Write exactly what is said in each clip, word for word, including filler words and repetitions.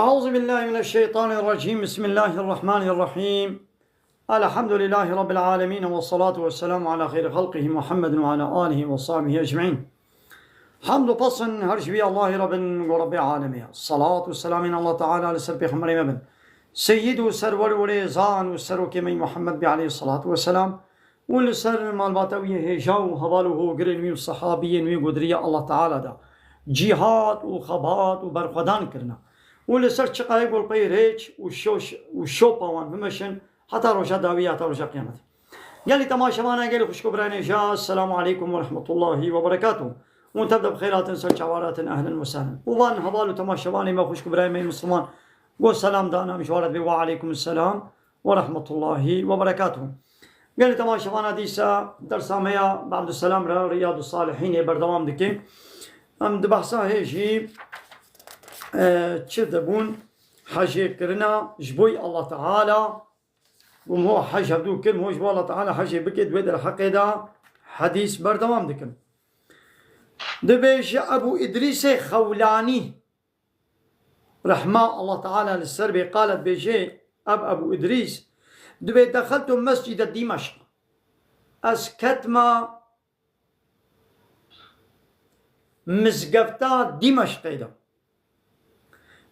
أعوذ بالله من الشيطان الرجيم. بسم الله الرحمن الرحيم. الحمد لله رب العالمين، والصلاة والسلام على خير خلقه محمد وعلى آله وصحبه أجمعين. Hamd û pesn her ji wî Allahî re bin, go Rebbê alemê ye. Salat û selamên Allah Teala li ser pêxemberê me bin. Seyyid û serwer û rêzan û serokê me Muhammed bî aleyhissalatu vesselam û li ser malbata wî hêja û heval û hogirên wî û sehabiyên wî godiriya Allah Teala da cîhat û xebat û berxwedan kirina û li ser çiqayê golpeyê rêç û şoş-, û şopa wan bimeşin heta roja dawî, heta roja qiyametê. Gelî temaşevana, gelî xwişk û birayê hêja, Esselamu aleykum ve rahmetullahi ve berekatuh. Hûn tev de bi xêr hatin, ser çavan hatin, ehlen ve sehlen. Û van heval û temaşevanê me, xwişk û birayê me yê Misliman, go selam dana, min ji wan re dibê, ve aleykum selam ve rahmetullahi ve berekatuh. Gelî temaşevana, dîsa dersa me ya Abdüselam re, Riyadu Salihînê berdewam dike. Em di behsa hê jî, e, çi dibûn? Hecê kirina ji bo Allah Teala. Û ho hej hevdû kir, ho ji bo Allah Teala hecê bike, di wê derheqê de hedîs berdewam dikin. Dibêje Ebû Îdrîsê Xewlanî, rehma Allah Teala li ser bê, qale, dibêje Eb-, Ebû Îdrîs, dibê, dexeltu mescide Dîmeşq. Ez ketma mizgefta Dîmeşqê de.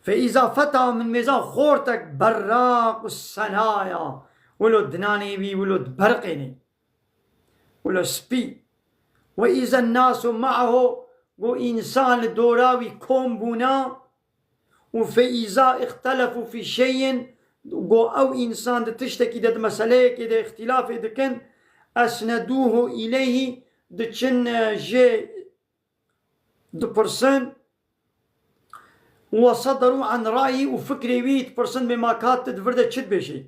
Fe îza feta, min mêza xortek berraq û senaya, wilo dinanê wî, wilo diberqênê, wilo spî. Ve îza nasu ma'ahu, go însan li dora wî kom bûna, û fe îza îxtelefû fî şeyin, go ew însan di tiştekî de, di meseleyekê de îxtilafê dikin, esnedûhu îleyhî, diçin, e, jê dipirsin, we sederû an ra'yî, û fikrê wî dipirsin, bê ma ka tu di vir de çi dibêjî.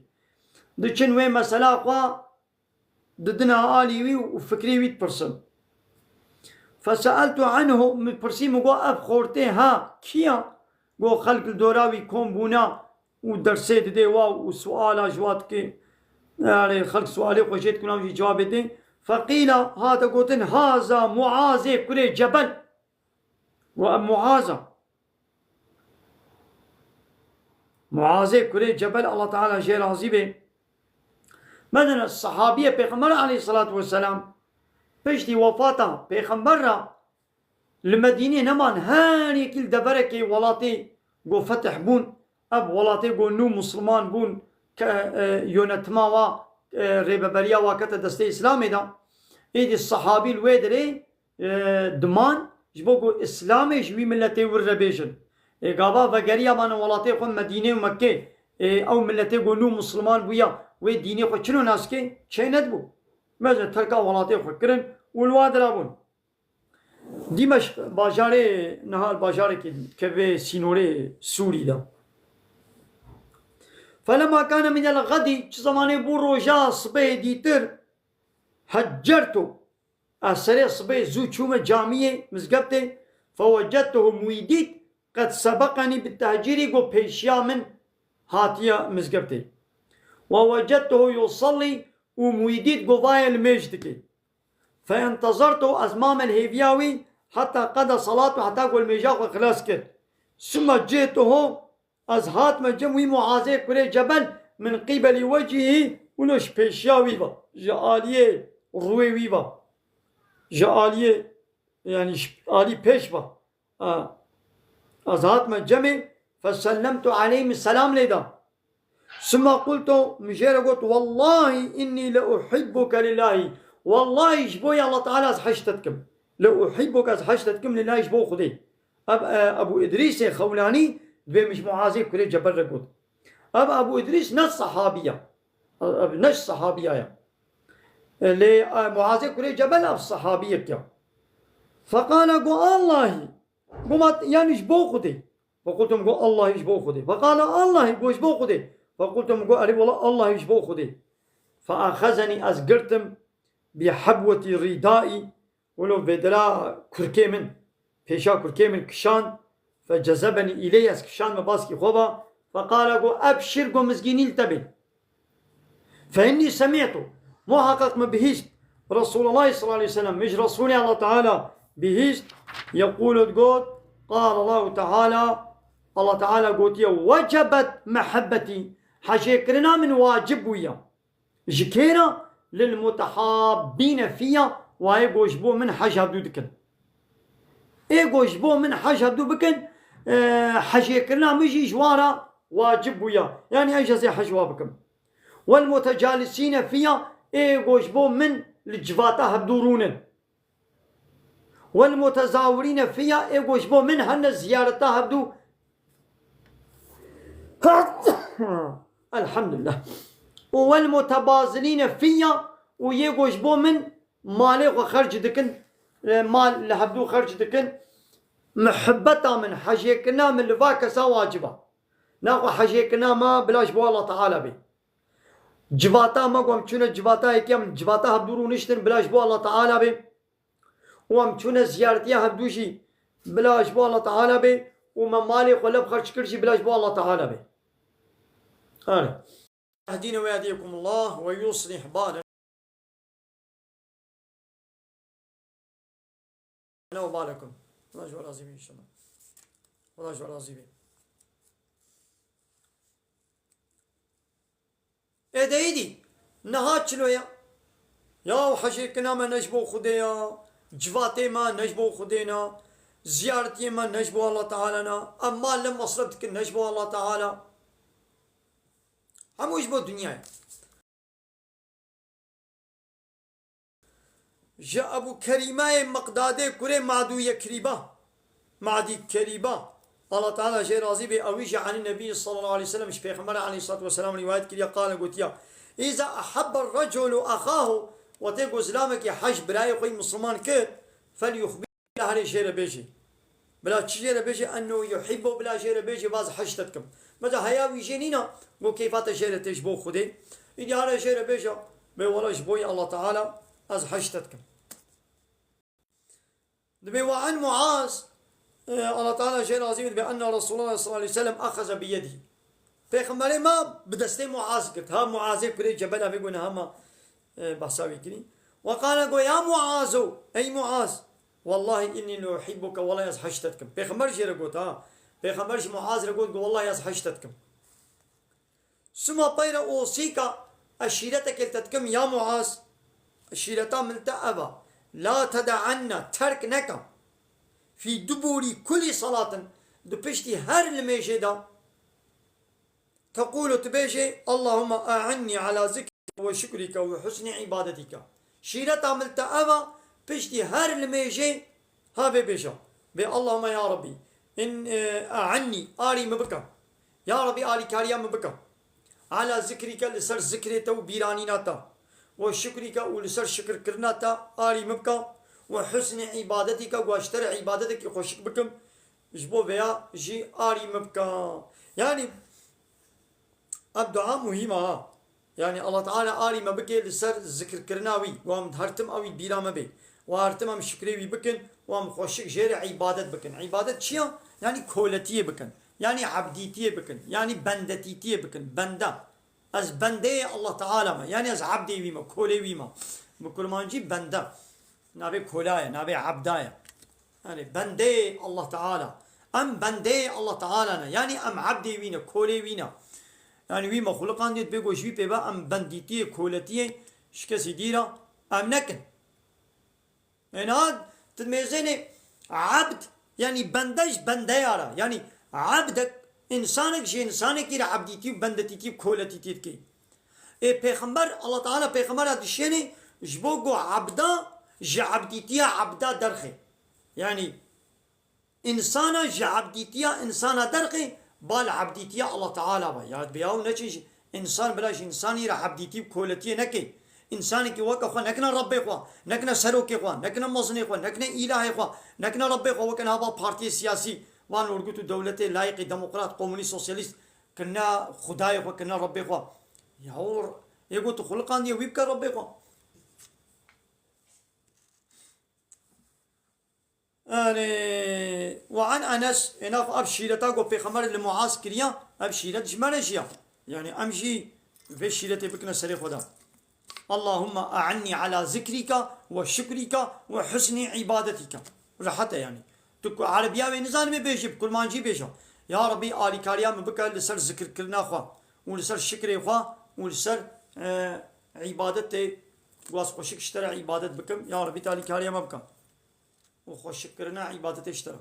Diçin wê mesela xwe didina alî wî û fikrê wî dipirsin. Feseeltu anhu, min pirsî, min got, ev xortê ha kî ya? Got, xelk li dora wî kom bûna û dersê didê wa û suala ji wa dike. Erê, xelk sualê xwe jê dikin, ew jî cewabê dê. Feqîla, hate gotin, haza Muazê kurê Cebel. Got, ev Muaz e. Muazê kurê Cebel, Allah Teala jê razî be. Medine, sehabiyê Pêxember aleyhissalatu vesselam, piştî wefata Pêxember re li Medînê neman, her yekî li deverekê welatê go fetih bûn. Ev welatê go nû Musliman bûn, ke, e, yönetima wa, e, rêveberiya wa kete destê Îslamê de. Êdî sehabî li wê derê e, diman, ji bo ku Îslamê ji wî miletê wir re bêjin. Ê gava vegeriya mane welatê xwe Medînê û Mekkê, ê, ew miletê ku nû Musliman bûya, wê dînê xwe çilo nas ke, çê nedibû. Mecne terka welatê xwe kirin û li wa dira bûn. Dîmeşq bajarê, niha bajarekî kevê sînorê Sûrî de. Felema kane minel xedî, çi zemanê bû roja sibê dîtir, heccertu, ez serê sibê zû çûme camiyê, mizgeftê, fewecedtuhu, min wî dît, qed sebeqenî bi tehcîrî, go pêşiya min hatiye mizgeftê. Ve wecedtuhu yusellî, û min wî dît go vaye nimêj dike. Feintezertuhu, ez mame li hêviya wî, heta qeda salatu, heta go nimêja xwe xilas kir. Suma cihtuhu, ez hatime cem wî Muazê kurê Cebel, min qîbelî wecihî, wilo ji pêşiya wî ve, ji aliyê rûyê wî ve, ji aliyê, yanî ji alî pêş ve. A, ez hatime cemê, fesellemtu aleyhî, min selam lê da. Suma qultu, min jê re got, wellahî innî le uhibbuke lillahî. Wellahî ji bo ya Allah Teala ez heş te dikim. Le uhibbuke, ez heş te dikim, lillahî, ji bo Xwedê. Ev, e, Ebû Îdrîsê Xewlanî dibê min ji Muazê kurê Cebel re got. Ev Ebû Îdrîs ne sehabî ya. Ev ne ji sehabiya ya. E, lê, e, Muazê kurê Cebel ev sehabiyek ya. Feqala, got, Allahî. Got, ma, yanî ji bo Xwedê. Fequltu, min got, Allahî, ji bo Xwedê. Feqala, Allahî, got, ji bo Xwedê. Fequltu, min got, erê wela Allahî, ji bo Xwedê. Feaxezenî, ez girtim, bi hebwetî rîdaî, wilo vêdira kurkê min, pêşa kurkê min kişand, fecezebenî îleyh, ez kişandme baskî xwe va, feqala, got, ebşir, got, mizgînî li te bê. Fe innî semîtu, muheqeq min bihîst, Resulullah sallallahu aleyhi ve sellem, min ji Resulê Allah Teala bihîst, yeqûlu, digot, qala Allahu Teala, Allah Teala gotiye, "Wecebet mehebbetî." Hejêkirina min wacib bûye. Ji kê re? "Lil mutehabbîne fiyya." Wa ê ku ji bo min hej hevdû dikin. Ê ku ji bo min hej hevdû bikin, e, hejêkirina min jî ji wan re wacib bûye. Yanî ez jî ez ê hej wa bikim. "Wel mutecalisîne fiyya", ê ku ji bo min li civata hevdû rûnin. "Wel mutezawirîne fiyya", ê ku ji bo min hene ziyareta hevdû. Elhamdulillah. "Û wel mutebazilîne fiyya", û yê ku ji bo min malê xwe xerc dikin, e, mal li hevdû xerc dikin. Muhibbeta min, hejêkirina min li va kesa wacib a. Naxwe hejêkirina me bila ji bo Allah Teala bê. Civata me ku em çûne civata yekê, em civata hevdû rûniştin bila ji bo Allah Teala bê. Û em çûne ziyaretiya hevdû jî bila ji bo Allah Teala bê. Û me malê xwe lev xerc kir jî bila ji bo Allah Teala bê. Are. Ehdîne ve yehdiyekumullah ve yuslih balen. Ana ve balekum. Allah ji we razî be inşallah. Allah ji we razî be. Ê de êdî, niha çilo ya? Ya hejêkirina me ne ji bo Xwedê ya, civatê me ne ji bo Xwedê ne, ziyaretiyê me ne ji bo Allah Teala ne, em mal ne mesref dikin ne ji bo Allah Teala. Hemû ji bo dinya ye. Ji Ebû Kerîmayê Miqdadê kurê Madû Yekrîba, Madî Kerîba, Allah Teala jê razî bê, ewî jî anî Nebî sallallahu aleyhi ve sellem, ji Pêxember aleyhissalatu vesselam rîwayet kiriye, qale gotiya, "Îza ehabbe reculu ahahu", wextê ku zilamekî hej birayê xwe yî Misliman kir, "felyuxbir", herê jê re bêjê. Bila çi jê re bêjê? "Ennehu yuhibbu", bila jê re bêjê, "Vaz hej te dikim." Mesela heya wî jê nîna, go keyfa te jê re tê ji bo Xwedê. Îdî here jê re bêje, "Bê wela ji bo yê Allah Teala ez hej te dikim." Dibê we an Muaz, e, Allah Teala jê razî be, dibê enne Resulullah sallallahu aleyhi ve sellem axeze bi yedî. Pêxemberê me bi destê Muaz girt. Ha, Muazê kurê Cebel, avê gone hema, e, behsa wî kirî. Ve qale go, "Ya Muazo, ey Muaz, wallahi inni le uhibbuke, wallahi ez hej te dikim." Pêxember jê re got, ha. Pêxember ji Muaz re got, go, "Wallahi ez hej te dikim." Suma peyre osîka eşîretekê li te dikim, ya Muaz, eşîreta min te ev a. La tede'anne, terk neke. Fî dubûrî kulî salatin, di piştî her limêjê de. Teqûlu, tu bêjê, "Allahumma a'inni ala zikrike ve şukrike ve husni ibadetika." Şîreta min te ev a, piştî her limêjê ha vê bêje. Bê, "Allahumma ya Rabbî, in, e, a'inni, arî min bike. Ya Rabbî, alîkariya min bike. Ala zikrike, li ser zikrê te û bîranîna te. Ve şukrike, û li ser şikirkirina te arî min bike. Ve husni ibadetika, û ez ji te re îbadetekî xweşik bikim." Ji bo vêya jî arî min bike. Yanî, ev dua muhîm e ha. Yanî Allah Teala arî me bike li ser zikirkirina wî. Û em her tim ew ê bîra me bê. Û her tim em şikrê wî bikin. Û em xweşik jê re îbadet bikin. Îbadet çi ya? Yanî koletiyê bikin. Yanî ebdîtiyê bikin. Yanî bendetîtiyê bikin. Bende. Ez bendeyê Allah Teala me. Yanî ez ebdê wî me. Kolê wî me. Bi kurmancî bende. Navê kola ye, navê ebda ye. Yanî bendeyê Allah Teala. Em bendeyê Allah Teala ne. Yanî em ebdê wî ne, kolê wî ne. Yanî wî me xuliqandiye, dibê ku ji wî pê ve em bendîtiyê, koletiyê ji kesî dî re em nekin. Êna tu mêzênê ebd, yanî bende ji bendeya re. Yanî ebdek, însanek ji însanekî re ebdîtî û bendetîtî û koletîtî dike. Ê pêxember, Allah Teala pêxembera dişênê ji bo ku ebda ji ebdîtiya ebda derxê. Yanî însana ji ebdîtiya însana derxê, bal ebdîtiya Allah Teala be. Ya bi yaw neçin ji însan bila ji însanî re ebdîtî û koletiyê neke. Însanekî weke xwe nekine Rebbê xwe, nekine serokê xwe, nekine mezinê xwe, nekine îlahê xwe, nekine Rebbê xwe, weke niha va partiyê siyasî, van örgüt û dewletê layîqî demokrat, komunîst, sosyalîst, kirine xudayê xwe, kirine Rebbê xwe. Ya û ê ku tu xuliqandiye wî bike Rebbê xwe. Yanî, ve an Enes, êna xwe ev şîreta ku Pêxember li Muaz kiriya, ev şîret ji me re jî ya. Yanî em jî vê şîretê bikine serê xwe de. Allahumma a'inni ala zikrika ve şukrika ve husni ibadetika. Rehet e yanî. Tu ku erebiya wê nizanibê bêjî, bi kurmancî bêje. Ya Rebî, alîkariya min bike li ser zikirkirina xwe û li ser şikrê xwe û li ser, e, îbadetê, ku ez xweşik ji te re îbadet bikim. Ya Rebî, tu alîkariya me bike û xweşikkirina îbadetê ji te re.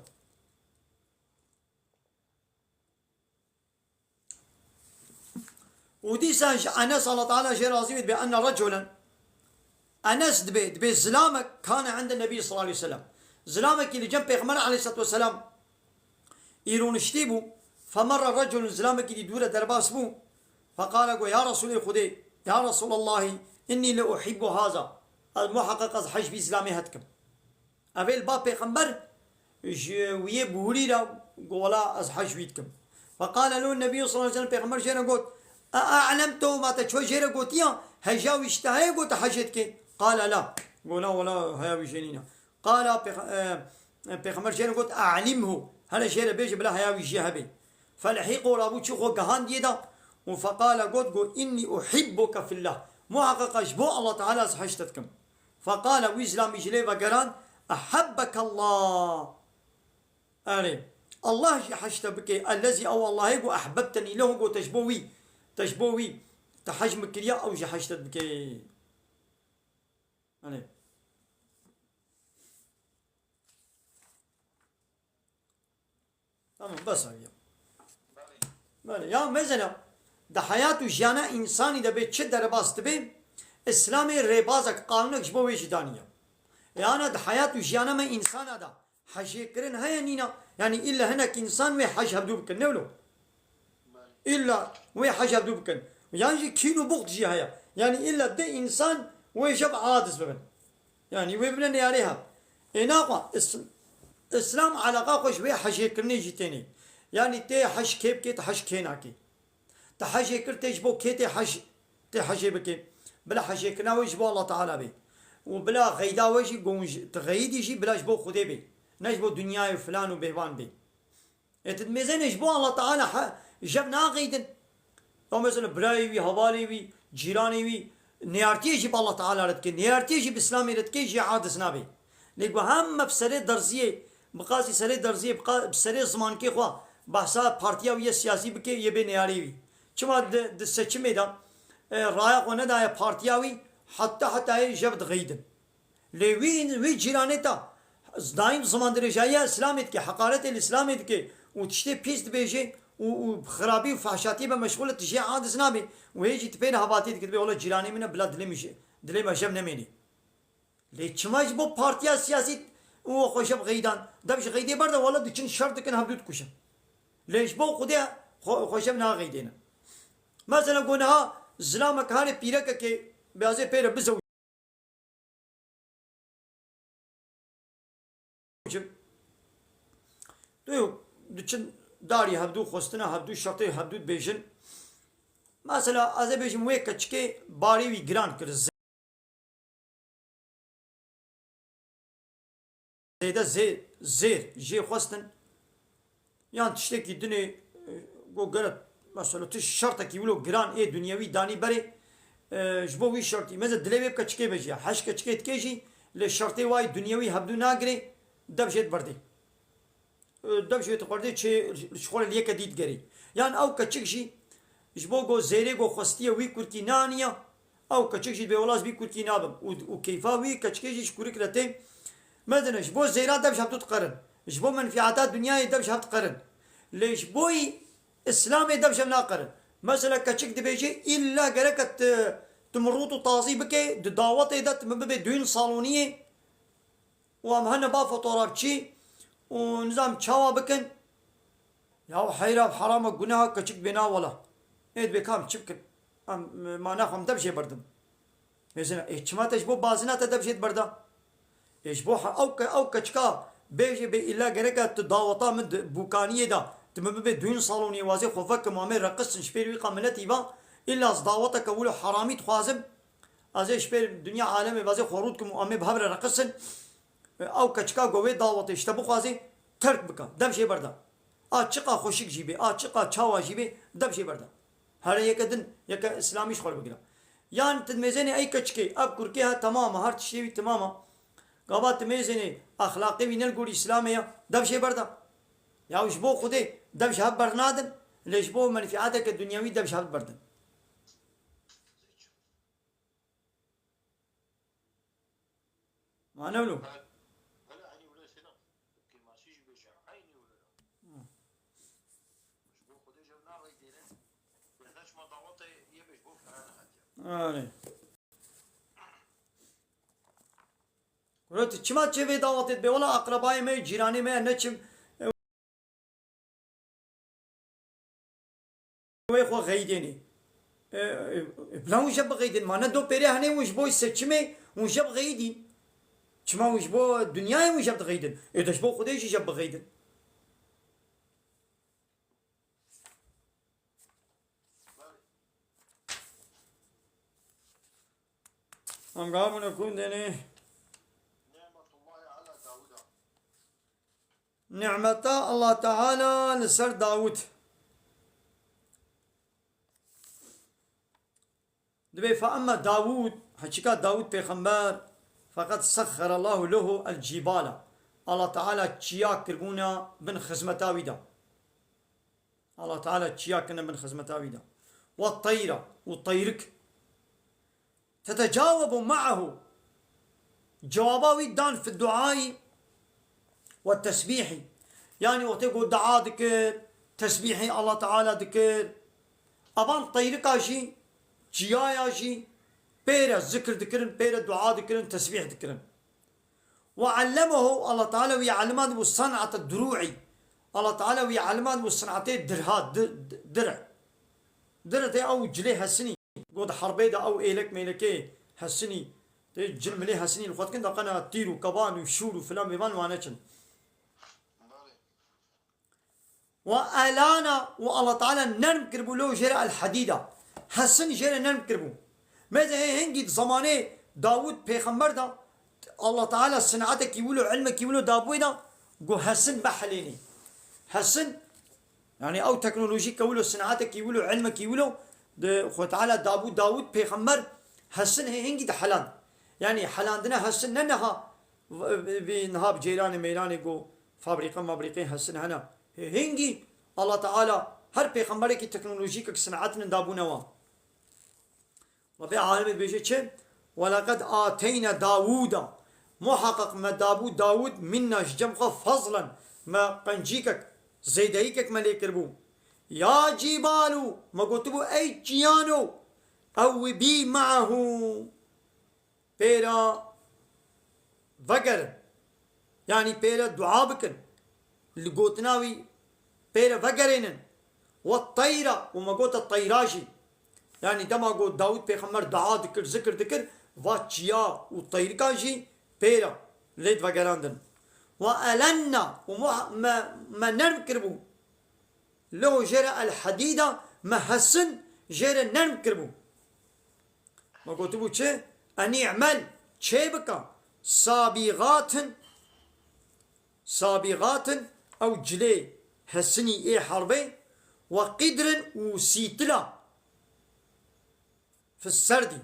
Û dîsa ji Enes, Allah Teala jê razî bê, dibe enne reculen. Enes dibe, dibe zilamek kane inde Nebî sallallahu aleyhi ve sellem. Zilamekî li cem Pêxember aleyhissalatu vesselam î rûniştî bû. Femerre reculun, zilamekî dî dû re derbas bû. Feqale, got, ya Resûlê Xwedê, ya Resûlallahî, innî le uhîbbu haza. Ez muheqeq ez hej vî zilamê he dikim. Evê li ba pêxember ji wiyê bihurî re got, wela ez hej wî dikim. Feqale lehu Nebî sallallahu aleyhi ve sellem, pêxember jê re got, e a'lemtehu, ma te ço jê re gotiya, heja wî ji te heye got tu hecê dikê? Qale la. Got, na, wela heya wî jê nîne. Qala pêx-, e, pêxember jê re got, a'limhu, here jê re bêje bila heya wî jê hebe. Felehîqo, rabû çû xwe gihandiye de û feqale got, got, innî uhîbbuke fillah. Muheqeqa ji bo Allah Teala ez hej te dikim. Feqale, wî zilamî ji lê vegerand, ehebbekallah. Erê, Allah jî hej te bike, ellezî, ew Allahê ku ehbebtenî lehu, ku te ji bo wî, te ji bo wî, te hej min kiriya, ew jî hej te dibike. Erê. Tamam, bes aviya. Belê, ya mezena, di heyat û jiyana însanî de bê çi derbas dibe, Îslamê rêbazek, qanûnek ji bo wê jî daniye. Yana di heyat û jiyana me însana de hejêkirin heye nîna, yanî îlla hinek însan wê hej hevdû bikin, ne wilo? Îlla wê hej hevdû bikin. Yan jî kîn û buxd jî heye. Yanî îlla di însan wê jev aciz bibin. Yanî wê bibine neyarê hev. Ê naxwe, Îs-, Îslam eleqa xwe ji wê hejêkirinê jî tênê. Yanî tê hej kê bikê, tu hej kê nakê. Tu hejê kir, tê ji bo kê tê hej, tê hejê bikê. Bila hejêkirina wê ji bo Allah Teala bê. Û bila xeyda wê jî gon ji, tu xeyidî jî bila ji bo Xwedê bê. Ne ji bo dinyayê û filan û bêvan bê. Ê tu dimêzenê ji bo Allah Teala he, jev naxeydin. Ew mesela birayê wî, hevalê wî, cîranê wî, neyartiyê jî bi Allah Teala re dike, neyartiyê jî bi Îslamê re dike, jê aciz nabe. Lê ku heme bi serê derziyê, bi qasî serê derziyê, bi qa-, bi serê zimankê xwe behsa partiya wî yê siyasî bike, yê bê neyarê wî. Çima di, di seçimê de, e, raya xwe nedaye partiya wî, heta heta yê jev dixeydin. Lê wî, wî cîranê te daîm zimandirêjayiya Îslamê dike, heqaretê li Îslamê dike û tiştê pîs dibêje û, û bi xirabî û fehşatiyê be meşxûl e, tu jê aciz nabî û hê jî tu pê re hevatiyê dike, dibê wela cîranê min e, bila dilê min ji, dilê me jev nemênî. Lê çima ji bo partiya siyasî û xwe jev xeydan? Dev ji xeydê berde, wela diçin şer dikin, hevdû dikuşin. Lê ji bo Xwedê xwe, xwe jev naxeydêne. Mesela ku niha zilamek hanê pîrekekê bê ez ê pê re bizew- Tu diçin darî hevdû xwestina hevdû şertê hevdû dibêjin. Mesela ez ê bêjim wê keçikê barê wî giran kir. Zêde zê-, zêr jê xwestin. Yan tiştekî dinê, e, go gere, mesela tu şertekî wilo giran ê dunyewî danî berê, e, ji bo wî şertî. Meze dilê wê bi keçikê be jî, heş keçikê dikê jî, lê şertê wayî dunyewî hevdû nagirê, dev jê diberdê. E, dev jê dixwerdê çê ji xwe li yeke dî digerê. Yan ew keçik jî, ji bo go zêrê go xwestiye wî kurkî naniya, ew keçik jî dibê wela ez bî kurkî nabim. Û, û keyfa wî keçikê jî ji kurik re tê. Medine, ji bo zêra dev ji hevdû diqerin. Ji bo menfîata dinyayê dev ji hev diqerin. Lê ji bo Îslamê dev ji hev naqerin. Mesela keçik dibêje, îlla gereke tu, tu min rût û tazî bike, di dawetê de tu min bibe dûn saloniyê. Û em hene ba fotoğrafçî û nizam çawa bikin? Ya heyra, herama, guneha, keçik bê na wela. Ê dibê ka em çi bikin? Em, ma naxwe em dev jê berdim. Mêzina, ê çima te ji bo bazina te dev jê diberda? Ê ji bo he-, ew ke-, ew keçika bêjê bê îlla gereke tu daweta min di bûkaniyê de, tu min bibê dûn saloniyê, wazê xwe vekim û em ê reqisin, ji pêr wî qa miletî va, îlla ez daweteke wilo heramî dixwazim, ez ê ji pêr dinya alemê vazê xwe rût kim û em ê bi hev re reqisin. Ew keçika ku wê dawetê ji te bixwazê, terk bike, dev jê berda. A çiqa xweşik jî bê, a çiqa çawa jî bê, dev jê berda. Here yeke din, yeke îslamî ji xwe re bigire. Yan tu dimêzênê ey keçikê, ev kurkê he temam e, her tiştê wî temam e. Gava tu mêzênê exlaqê wî ne li gorî îslamê ye, dev jê berda. Ya ji bo Xwedê dev ji hev bernadin, lê ji bo menfîateke dunyewî dev ji hev berdin. Mane wilo. Belê, belê, eynî wilo Seyda. Kêmasî jî bêje, eynî wilo. Hı. Ji bo Xwedê ji nav re dêrin. Yerde çima dawetê yê bê ji bo pere nehatiye. Erê. Kuro tu çima çê vê dawetê dibê? Wela aqrebayê me, cîranê me, ne çim. Wê xwe xeyidênê. E, e, e, bila hûn jê bixeyidin. Ma ne do pêrê hene hûn ji bo seçimê hûn jê bixeyidîn. Çima hûn ji bo dinyayê hûn jê dixeyidin? Ê de ji bo Xwedê jî jê bixeyidin. Em gabûne kundênê. Nimeta Allah Teala li ser Dawud. Dibê fe emme Dawud, heçika Dawud pêxember, feqet sexxere Allahu lehu el cîbala. Allah Teala çiya kirbûne bin xizmeta wî de. Allah Teala çiya kirine bin xizmeta wî de. Ve teyra, û teyrik. Tetecawebu ma'ahu. Cewaba wî dan fi duayî ve tesbîhî. Yanî wextê ku dua dikir, tesbîhê Allah Teala dikir. Evan teyrika jî, çiyaya jî pêre zikir dikirin, pêre dua dikirin, tesbîh dikirin. Ve allemehu, Allah Teala wî elimandibû san'ate duru'i. Allah Teala wî elimandibû san'atê dirha, di-, di-, dire. Dire tê ew cilê hesinî. Got herbê de ew êlek mêlekê hesinî. Tê cil milê hesinî li xwe dikin, de qena tîr û keban û şûr û filan bêvan wane çin. Ve elana, û Allah Teala nerm kiribû lo jê re el hedîda. Hesin jê re nerm kiribû. Mêze hê hingî di zemanê Dawud pêxember de Allah Teala sinaetekî wilo, ilmekî wilo dabûyê de, got hesin bihilênê. Hesin, yanî ew teknolojî ke wilo, sinaetekî wilo, ilmekî wilo, di Xwe Teala dabû Dawud pêxember hesin hê hingî dihiland. Yanî hilandina hesin ne niha v-, v-, vî niha bi ceyranê meyranê got fabrîqe mabrîqê hesin hene. Hê hingî Allah Teala her pêxemberekî teknolojîkek sinaetinin dabûne wan. Rabbê alemê dibêje çi? Welaqad ateyna Dawûda. Muheqeq me dabû Dawûd minna ji cem xwe fezlen. Me qencîkek, zêdeyîkek me lê kiribû. Ya cîbalû, me gotibû ey çiyano, ewwibî me'ehû. Pêra vegerin. Yanî pêre dua bikin. Li gotina wî pêre vegerênin. We teyra, û me gote teyra jî. Yanî dema got Dawûd pêxember dua dikir, zikir dikir, va çiya û teyrika jî pêre lê divegerandin. We elenna, û me, me, me nerm kiribû. Leho jê re el hedîda, me hesin jê re nerm kiribû. Me gotibû çi? Enî'mel, çê bika, sabîxatin, sabîxatin, ew cilê hesinî ê herbê, we qîdrin û sîtila fi serdî.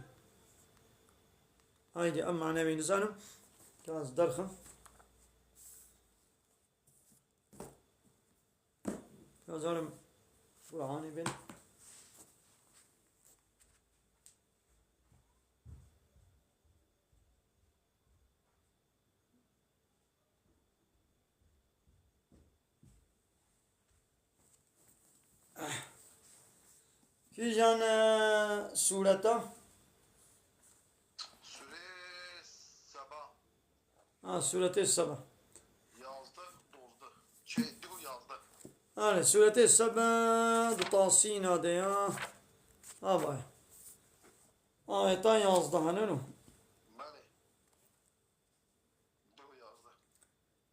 Haydî, em manevê nizanim, ka ez derxim. Nazanim Qur'anê bin. Kîjan, e, sûreta? Sûrê Seba. Ha, Sûretê Seba. Yazdeh, dozdeh. Şey, du yazdeh. Erê, Sûretê Seba di Tasîna de ya. Ha, vay. Ayeta yazdeh, ne no? Belê. Du yazdeh.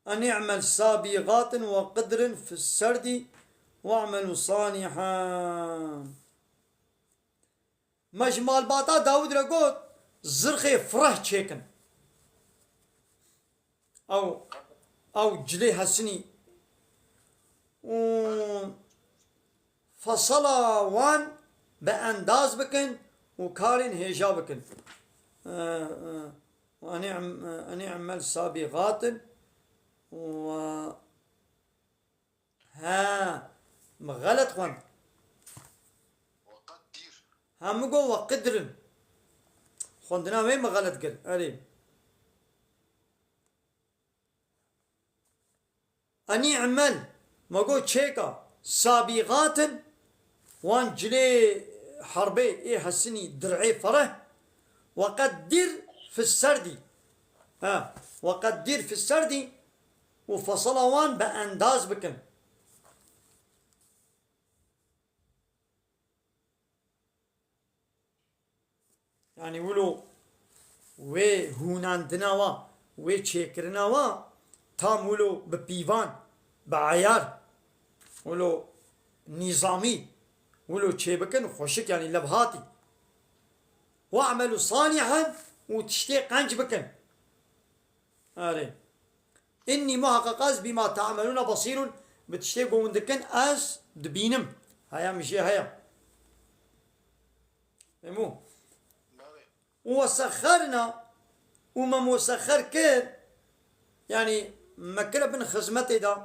En i'mel sabîxatin ve qidrin fi serdî ve i'melû salîhan. Me ji malbata Dawûd re got, zirxê fireh çêkin. Ew, ew cilê hesinî. Û fesala wan bi endaz bikin û karên hêja bikin. Enî em-, enî emel sabîxatin û He, min xelet xwend. Ha, min got weqidrin. Xwendina wê min xelet kir. Erê. Enî'mel, me got çêka, sabîxatin, wan cilê herbê ê hesinî, dir'ê fereh, weqeddir fis serdî. Ha, weqeddir fis serdî û fesala wan bi endaz bikin. Yanî wilo wê hûnandina wa, wê çêkirina wa tam wilo bi pîvan, bi eyar, wilo nîzamî, wilo çêbikin xweşik, yanî levhatî. We'melû salîhen û tiştê qenc bikin. Erê. Înnî muheqeq ez bîma te'melûne basîrûn, bi tiştê ku hûn dikin ez dibînim. Heya min jê heye. Fehmû? Belê. Û wesexxerna, û me musexxer kir, yanî me kire bin xizmetê de,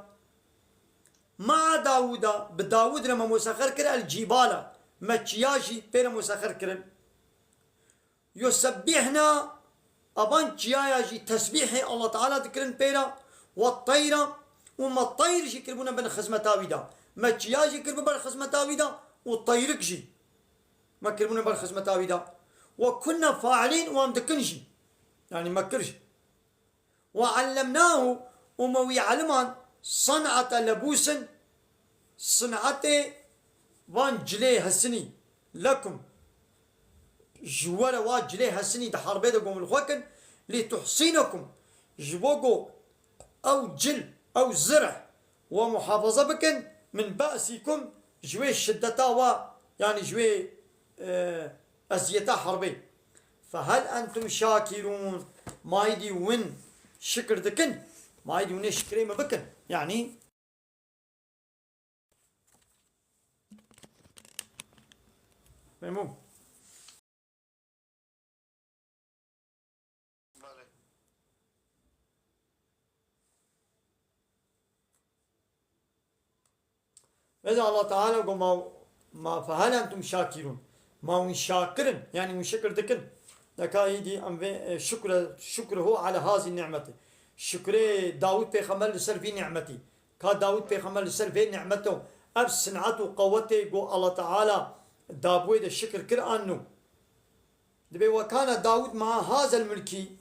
ma'a Dawûda, bi Dawûd re me musexxer kir el cîbala, me çiya jî pê re musexxer kirin. Yusebbihna, evan çiyaya jî tesbîhê Allah Teala dikirin pê re, we teyra, û me teyr jî kiribûne bin xizmeta wî de. Me çiya jî kiribû ber xizmeta wî de û teyrik jî me kiribûne ber xizmeta wî de. We kunna failîn, û em dikin jî. Yanî me kir jî. Ve allemnahu, û me wî eliman san'ate lebûsin, sin'etê van cilê hesinî, lekum, ji we re wa cilê hesinî di herbê de gomil xwe kin, lî tuhsînekum, ji bo ku ew cil, ew zirh, we muhafaza bikin, min be'sîkum, ji wê şiddeta wa, yanî ji wê, e, eziyeta herbê. Fehel entum şakirûn? Maydî win şikir dikin? Maydî winê şikirê min bikin. Yanî, memnûn. Vêca Allah Teala got, ma, ma fehel entum şakirun. Ma hûn şakir in, yanî hûn şikir dikin. Deka îdî em vê, e, şukre, şukruhu ala hazi ni'meti. Şukrê Dawud pêxember li ser vî ni'metî. Ka Dawud pêxember li ser vê ni'meto, ev sin'et û qewetê ku Allah Teala dabûyê de şikir kir anno. Dibê we kana Dawud ma hazel mulkî,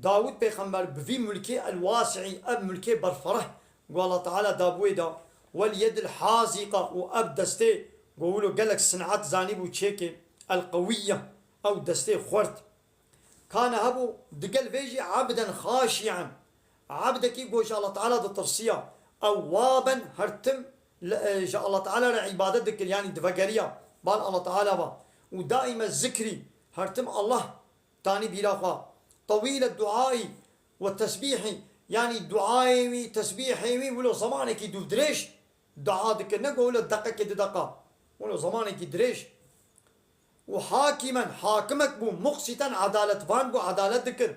Dawud pêxember bi vî mulkê el wasi'î, ev mulkê berfereh, ku Allah Teala dabûyê da, wel yedil haziqa, û ev destê, ku wilo gelek sin'et zanîbû çêkê, el qewiyye, ew destê xwert. Kana hebû digel vê jî ebden xaşi'en, Ebdekî ku ji Allah Teala ditirsiya, ewwaben, her tim li, e, ji Allah Teala re îbadet dikir, yanî divegeriya bal Allah Teala va. Û daîme zikrî, her tim Allah tanî bîra xwe. Tewîle duayî we tesbîhî, yanî duayê wî, tesbîhê wî, wilo zemanekî dûvdirêj, dua dikir, ne ku wilo deqekê du deqa. Wilo zemanekî dirêj. Û hakimen, hakimek bû, muqsiten, edaletvan bû, edalet dikir.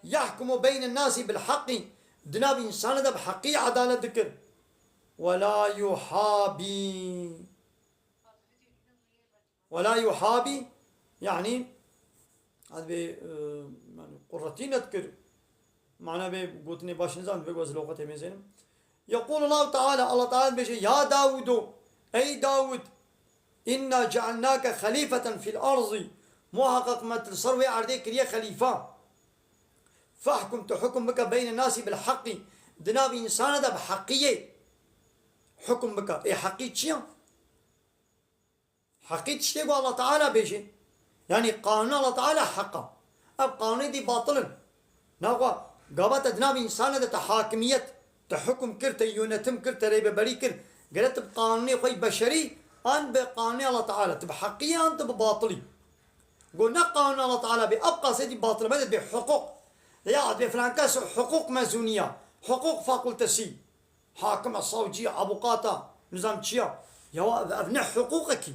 Yahkumu beynen nasi bil haqqi, di nav însana de bi heqî edalet dikir. Ve la yuhabi. Ve la yuhabi, yanî, ez bê, e, yanî, quretî nedikir. Mana vê gotinê baş nizan, vê ku ez loqetê mêzênim. Yeqûlu Allahu Teala, Allah Teala dibêje, ya Dawudu, ey Dawud, inna cealnake xalîfeten fil arzi, muhaqqaq me tu li ser wê erdê kiriye xelîfa. Fahkum, tu hukum bike, beyne nasî bil haqqî, di nav însana de bi heqiyê hukum bike. Ê heqî çi ya? Heqî tiştê ku Allah Teala bêje. Yanî qanûna Allah Teala heq a. Ev qanûnê dî batil in. Naxwe, gava te di nav însana de te hakimiyet, te hukum kir, te yönetim kir, te rêveberî kir. Gere tu bi qanûnê xwe yî beşerî, an bi qanûnê Allah Teala, tu bi heqî yî, an tu bi batilî. Go ne qanûna Allah Teala bê, ev qasê dî batil e, me de bê huqûq. Ya, dibê filan kes huqûq mezûnî ya, huqûq fakultesî. Hakim e, savcî ye, avûqat e, nizam çi ya. Ya ev, ev ne hiqûqekî.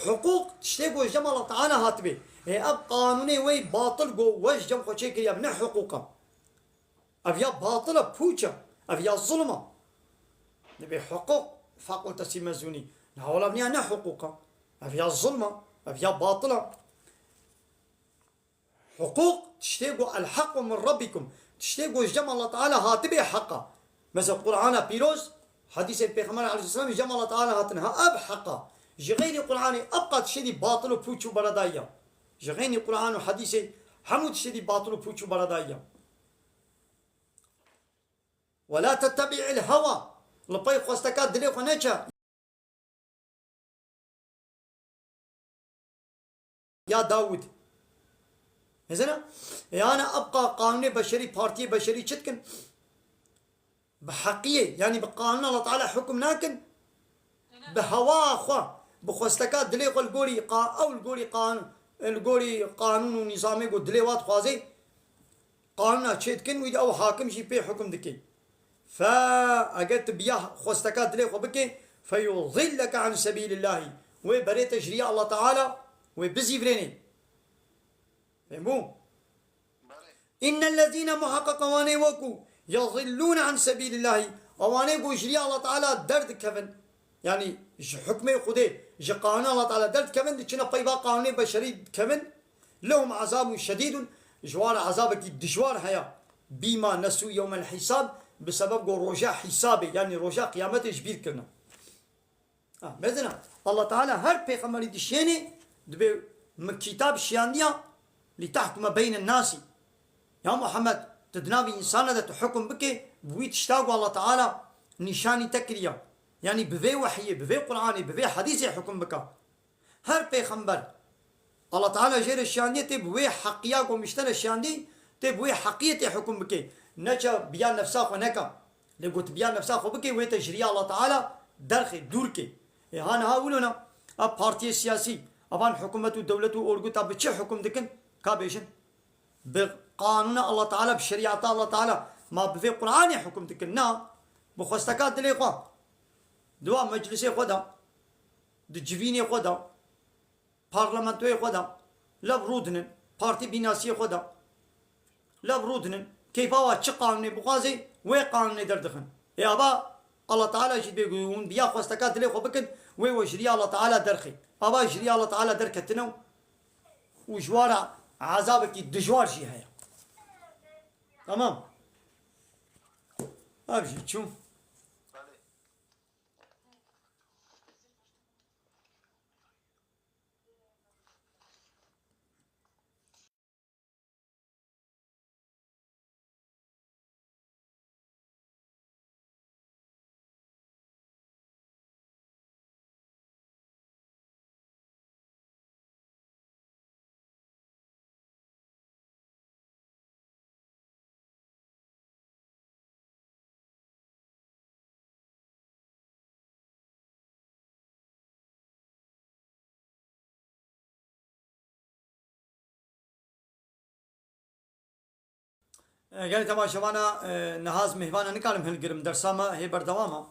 Hiqûq tiştê ku ji cem Allah Teala hatibê. Ê ev qanûnê wê batil ku we ji cem xwe çêkiriye, ev ne hiqûq e. Ev ya batil e, pûç e. Ev ya zulm e. Dibê hiqûq fakultesî mezûnî. Niha wela viniya ne hiqûq a. Ev ya zulm a, ev ya batil a. Hiqûq tiştê ku el-haqq min rabbikum. Tiştê ku ji cem Allah Teala hatibê heq a. Mesela Qur'ana pîroz, hadîsên Pêxember aleyhisselam ji cem Allah Teala hatin. Ha ev heq a. Ji xeyrî Qur'anê ebqa tiştê dî batil û pûç û beredayî ya. Ji xeynî Qur'an û hadîsê hemû tiştê dî batil û pûç û beredayî ya. Ve la tettebi'il hewa. Li pey xwesteka dilê xwe neçe. Ya Dawud. Hezena? Yani ebqa qanûnê beşerî, partiyê beşerî çi dikin? Bi heqiyê, yani bi qanûna Allah Teala hukm nakin. Bi hewa xwe, bi xwesteka dilê xwe li gorî qa-, ew li gorî qan-, li gorî qanûn û nîzamê ku dilê wa dixwazê, qanûna çê dikin, wî de ew hakim jî pê hukm dike. Fe, eger tu biya xwesteka dilê xwe bike, fe yudilleke an sebîlillahî. Wê berê te ji riya Allah Teala, wê bizîvirênê. Fehmû? Înnellezîne muheqeq ewanê wekû yezillûne an sebîlillahî. Ewanê ku ji riya Allah Teala derdikevin. Yani ji hukmê Xwedê, ji qanûna Allah Teala derdikevin, diçine peyva qanûnê beşerî dikevin. Lehum azabun şedîdun, ji wan re azabekî dijwar heye. Bîma nesû yewmel hîsab, bi sebeb ku roja hîsabê, yani roja qiyametê ji bîr kirine. Ha, mezina, Allah Teala her pêxemberî dişênê, dibê min kîtab şiyandiya, li tehkume beynen nasî. Ya Muhammed, tu di navî însana de tu hukm bike, bi wî tişta ku Allah Teala nîşanî te kiriya. Yani bi vê wehiyê, bi vê Qur'anê, bi vê hadîsê hukm bika. Her pêxember, Allah Teala jê re şiyandiye tê bi wê heqiya ku min ji te re şiyandî, tê bi wê heqiyê tê hukm bike. Neçe biya nefsa xwe neka. Lê got biya nefsa xwe bike, wê te ji riya Allah Teala derxê, dûr ke. Ê ha niha wilo ne. Ev partiyê siyasî, evan hikûmet û dewlet û orguta bi çi hukm dikin? Ka bêjin. Bi qanûna Allah Teala, bi şerîeta Allah Teala, ma bi vê Qur'anê hukm dikin? Na. Bi xwesteka dilê xwe. Di wa meclisê xwe de, di civînê xwe de, parlamentoyê xwe de, lev rûdinin, partî bînasiyê xwe de, lev rûdinin, keyfa wa çi qanûnê bixwazê, wê qanûnê derdixin. Ê ava Allah Teala jî bê ku hûn biya xwesteka dilê xwe bikin, wê we ji riya Allah Teala derxê. Ava ji riya Allah Teala derketine û, û ji wa re ezabekî dijwar jî heye. Tamam. Ev jî çû. E, gelê temaşevana, e, niha ez mêhvana nikarim hilgirim. Dersa me hê berdewam a.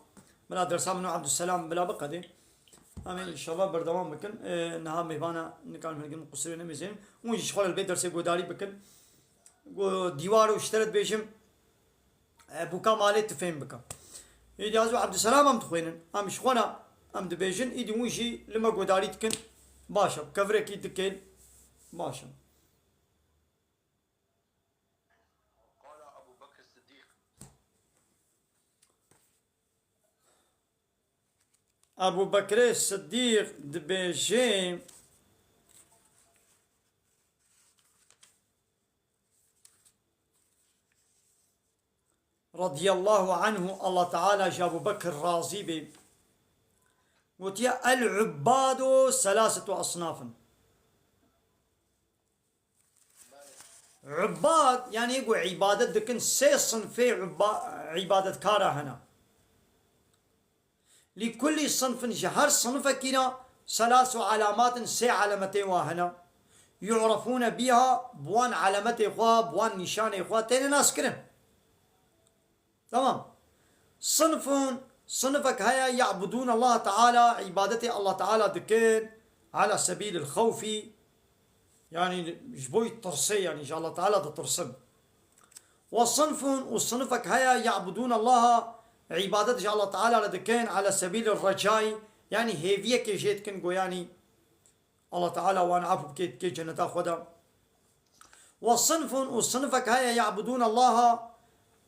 Bila dersa min û Abdüselam bila biqedê. Em ê inşallah berdewam bikin. E, niha mêhvana nikarim hilgirim, qusirê nemêzênim. Hûn jî ji xwe re li vê dersê guhdarî bikin. Go dîwar û ji te re dibêjim, e, bûka malê tu fêm bike. Îdî ez û Abdüselam em dixwînin. Em ji xwe re em dibêjin, îdî hûn jî li me guhdarî dikin. Baş e, bi kevirekî dikên. Baş e. Ebû Bekrê Siddîq dibêjê, radiyallahu anhu, Allah Teala ji Ebû Bekr razî bê, gotiye, "El-ubbadu selasetu asnafin." Ubbad, yani ku îbadet dikin, sê sinfê ubba-, îbadetkara hene. Li kulli sinfin, ji her sinfekî re, selasu alamatin, sê alametê wa hene. Yu'refûne biha, bi wan alametê xwe, bi wan nîşanê xwe têne naskirin. Tamam. Sinfun, sinfek heye, ya'budûn Allah Teala, îbadetê Allah Teala dikin, ala sebîlil xewfî, yani ji bo tirsê, yani ji Allah Teala ditirsin. Ve sinfun, û sinfek heye, ya'budûn Allah îbadet ji Allah Teala re dikin, ala sebîl recayî, yanî hêviyekê jê dikin, go yanî Allah Teala wan efû bike, dike cenneta xwe de. Ve sinfun, û sinfek heye, ya'budûn Allaha,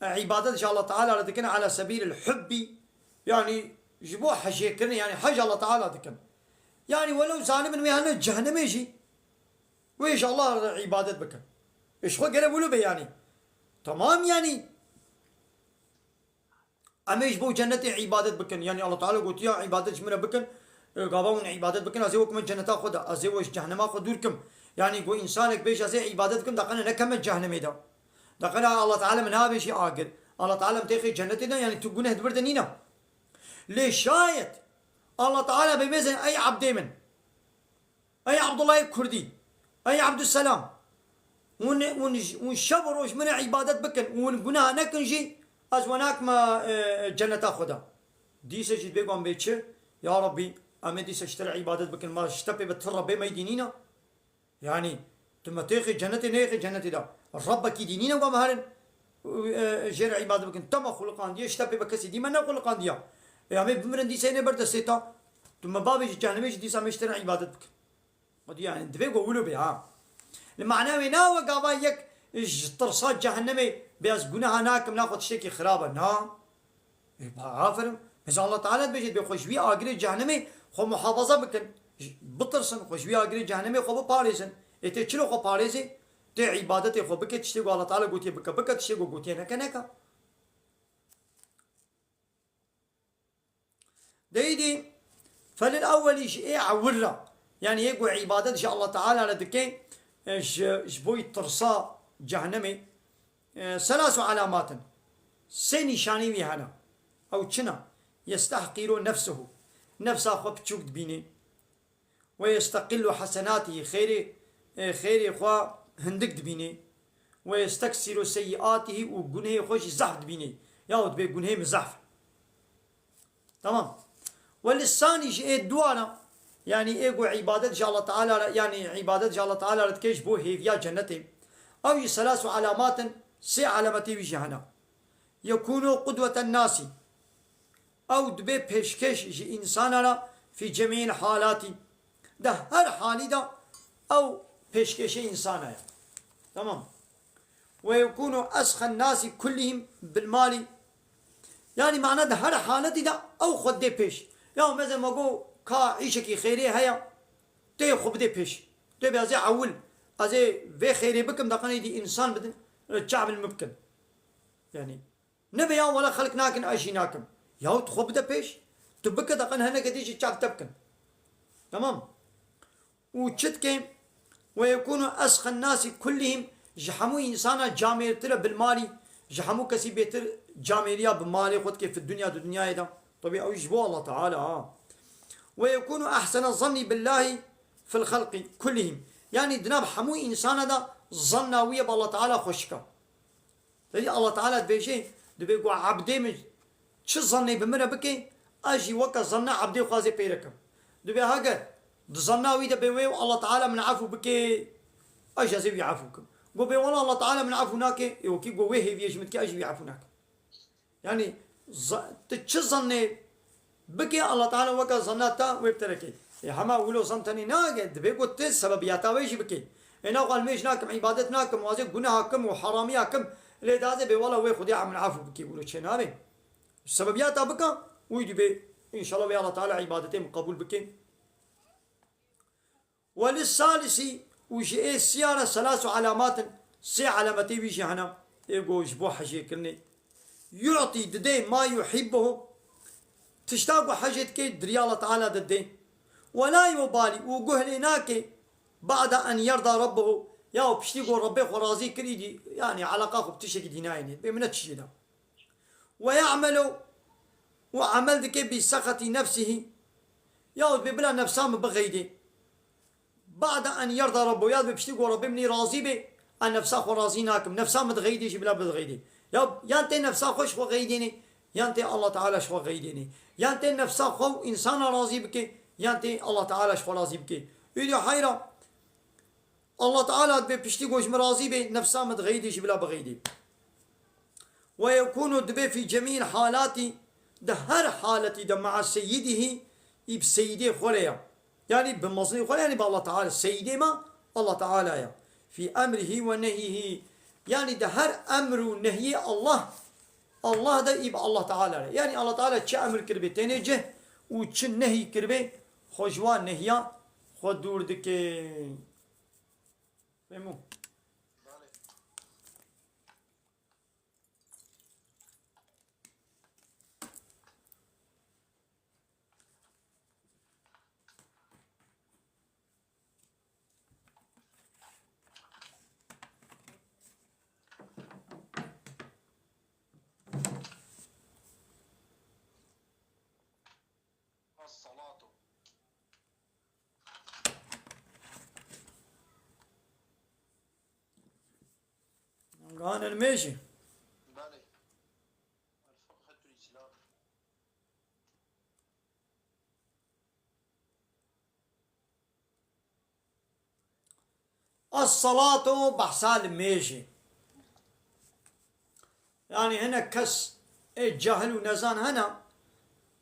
îbadet ji Allah Teala re dikin, ala sebîl el hubbî, yanî ji bo hejêkirinê, yanî hej Allah Teala dikin. Yanî welew zalim in, wê hene cehennemê jî, wê ji Allah re îbadet bikin. Ê ji xwe gere wilo be yanî. Temam yanî. Em ê ji bo cennetê îbadet bikin. Yanî Allah Teala gotiya îbadet ji min re bikin. E, gava hûn îbadet bikin, ez ê we kime cenneta xwe de. Ez ê we ji cehennema xwe dûr kim. Yanî ku însanek bêje ez ê îbadet bikim, daqene nekeme cehnemê de. Daqene Allah Teala min nabêjî agir. Allah Teala min têxê cennetê de, yanî tu guneh di vir de nîne. Lê şayet Allah Teala bê mêze, ey ebdê min. Ey Abdullahê Kurdî, ey Abdusselam, hûn, hûn, hûn şev û roj min re îbadet bikin û hûn guneha nekin jî, ez we nakime, e, cenneta xwe de. Dîse jî dibê wan bê çi? Ya Rabbî, em ê dîse ji te re îbadet bikin, ma ji te pê bi ti Rebbê me yî dînî ne? Yanî, tu me têxê cennetê, nêxê cennetê de. Rebbekî dînî ne, wan me herin, e, jê re îbadet bikin. Te me xuliqandiye, ji te pê bi kesî dî me nexuliqandiya. E, em ê bimirin dîse ê nê ber destê te. Tu me babê ji cehnemê jî dîsa em ê ji te re îbadet bikin. Xwedî, yanî, divê ku wilo bê, ha. Li mana wê na we gava yek ji tirsa cehennemê bê ez guneha nakim, naxwe tiştekî xirab e. Na. Ê, ba, aferin. Mesela Allah Teala dibêje, dibê xwe ji wî agirê cehennemê xwe muhafaza bikin. J-, bitirsin, xwe ji wî agirê cehennemê xwe biparêzin. Ê tê çilo xwe parêzê? Tê îbadetê xwe bike, tiştê ku Allah Teala gotiye bike, bike, tiştê ku gotiye neke, neke. Deyîdî, felil ewwelî ji ê ewil re, yanî ê ku îbadet ji Allah Teala re dike, e, ji, ji bo tirsa cehennemê, e, selasu alamatin. Sê nîşanî wî hene. Ew çi ne? Yestehqîru nefsehu. Nefsa xwe piçûk dibînê. Ve yesteqillu hasenatihî, xêrê, e, xêrê xwe hindik dibînê. Ve yesteksiru seyyiatihî, û gunehê xwe jî zehf dibînê. Yahut bê gunehê min zehf. Tamam. Ve lissanî ji ê duwana, yanî ê ku îbadet ji Allah Teala re, yanî îbadet ji Allah Teala re dike ji bo hêviya cennetê. Ew jî selasu alamatin, sê alametê wî jî hene. Yekûnu qudweten nasî. Ew dibe pêşkêş ji însana re fî cemîl halatî. Di her halî de ew pêşkêşê însana ye. Tamam. Ve yekûnu esxen nasî kullihîm bil malî. Yanî mana di her haletî de ew xwe dê pêş. Ya meze me got ka îşekî xêrê heye, tê xwe bidê pêş. Tê bê ez ê ewil, ez ê vê xêrê bikim, daqenê dî însan bidin, çav li min bikin. Yanî, nebe ya wele xelk nakin, ez jî nakim. Yahu tu xwe bide pêş, tu bike, daqen hineke dî jî çav te bikin. Tamam. Û çi dike? Ve yekûnu esxen nasî kullihîm, ji hemû însana camêrtir e bil malî, ji hemû kesî bêtir camêriya bi malê xwe dike fi dunya, di dinyayê de. Tabî ew ji bo Allah Teala, ha. Ve yekûnu ehsene zannî billahî fil xelqî kullihîm. Yanî di nav hemû însana de zanna wî ye bi Allah Teala xweşik e. Tedî Allah Teala dibêje, dibê ku ebdê min çi zannê bi min re bike, ez jî weke zanna ebdê xwe ez ê pê re kim. Dibê heger di zanna wî de bê wê û Allah Teala min efû bike, ez jî ez ê wî efû kim. Go bê wela Allah Teala min efû nake, ê wekî go wê hêviyê ji min dike, ez jî wî efû nakim. Yanî, za-, tu çi zannê bike, Allah Teala weke zanna te wê bi te re kê. Ê, hema wilo zan tenê nage, dibê ku tu sebebiyata wê jî bikê. Ê, naxwe ez mêj nakim, îbadet nakim, wazê guneha kim û haramiya kim, lê dazê bê wela wê Xwedê min efû bikê, wilo çê nabe. Sebebiyata bika, wî dibê, înşallah wê Allah Teala îbadetê min qebûl bikê. Welî salisi, û ji ê siya re selasu alamatin, sê alametê wî jî hene, ê ku ji bo hejê kirinê. Yu'tî, didê, ma yuhibbuhu, tişta ku hejê dike, diriya Allah Teala didê. Wela yubalî, û guh lê nake, ba'de en yerda rabbuhu, ya û piştî ku Rebbê xwe razî kirî dî, yanî eleqa xwe bi tiştekî dî nayênê, bê min ne tiştê de. Ve ya'melu, û emel dike bi sexetî nefsihî. Yahut bê bila nefsa min bixeydê. Ba'de en yerda Rabbo, ya dibê piştî ku Rabbê min ê razî bê, ez nefsa xwe razî nakim. Nefsa min dixeydê jî bila bidixeydê. Ya, yan tê nefsa xwe ji xwe xeydênê, yan tê Allah Teala ji xwe xeydênê. Yan tê nefsa xwe û însana razî bike, yan tê Allah Teala ji xwe razî bike. Îdî heyra, Allah Teala dibê piştî ku ji min razî bê, nefsa min dixeydê jî bila bixeydê. Ve yekûnu, dibê fî cemîl halatî, Di her haletî de ma'a seyyidihî, î bi seyyidê xwe re ya. Yanî bi mezinê xwe re, yanî bi Allah Teala. Seyyidê me Allah Teala ya. Fî emrihî ve nehyihî. Yanî di her emr û nehyê Allah, Allah de î bi Allah Teala re. Yanî Allah Teala çi emr kiribê tênê cih û çi nehy kiribê xwe ji wan nehya xwe dûr dike. Fehmû? الصلاة. Gan el mêjî. بله. الفقه الإسلامي. Es-salatu behsa limêjê. Yanî hinek kes ê cahil û nezan hene,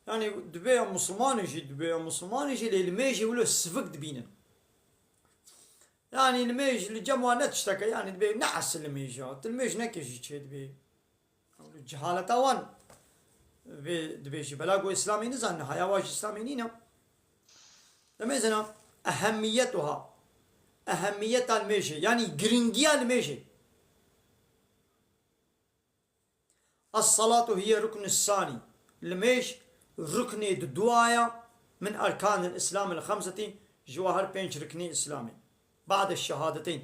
yanî dibê ya Muslimanê jî, dibê ya Muslimanê jî lê limêjê wilo sivik dibînin. Yanî limêj li cem wan ne tişteke, yanî dibê ne esil limêj ya. Tu limêj neke jî çê dibê. Cehaleta wan vê dibêjî. Bela ku Îslamê nizanine, haya wa ji Îslamê nîne. Demê zina ehemmiyetuha. Ehemmiyeta limêjê, yanî giringiya limêjê. Es-salatu hiye ruknus sani. Limêj ruknê di duaya min erkanil Îslam el xemsetî, ji wa her pênc ruknê Îslamê. Ba'de şehadeteyn.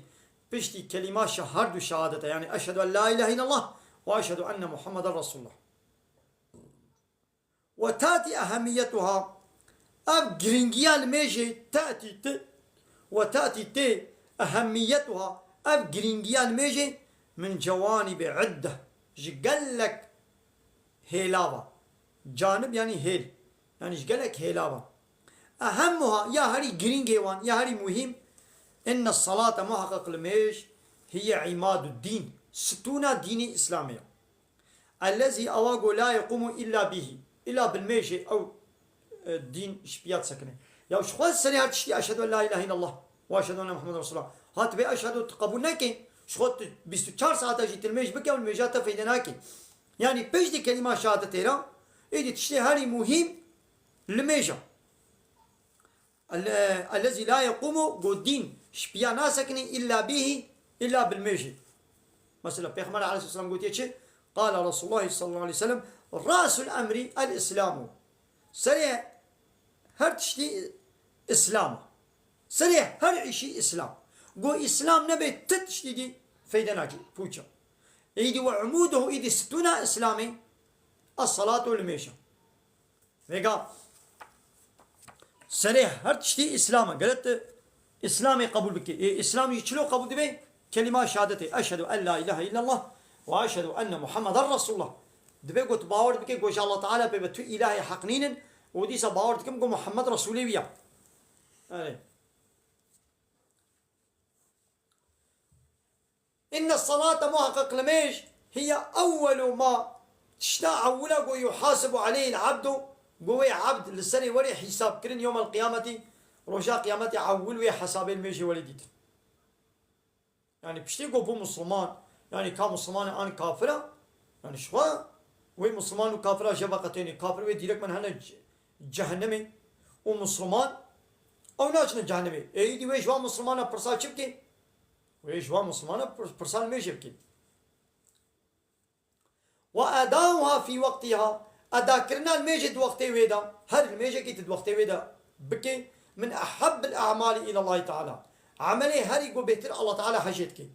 Piştî kelîma şe-, her du şehadete, yanî eşhedü en la ilahe illallah ve eşhedü enne Muhammeden Resulullah. Ve tati ehemmiyetuha, ev giringiya limêjê tati ti, ve tati tê ehemmiyetuha, ev giringiya limêjê min cewanîbê idde, ji gelek hêla ve. Canib yanî hêl. Yanî ji gelek hêla ve. Ehemmuha, ya herî girîngê wan, ya herî muhîm, inne salate, muheqeq limêj, hiye îmaduddîn, stûna dînê Îslamê ye. Ellezî, ewa ku la yequmu illa bihî. Illa bi limêjê ew, e, dîn ji piya disekine. Ya ji xwe serê her tiştî eşhedü en la ilahe illallah ve eşhedü enne Muhammeden Resulullah. Ha tu bê eşhedü tu qebûl nekê, ji xwe tu bîst û çar saeta jî tu limêj bike û limêja te feyde nake. Yanî piştî kelîma şehadetê re, êdî tiştê herî muhîm limêj e. Ele-, ellezî la yequmu, ku dîn ji piya nasekinî, illa bihî, illa bi limêjê. Mesela Pêxember aleyhisselam gotiye çi? Qala Resulullah sallallahu aleyhi ve sellem, rasul emri el-islamu. Serê her tiştî Îslam. Serê her îşî Îslam. Go Îslam nebe ti tiştî dî feyde nakî, pûça. Îdî ve umuduhu, îdî stûna Îslamê, es-salatu, limêja. Vêga serê her tiştî Îslam e. Gere tu Îslamê qebûl bikî. Ê, Îslam jî çilo qebûl dibe? Kelîma şehadetê. Eşhedü en la ilahe illallah ve eşhedü enne Muhammeden Resulullah. Dibe got bawer bike, got ji Allah Teala pê ve tu îlahê heq nînin û dîsa bawer dikim ku Muhammed Resulê wî ya. Erê. Inne salate, muheqeq limêj, hiye ewwelu ma, tişta ewwila ku yuhasibu aleyhil abdu, ku wê abd li serê werê hîsabkirin yewmel qiyametî, roja qiyametê ewwil wê hesabê limêjê werê dîtin. Yanî piştî ku bû Musliman, yanî ka Musliman e an kafir e, yanî ji xwe wê Musliman û kafira jê veqetênê. Kafir wê dîrek min hene ce-, cehennemê û Musliman ew naçine cehennemê. Ê, îdî wê ji wan Muslimana pirsa çi bikê? Wê ji wan Muslimana pir-, pirsa limêjê bikê. Ve edauha fî wektiha, edakirina limêjê di wextê wê de, her limêjekî tu di wextê wê de bikê, min ehabbil a'mali îlallahî teala. Emelê herî ku bêhtir Allah Teala hejê dikê.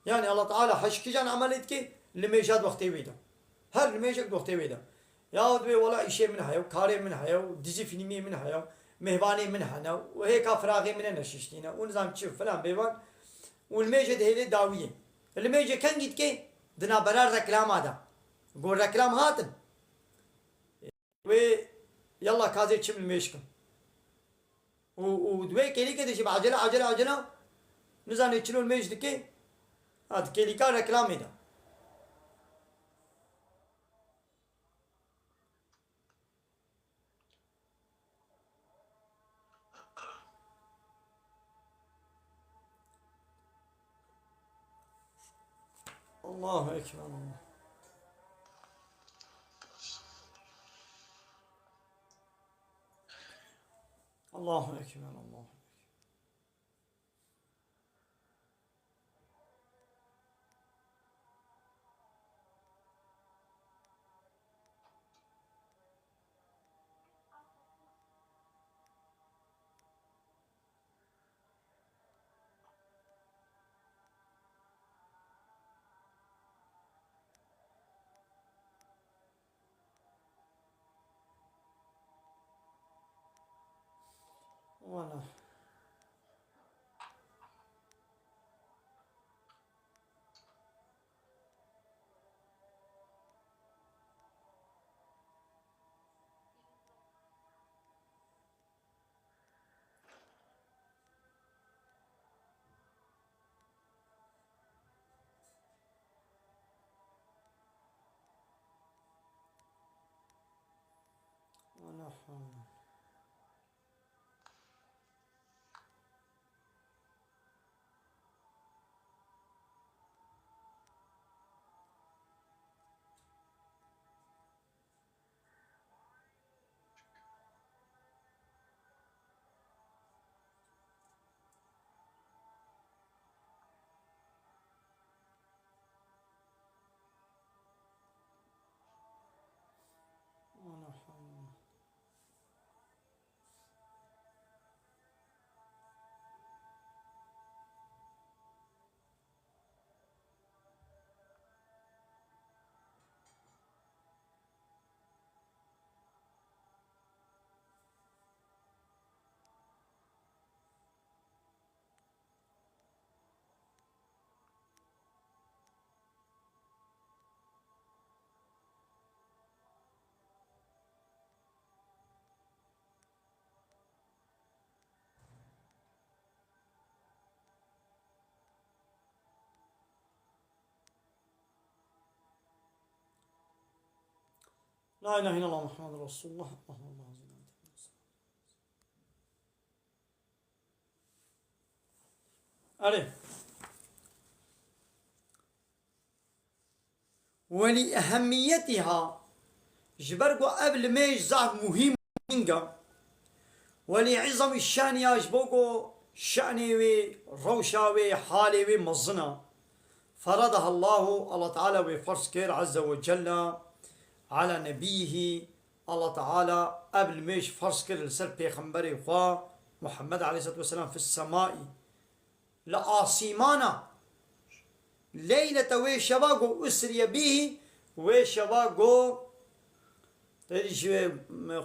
Yanî Allah Teala hej kîjan emelê dikê? Limêja di wextê wê de. Her limêjek di wextê wê de. Ya dibê wela îşê min heye, karê min heye, dizî fîlmê min heye, mêvanê min hene, û hêka firaxê min e neşiştîne, û nizam çi filan bêvan, û limêjê dihêlê dawiyê. Limêjê kengî dikê? Di navbera reklama de. Got reklam hatin. Wê yalla kazê çim limêj kim. Û, û di wê kêlîkê de jî bi acele, acele, acele nizanê çilo limêj dikê. Ha, di kêlîka reklamê de. Allahu Ekber, Allah. Allahu Ekber, Allahu Ekber. Voilà. ولا حول. ولا حول. لا إله إلا الله محمد رسول الله. اللهم صل على سيدنا محمد. Erê. Welî ehemmiyetiha, ji ber ku ev limêj zaf muhîm û girîng e. Welî izamî şaniha, ji bo ku şanê wê, rewşa wê, halê wê mezin e. Feradaha Allahu, Allah Teala wê ferz kir, Azze ve Celle, ala nebiyyihi, Allah Teala ev limêj ferz kir li ser pêxemberê xwe, Muhammed aleyhissalatu vesselam, fis semai, li asîmana. Leylete, wê şeva ku usriye bîhî, wê şeva ku te ji Me-,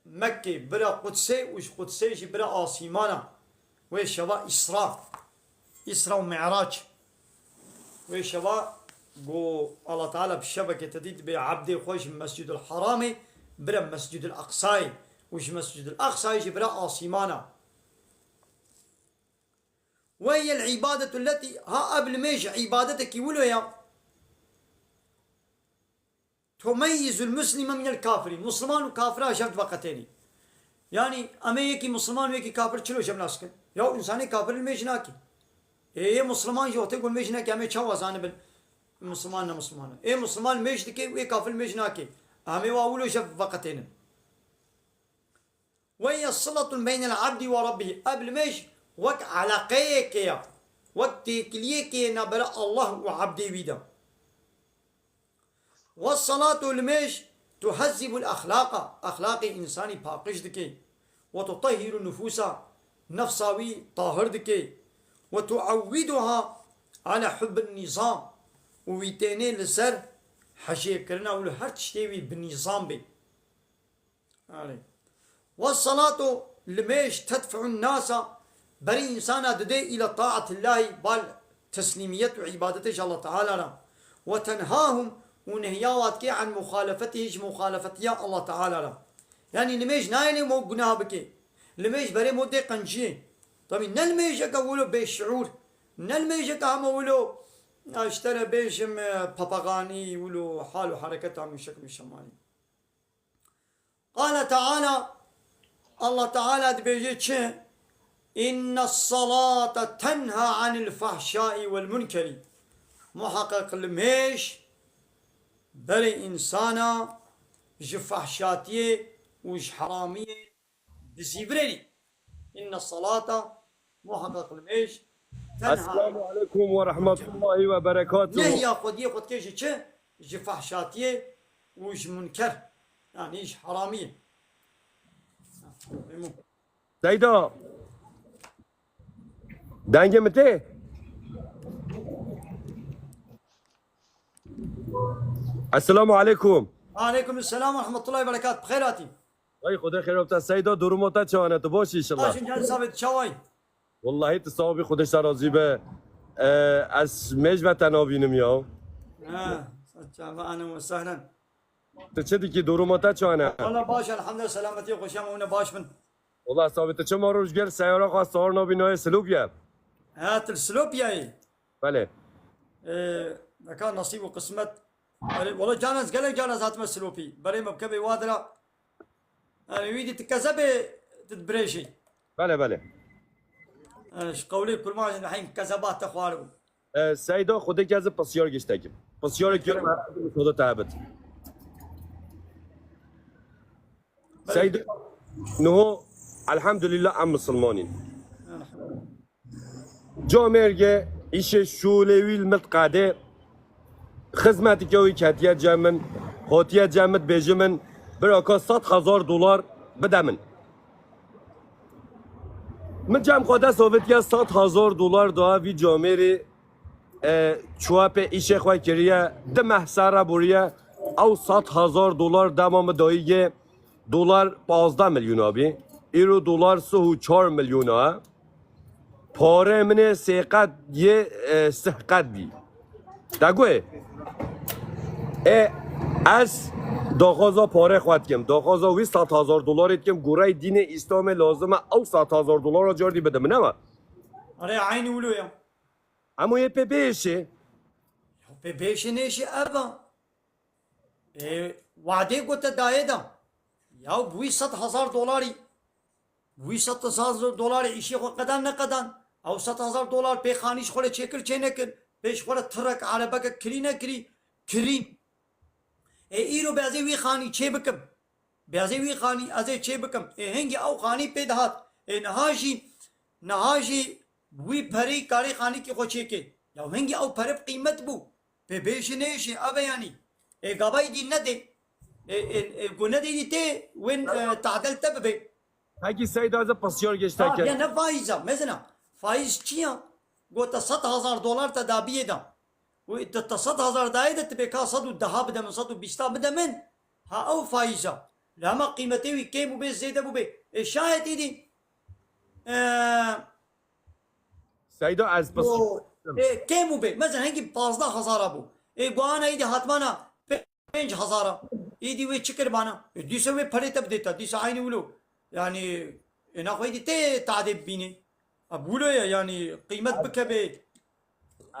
Mekkê bira Qudsê û ji Qudsê jî bira asîmana. Wê şeva Îsra. Îsra û Mi'rac. Wê şeva ku Allah Teala bi şevekê te dît bê ebdê xwe ji Mescîdul Haramê bira Mescîdul Aqsayê û ji Mescîdul Aqsayê jî bira asîmana. Ve hiyel îbadetu letî, ha ev limêj îbadetekî wilo ya. Tumeyyizul muslime minel kafirîn. Musliman û kafira jev diveqetênî. Yanî em ê yekî musliman û yekî kafir çilo jev nas dikin? Ya însanê kafir limêj nake. Ê yê musliman jî wextê ku limêj nake, em ê çawa zanibin musliman ne musliman e? Ê musliman limêj dike û ê kafir limêj nake. Em ê wa wilo jev veqetênin. Ve hiye siletun beynel abdi ve rabbih. Ev limêj wek eleqeyekê ye. Wek têkiliyekê ye navbera Allah û ebdê wî de. Ve salatu, limêj tuhezzibul exlaqa. Exlaqê însanî paqij dike. Ve tutehhiru nufusa. Nefsa wî tahir dike. Ve tuewwiduha ala hubbin nizam. Û wî tênê li ser hejêkirina û li her tiştê wî bi nîzam bê. Erê. Ve salatu, limêj tedfi'un nasa, berî însana dide îla taatillahî, bal teslîmiyet û îbadetê ji Allah Teala re. Ve tenhahum, û nehya wa dike an muxalefetihî, ji muxalefetiya Allah Teala re. Yanî limêj nayê lê mo gunah bike. Limêj berê mo dê qenciyê. Tabî ne limêjeke wilo bêşiûr, ne limêjeke hema wilo, ya ji te re bêjim, e, papaganî, wilo hal û hereketa min şekil û şemalî. Qale Teala, Allah Teala dibêje çi? İnne salate tenha anil fahşai vel munkeri. Muheqeq li mêj berê însana ji fehşatiyê û ji heramiyê dizîvirênî. Înne salata, muheqeq li mêj, tenha Esselamu aleykum ve rahmetullahi ve berekatuhu. Nehya xwediyê xwe dike ji çi? Ji fehşatiyê û ji munker. Yanî ji heramiyê. Seyda. Dengê min tê? Esselamu aleykum. Aleykum selam ve rahmetullahi ve berekat. Bi xêr hatî. Vay Xwedê xêr bibte. Seyda, duruma te çawa ne? Tu baş î inşallah? Baş in, can sabit çaway. Wallahî tu sağ bî, Xwedê ji te razî be. Ee, ez mêj ve te nabînim ya. Ha, çava, ahlen ve sehlen. Tu çi dikî, duruma te çawa ne? Valla baş, elhamdülillah, selametiyê xweşiya me hûn ê baş bin. Wala sabit, tu çima rojger seyara xwe sar nabî nayê Silopye? Ha, tu li Silopyeyê? Belê. Ee, neka nasîb û qismet. Erê, wala can ez gelek can ez hatime Silopî. Berê me bikeve wadira. Erê, wî dî tu kezebê tu dibirêjî. Belê, belê. Erê, ji qewlê kurmancên heyîm kezeba te xwaribû. E, Seyda, xwedê ke ez pisyar gişte kim. Pisyarek kirim, her kim soda te hebit. Seyda, niho, elhamdülillah, em misilmanîn. Camêrge, îşê şûlê wî li min qadê, xizmetike wî ketiye cem min, hatiye cem min, dibêje min, bira ka sed hezar dolar bide min. Min cem xwe dest avêtiye, sed hezar dolar da vî camêrê, e, çûye pê îşê xwe kiriye, di meh ser re bûriye, ew sed hezar dolar dema min dayî yê, dolar pazdeh milyon a bî, îro dolar sih û çar milyon a. Parê min ê sê qet yê, e, sih qet bî. Te got, ê, ez daxwaza parê xwe dikim. Daxwaza wî sed hezar dolarê dikim. Goreyê dînê Îslamê lazim e ew sed hezar dolara cardî bide min, nema? Erê, eynî wilo ya. Emo yê pê bêşê. Ya pê bêşê nêşê ev e. Ê, wadê gote dayê de. Ya bi wî sed hezar dolarî Wî sed hezar dolarê îşê xwe qedan neqedan. Ew sed hezar dolar pê xanî ji xwe re çêkir çênekir. Pê ji xwe re tirek, erebeke kirî nekirî, kirî. Ê îro bê ez ê wî xanî çê bikim. Bê ez ê wî xanî ez ê çê bikim. Ê hingî ew xanî pê dihat. Ê niha jî, niha jî wî perî karî xanîkî xwe çêkê. Ya hingî ew pere bi qîmet bû. Pê bêşî nêşî, eve yanî. Ê gavayî dî nedê. Ê, ê, ê, ku nedê dî tê, wên, e, tadel te bibê. Pekî Seyda, ez pisyar geşte Ha, ke. Ya ne faiz a, mezina. Faiz çi ya? Gote sed hezar dolar te dabiyê da. Û te, te sed hezar dayê de, tu bê ka sed û deha bide min, sed û bîsta bide min. Ha, ew faiz a. Lê hema qîmetê wî kêm û bê, zêde bû bê. Ê şayet îdî, e, Seyda, ez pisyar. Yo, ê, kêm û bê. Mezin hengî pazdeh hezar a bû. Ê, guhana îdî hatmana pê-, pênc hezar a. Îdî wê çi kir bana? Ê, dîsa wê perê te bidê te. Dîsa eynî wilo. Yanî, ê, naxwe îdî tê tadê bibînî. A, wilo ye, yanî, qîmet bikeve.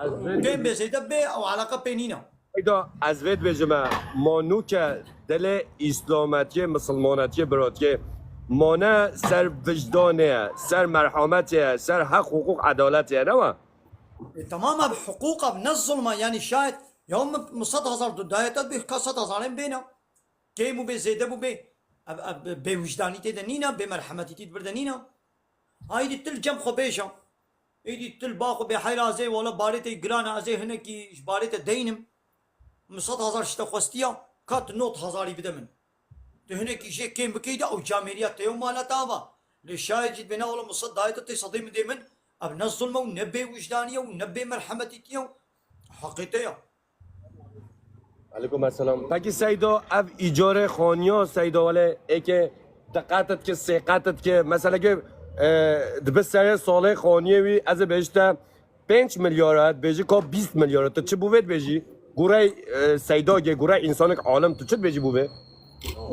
Ez vê Kêm bê, zêde bê, ew eleqe pê nîne. Seyda, ez vê dibêjime, ma nûke dilê îslametiyê, misilmanetiyê, biratiyê, ma ne ser wijdanê ye, ser merhametê ye, ser heq, hiqûq, edaletê ye, ne wa? E, tamam, ev hiqûq, ev ne zulm e, yanî şayet, ya min, min sed hezar du dayê te, bê ka sed hezarên bêne. Kêm û bê, zêde bû bê. Ev, ev bêwijdanî tê de nîne, bêmerhemetîtî di vir de nîne. Aydî tu li cem xwe bêje. Êdî tu li ba xwe bê heyra, ez ê wele barê te giran e, ez ê hinekî ji barê te deynim. Min sed hezar ji te xwestiya, ka tu nod hezarî bide min. Tu hinekî jê kêm bikey de ew camêriya te ye û mala te ava. Lê şayet jî dibê ne wele min sed dayê te tê sedê min dê min, ev ne zulm e û ne bêwijdanî ye û ne bêmerhemetîtî ye û heqê te ye. Aleykum esselam. Pekî Seyda, ev îcarê xaniya Seyda, wele êkê di qet dike, sê qet dike, meselekê, e, dibe serê salê xaniyê wî, ez ê bêjim te pênc milyar e, dibêjî ka bîst milyar e. Tu çi bû vê dibêjî? Gurey, e, Seyda ge, gurey însanek alim, tu çi dibêjî bû vê?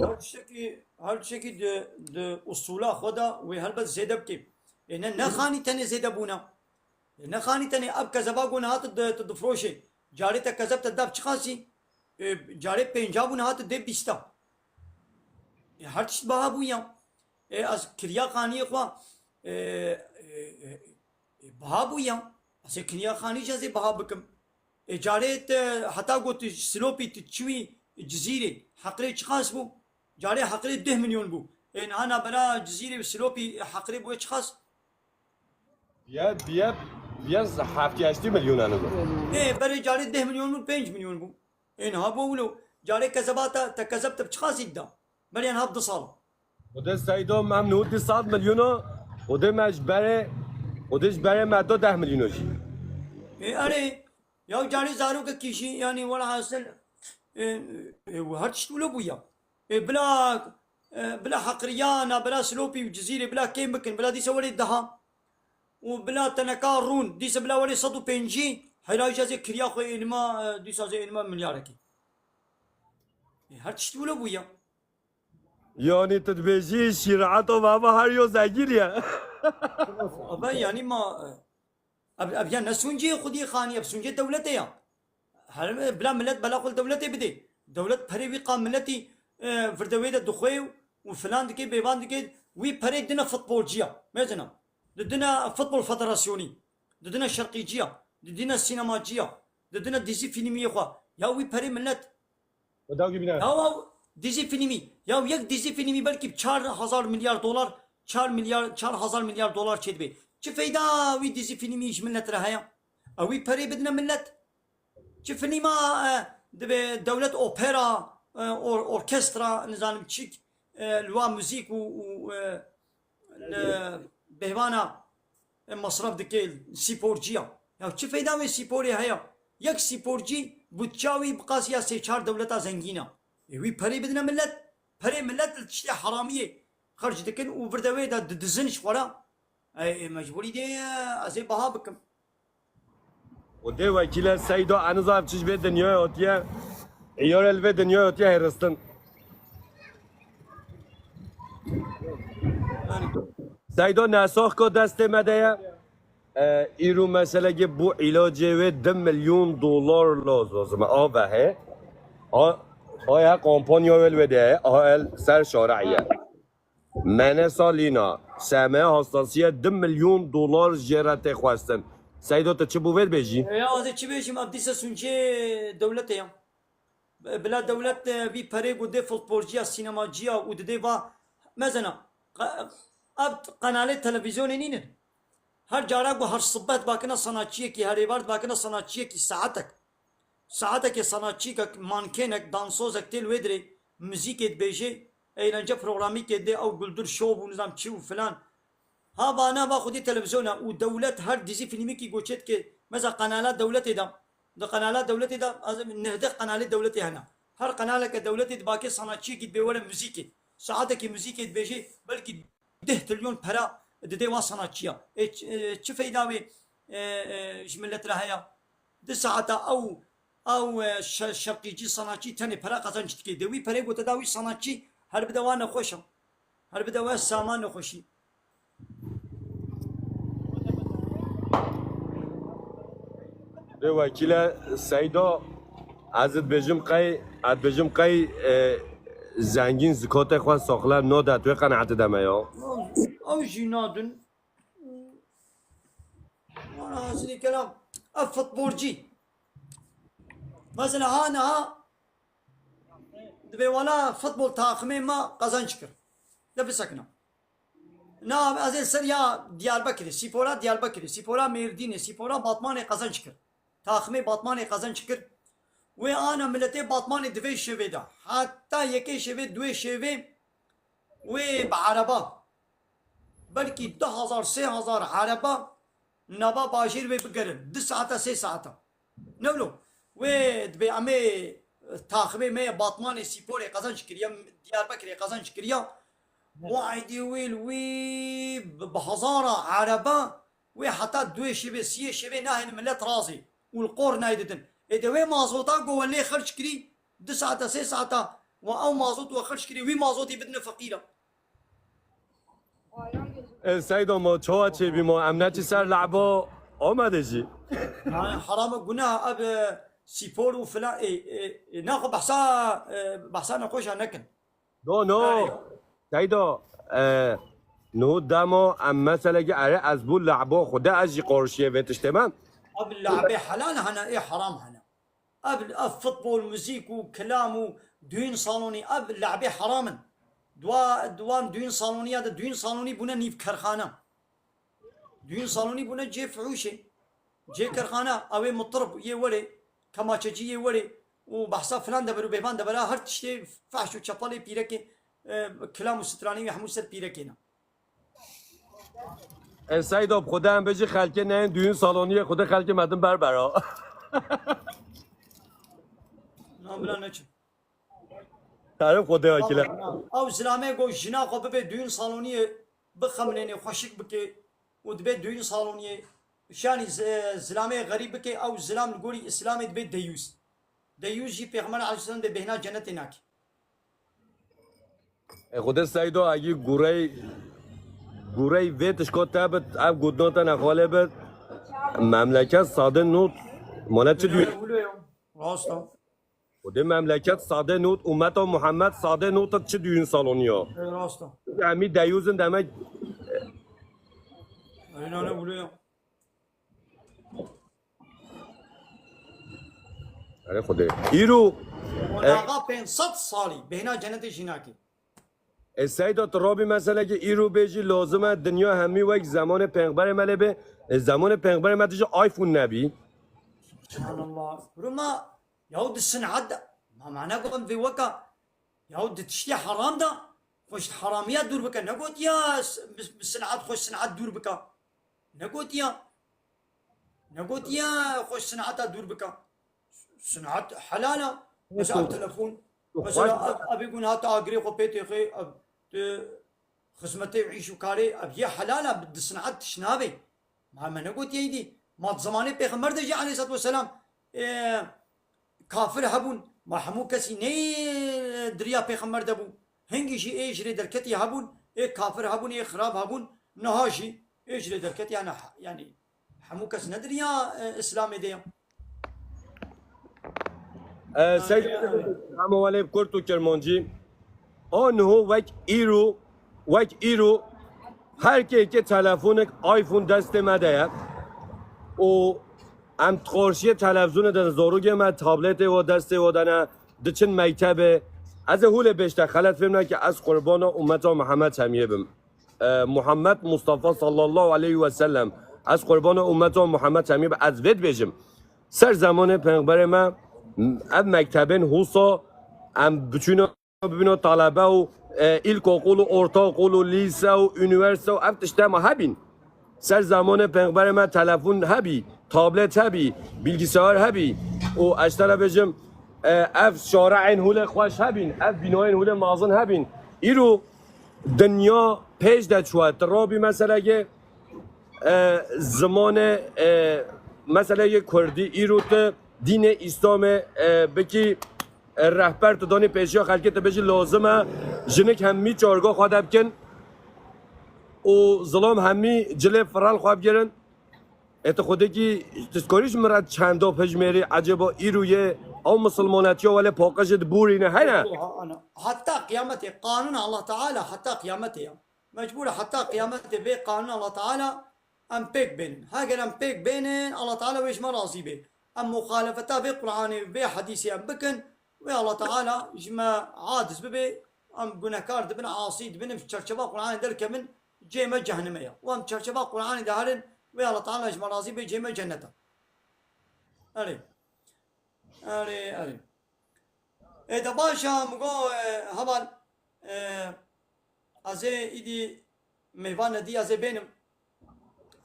Her tiştekî, her tiştekî di, di usûla xwe de wê helbet zêde bike. Ê ne, ne xanî tenê zêde bûne. Ê, ne xanî tenê ev kezeba ku niha tu di-, tu difroşê. Carê te kezeb te da bi çi qasî? Ê, carê pênca bû, niha tu dê bîsta. Ê, her tişt biha bû ya. Ê, ez kiriya xaniyê xwe, ê, ê, ê, ê, biha bû ya. Ez ê kiriya xanî jî ez ê biha bikim. Ê carê te heta got tu Silopî tu çiwî Cizîrê, heqirê çiqas bû? Carê heqirê deh milyon bû. Ê niha nabera Cizîrê û Silopî heqirê bûye çiqas? Biye, biye, biye heftê heştê milyon anî bû. Ê berê carê deh milyon bû, pênc milyon bû. Ê niha bû wilo. Carê kezeba te, te kezeb te bi çiqas î dida? Beriya niha bi du sal. Û de Seydo, em nû di sed milyon o, û de me ji berê, û de ji berê me do deh milyon o jî. Ê erê, ya carê zarokekî jî, yanî welhasil, ê, ê, her tişt wilo bûya. Ê, bila, e, bila heqiriya nabera Silopî û Cizîrê bila kêm bikin, bila dîsa werê deha. Û bila teneka rûn, dîsa bila werê sed û pêncî, heyra jî ez ê kiriya xwe ênima, e, dîsa ez ê ênima milyarekî. Ê, her tişt wilo bûya. Yanî tu dibêjî şîreeto baba her yo zegîr ye. Ava yanî ma, e, ev, ev ya ne sûncê xwedî xanî, ev sûncê dewletê ya. Her bila millet bela xwe li dewletê bidê. Dewlet perê wî qa milletî, e, virde wê de dixwê û filan dike, bêvan dike, wî perê dine futbolciya. Mezina. Didine futbol federasyonî. Didine şerqîciya. Didine sînemaciya. Didine dizî fîlmiyê xwe. Ya wî perê millet. Ve dalga biner. Ya dizî fîlmî. Ya yek dizî fîlmî belkî çar hezar milyar dolar, çar milyar, çar hezar milyar dolar çêdibe. Çi feyda wî dizî fîlmî ji millet re heye? Ew wî perê bidine millet. Çi filma, e, dibe dewlet opera, e, or-, orkestra, nizanim çik, e, li wa muzîk û, û, e, li bêhvana, e, masraf dike sporciya. Ya çi feyda wê sporê heye? Yek sporcî budça wî bi qasiya sê çar dewleta zengîn e. Ê wî perê bidine millet. Perê millet li tiştê heramiyê xerc dikin û vir de wê de didizin ji xwe re. Ê, ê mecbûrî dê, e, ez ê biha bikim. Û dê wekîle Seydo, eniza ev çi ji vê dinyayê hatiye, îyare li vê dinyayê hatiye hêristin. Seydo, nesax ko destê me de ye. E, îro meselekê bû îlacê wê di milyon dolar lazim e. Ave he. A, aya kampanya wê li wê de ye. A el ser şarê ye. Menesa Lîna, S M hastasiye du milyon dolar jê re tê xwestin. Seydo, tu çi bû vê dibêjî? Ya, ez ê çi bêjim, ev dîsa sûncê dewletê ya. Bila dewlet, e, vî perê ku dê futbolciya, sînemaciya û didê va, mezena, qe-, ev qenalê televîzyonê nînin. Her cara ku her sibet bakine sanatçiyekî, her êvar dibakine sanatçiyekî, saetek. Saetekê sanatçîkek, mankênek, dansozek tê li wê dirê, muzîkê dibêjê, eğlence programîkê dê, ew Guldur Show û nizam çi û filan. Ha vana va xwedî televîzyon e û dewlet her dizî fîlmîkî goçê dike, meza qenala dewletê de, di qenala dewletê de, ez ê neh deh qenalê dewletê hene. Her qenaleke dewletê dibakê sanatçiyekî dibê were muzîkê. Saetekî muzîkê dibêjê, belkî deh trilyon pera didê wa sanatçiya. Ê, ç-, ê, çi feyda wê, e, e, ji millet re heye? Di saeta ew, ew, e, şe-, şerqîcî sanatçî tenê pere qezenc dike. De wî perê gote da wî sanatçî her bide wa nexweşa. Her bide we sama nexweşî. Rê wekîle Seydo, ez dibêjim qey, ez dibêjim qey, e, zengîn zikotê xwe saxle node, tu yê qenaetê de me ya. Ew jî nadin. Wana hazirî kelam. Ev futbolcî. Mesela ha niha dibê wala futbol taximê me qezenc kir. De bisekine. Na, ez ê ser ya Diyarbekirê, spora Diyarbekirê, spora Mêrdînê, spora Batmanê qezenc kir. Taximê Batmanê qezenc kir. Wê ana miletê Batmanê di vê şevê de. Heta yekê şevê, duê şevê wê bi ereba. Belkî du hezar, sê hezar ereba nava bajêr wê bigerin. Du saeta, sê saeta. Ne wilo? Wê dibê em ê taximê me yê Batmanê spor ê qezenc kiriye, Diyarbekirê qezenc kiriye. Û aydî wî li wî bi, bi hezara ereba wê heta duê şevê, siyê şevê nahêne milet razê û li qor nayê didin. Ê de wê mazota ku we lê xerc kirî, du saeta, sê saeta we ew mazot we xerc kirî, wî mazotî bidine feqîra. E, Seydo, ma çawa çêbî ma? Em neçî ser lehba Amedê jî? Yani, herame, gunah, ev, e, spor û filan, e, e, e, naxwe behsa, e, behsa nexweşa nekin. No, no. Seydo, e, no dema em meselekî ere ez bû lehba xwe de ez jî qarşiyê vê tiştê me. Ev lehbê helal hene, ê heram hene. Ev, ev futbol, muzîk û kilam û düğün salonî, ev le'bê heram in. Dua, di wan düğün salonî ya de düğün salonî bûne nîv kerxane. Düğün salonî bûne cihê fuhûşê. Cihê kerxane, ew ê mutirib yê werê, kemaçecî yê werê û behsa filan deber û bêvan debera her tiştê fehş û çepalê pîrekê, e, kilam û stranî wî hemû ser pîrekê ne. E, Seyda, bi Xwedê em bêjî xelkê neyên düğün saloniyê, Xwedê xelkê me din berbera. Na bila neçin. Tarif Xwedê akile. Ew zilamê ku jina xwe bibe düğün saloniyê, bixemlênê, xweşik bike û dibe düğün saloniyê, şanî zi-, zilamê xerîb bike, ew zilam li gorî Îslamê dibe deyûz. Deyûz jî Pêxember aleyhisselam dê bêhna cenetê nake. E, Xwedê Seydo, egî gurey, gurey vê tişko te bit, ev gotina te nexwalê bit, memleket sade not, mane çi dû? Rast e. Xwedê memleket sade not, ummeta Muhammed sade not, çi düğün salonu ya? E, rast e. Emî deyûzin demek. Öyle ne buluyor? Erê Xwedê. Îro, e, Naxa pênc sed salî bêhna cenetê jî nakê. E, Seyda, tu rabî meselekê îro bêjî lazim e dinya hemî wek zemanê pêxemberê me lê be. E, zemanê pêxemberê me dijî iPhone nebî. Subhanallah. Ruma, yaw di sinat de. Ma mane gon vê weka. Yaw di tiştê heram de. Xwe ji heramiya dûr bike. Negot ya s-, bi, bi sinat xwe ji sinat dûr bike. Negotiya. Negotiya xwe ji sinata dûr bike. Sinat helal e. Mesela ev telefon, mesela ev, ev ê gun hate agirê xwe pê têxê, ev, tu xizmetê û îş û karê, ev yê helal e, di sinat tiş nabê. Ma me negotiye îdî. Ma di zemanê Pêxember de jî aleyhisselatu vesselam, e, kafir hebûn, ma hemû kesî ney diriya Pêxember de bû. Hingî jî ê ji rê derketî hebûn, ê kafir hebûn, ê xirab hebûn, niha jî ê ji rê derketî, yani, yanî hemû kes ne diriya, e, Îslamê de ye. E, Seyda, hema welê bi kurt û kirmancî. A niho wek îro, wek îro her kêkê telefonek iPhone destê me de ye. Û em di qarşiyê televîzyonê de zarokê me tabletê wa destê wa de ne, diçin mektebê. Ez ê hûlê bêjte xelet fêm neke, ez qurbana ummeta Mihemed Hemiyê bim. E, Muhammed Mustafa sallallahu aleyhi ve sellem. Ez qurbana ummeta Muhammed Hemiyê bim, ez vê dibêjim. Ser zemanê pêxemberê me, ev mektebên husa em biçûna bibîno talebe û, e, îlkokul û ortaokul û lîse û unîversîte û ev tişte ma hebîn. Ser zamanê pêxemberê me telefon hebî, tablet hebî, bilgisayar hebî û ez te re bêjim, e, ev şareên hûlê xweş hebîn, ev bînayên hûlê mezin hebîn. Îro dinya pêş de çûye. Tu rabî meselekê, e, zimanê, e, meseleyê kurdî, îro tu dînê Îslamê, e, bikî, e, rehber tu danî pêşiya xelkê, tu bêjî lazim e jinik hemî çarga xwe de bikin û zilam hemî cilê firal xwe bigirin. E, tu xwedekî tu dikarî ji min re çenda bihejmêrî, ecêba îro yê ew misilmanetiya welê paqijê diborîne hene? Heta qiyametê, qanûna Allah Teala heta qiyametê ya. Mecbûr e heta qiyametê vê qanûna Allah Teala em pêk bênin. Heger em pêk bênin, Allah Teala wê ji me razî bê. Em muxalefeta vê Qur'anê, vê hedîsê em bikin, wê Allah Teala ji me aciz bibe, em gunehkar dibin, asî dibin, em ji çerçeva Qur'anê derkevin, cihê me cehenime ye. Û em çerçeva Qur'anê de herin, wê Allah Teala ji me razî bê, cihê me cennet e. Erê. Erê, erê. Ê, de baş e, min got, e, heval, e, ez ê îdî mêvan nedî, ez ê bênim.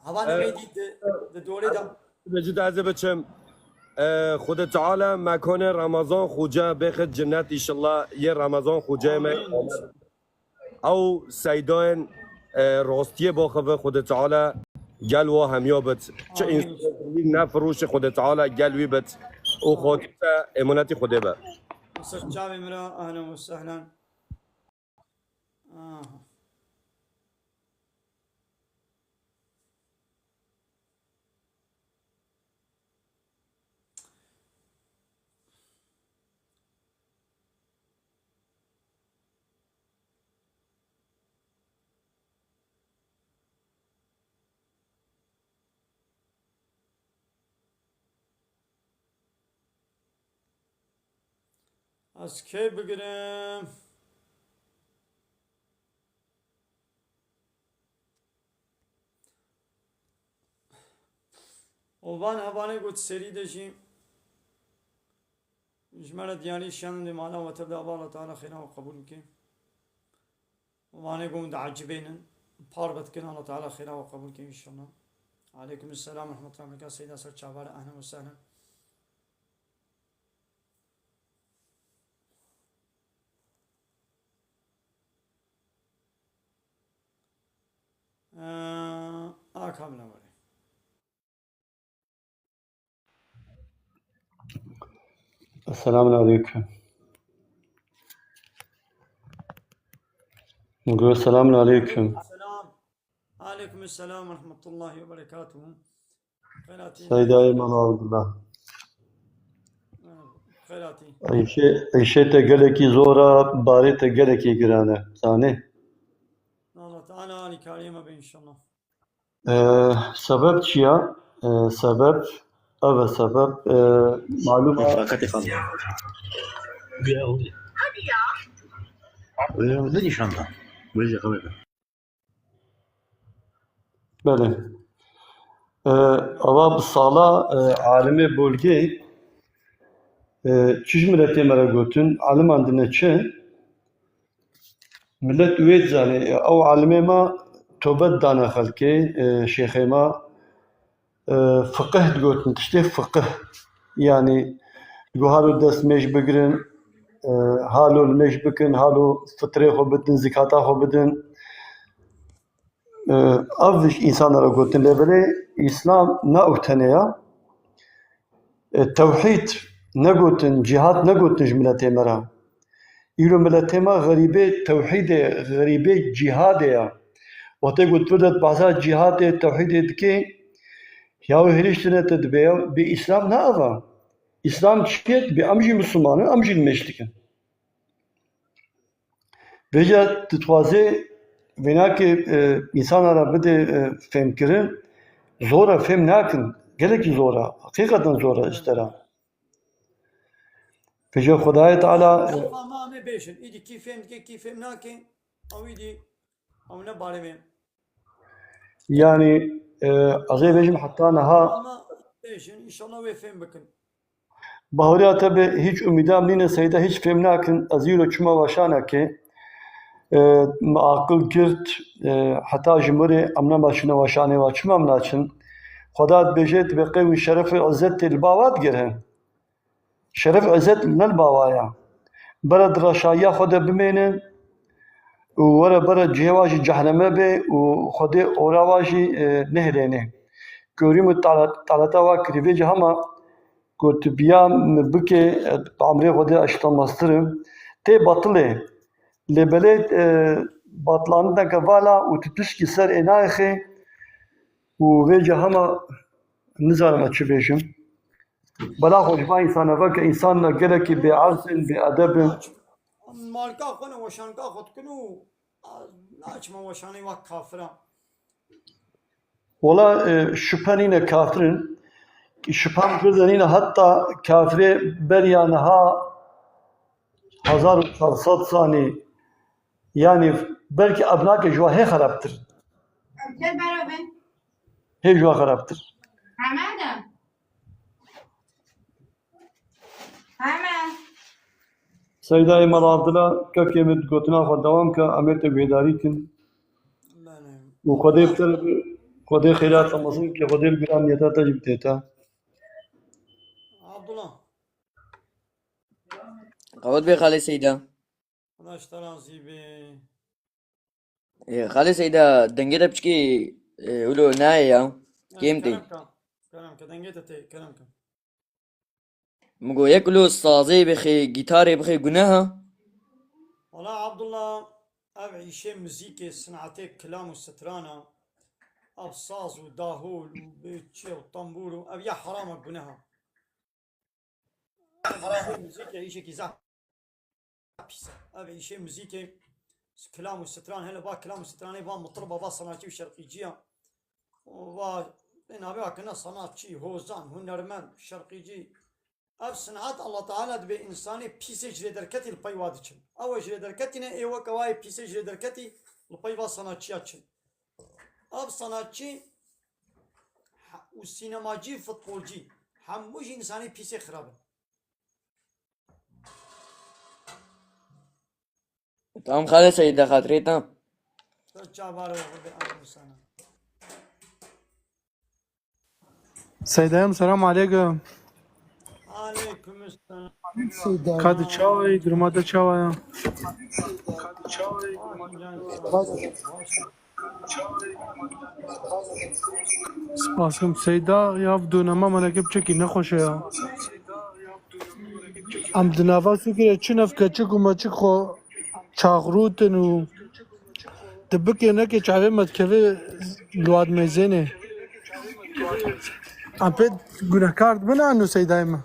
Heval, e, me dî di, di dorê de. Bêjî de ez ê biçim. E, Xwedê Teala mekanê Remezan Xoce bêxit cennet, înşallah yê Remezan Xoceyê me. Amîn. Ew seydayên, e, rastiyê baxive Xwedê Teala gel wa hemiya bit. Çi, amîn, însan wî nefiroşe Xwedê Teala gel wî bit. Û, amîn, xatir te êmanetî Xwedê be. Ser çavê min re, ehlen ve sehlen. Ah. Ez kê bigirim? Û van hevalê got serî de jî ji me re diyarî şiyan dê mala we tev de, Allah Teala xêra we qebûl bike. Û vanê got diecibênin, parve dikin, Allah Teala xêra we qebûl ke înşallah. Aleykum selam ve rahmetullah ve berekatuhu. Seyda ser çavare, ehlen ve sehlen. Ee, a kamera var. Esselamun aleyküm. Go, selamun aleyküm. Selam. Aleyküm selam ve rahmetullahi ve berekatuhu. Xeyratî. Seydayê Mala Abdullah. Xeyratî. Îşê, îşê te gelekî zor e, barê te gelekî giran e. Zanê? Allah Teala alîkariyê me be înşallah. Ee, sebeb çi ya? Ee, sebeb, ev e sebeb, ee, malum e. Refakatê xalê. Ee, ne nîşan da? Wêjê xebê. Belê. Ee, ava bi sala, ee, alimê bolgê, ee, çi ji miletê me re gotin, aliman dine çi? Milet wê dizane, ew alimê me tobe dane xelkê, e, şêxê me, e, fiqih digotin, tiştê fiqih. Yanî, digo halo dest mêj bigirin, e, halo li mêj bikin, halo fitrê xwe bidin, zikata xwe bidin. E, ev ji însana re gotin, lê belê Îslam ne ew tenê ya. E, tewhîd negotin, cîhad negotin ji miletê me re. Îro miletê me xerîbê tewhîdê, xerîbê cîhadê ye. Wextê ku tu dest behsa cîhadê, tewhîdê dikê, ya wê hêrîş tune te dibe ya, bê Îslam ne ev e. Îslam çi ye? Bê em jî Misliman in, em jî nimêj dikin. Vêca tu dixwazê vênakê, e, însana re bidê, e, fêmkirin, zor e, fêm nakin. Gelekî zor e. Heqîqeten zor e ji te re. Vêca Xwedayê Teala, e, Ama em ê bêjin, îdî kî fêm dike, kî fêm nake, ew îdî, ew ne barê me. Yanî, e, ez ê bêjim heta niha Ama bêjin, înşallah wê fêm bikin. Bahuriya te be, hîç umîda min nîne, Seyda, hîç fêm nakin, ez îro çima weşanekê. E, me aqil girt, e, heta ji mirê em nema çine weşanê wa. Çima em naçin? Xweda dibêje, dibê qey wî şeref û izzet tê li ba wa digere. Şeref, izzet ne li ba wa ya. Bere di reşayiya xwe de bimêne û were bere cihê wa jî cehneme be û Xwedê ora wa jî, e, nehêlêne. Gorî min tala-, taleta wa kirî vê cihama Gotibiya min bike, bi emrê Xwedê ez ji te mestir im. Tê betilê. Lê belê, e, betilandineke vala û tu tişkî ser ê nayêxê û vê cihama nizanim ez çi bêjim. Bela xwe ji van însana veke, însan gelekî bêerz in, bêedeb in. Malka xwe ne weşanka xwe dikin û, a, naçime weşanê wek kafira. Wela, e, şüphe nîne kafir in. Şüphem pir de nîne, heta kafirê beriya niha hezar û çar sed sanî, yanî belkî ev nake ji wa hê xerabtir. Gel beraber. Hê ji wa xerabtir. Hemen de. Hemen. Seydayê Mela Abdila, kekê min gotina xwe dewam ke, em ê te guhêdarî kin. Belê. Û Xwedê bi te re, Xwedê xêra te mezin ke, Xwedê li bîra niyeta te jî bidê te. Abdullah. Qewet bê xalê Seyda. Xweda ji te razî be. Ê, xalê Seyda, dengê te piçkî, ê, wilo nayê ya. Ê, kêm tê. Kerem ke. Kerem ke, dengê te tê, kerem ke. Min got, yek wilo sazê bixê, gîtarê bixê, guneh e? Wala Abdullah, ev îşê muzîkê, sinetê kilam û strana, ev saz û dahol û çi û tembûr û ev ya heram e, guneh e. Ev muzîk e, îşekî zaf pîs e. Ev îşê muzîkê, kilam û stran hele, va kilam û stranê va mitriba, va sanatçî û şerqîciya. Va, ê navê wa kine sanatçî, hozan, hunermend, şerqîcî. Ev sinat Allah Teala dibê însanê pîsê ji lê derketî li pey wa diçin. Ew e ji lê derketî ne, ê weke wa yê pîsê ji lê derketî li pey va sanatçiya çin. Ev sanatçî he-, û sînemacî, futbolcî, hemû jî însanê pîsê xirab in. Tamam xalê Seyda, xatirê tam. Ser çavara we, Xwedê amîn sana. Seydayım, selam aleyküm. Aleyküm selam. Ka tu çawa yî, duruma te çawa ya? Spasim. Seyda, ya, ev dûnema me neke piçekî nexweş e ya. Em di nava sûkê de çi nefkeçik û meçik xwe çaxrûtin û di bikê nekê çavê me dikeve li wad mêzênê. Em pê gunehkar dibin an û Seydayê me?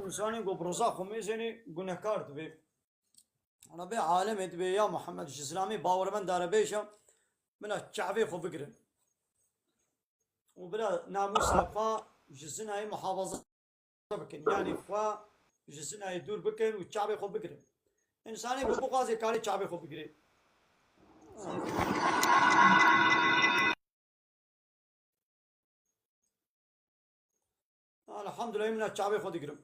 Însanê ku bi riza xwe mêzênê gunehkar dibe. Rebê alemê dibê ya Muhammed ji zilamê bawermendare bêje, mina çavê xwe bigirin. Û bila namûsa xwe ji zinayê muhafaza bikin. Yanî xwe ji zinayê dûr bikin û çavê xwe bigirin. Însanê ku bixwaze karê çavê xwe bigire. Elhamdulillah, min a çavê xwe digirim.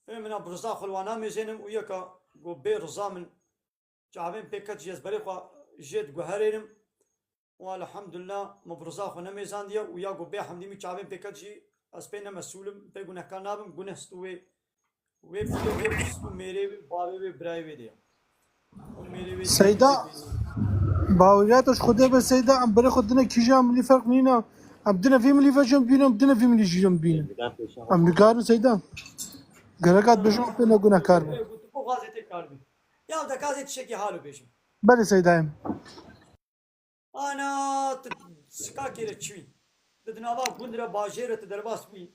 Ê min a bi riza xwe li wana mêzênim û yeka ku bê riza min çavên pê ket jî ez berê xwe jê diguherênim. Û elhamdulillah, min bi riza xwe nemêzandiye û ya ku bê hemdî min çavên pê ket jî ez pê ne mesûl im, pê gunehkar nabim, guneh stû wê, wê pîrê, wê pîstû mêrê wê, bavê wê, birayê wê de ye. Û mêrê wê Seyda, bavê wê. Baweriya te ji Xwedê be Seyda, em berê xwe dine kîjan milî ferq nîne. Em dine vî milî ve jî em bînin, em dine vî milî jî em bînin. Em nikarin Seyda. Gereka dibêjim em pê ne gunehkar bin. Gotu bixwaze tê kar bî. Ya de ka ez ê tiştekî halo bêjim. Belê Seydayê min. Ana, tu sikakê re çûyî. Tu di nava gund re, bajêr re tu derbas bûyî.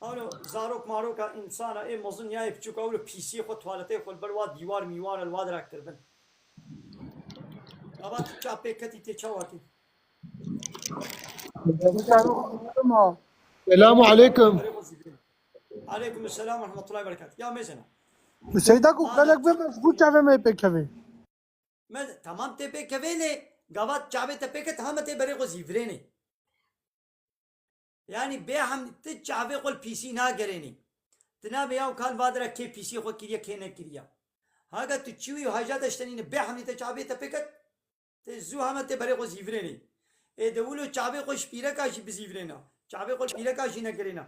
Ano, zarok maroka însana ê mezin ya yê piçûka wilo pîsiyê xwe, tuwaletê xwe li ber wa dîwar mîwar e, li wa dira kiribin. Gava tu çav pê ketî tê çawa kî? Selamu aleykum. Aleykum selam ve rahmetullahi ve berekatuhu. Ya mêzena. Seyda ku Ana. Belek be me ji bo çavê me pê kevê. Me, tamam tê pê kevê lê gava çavê te pê ket heme tê berê xwe zîvirênê. Yanî bê hem ti çavê xwe li pîsî nagerênî. Ti nabê ya kan va dira kê pîsî xwe kiriye, kê nekiriye. Haga tu çiwî û haja te ştenîne bê hemî te çavê te pê ket, tê zû heme tê berê xwe zîvirênî. Ê de wilo çavê xwe ji pîreka jî bizîvirêna. Çavê xwe li pîreka jî negerêna.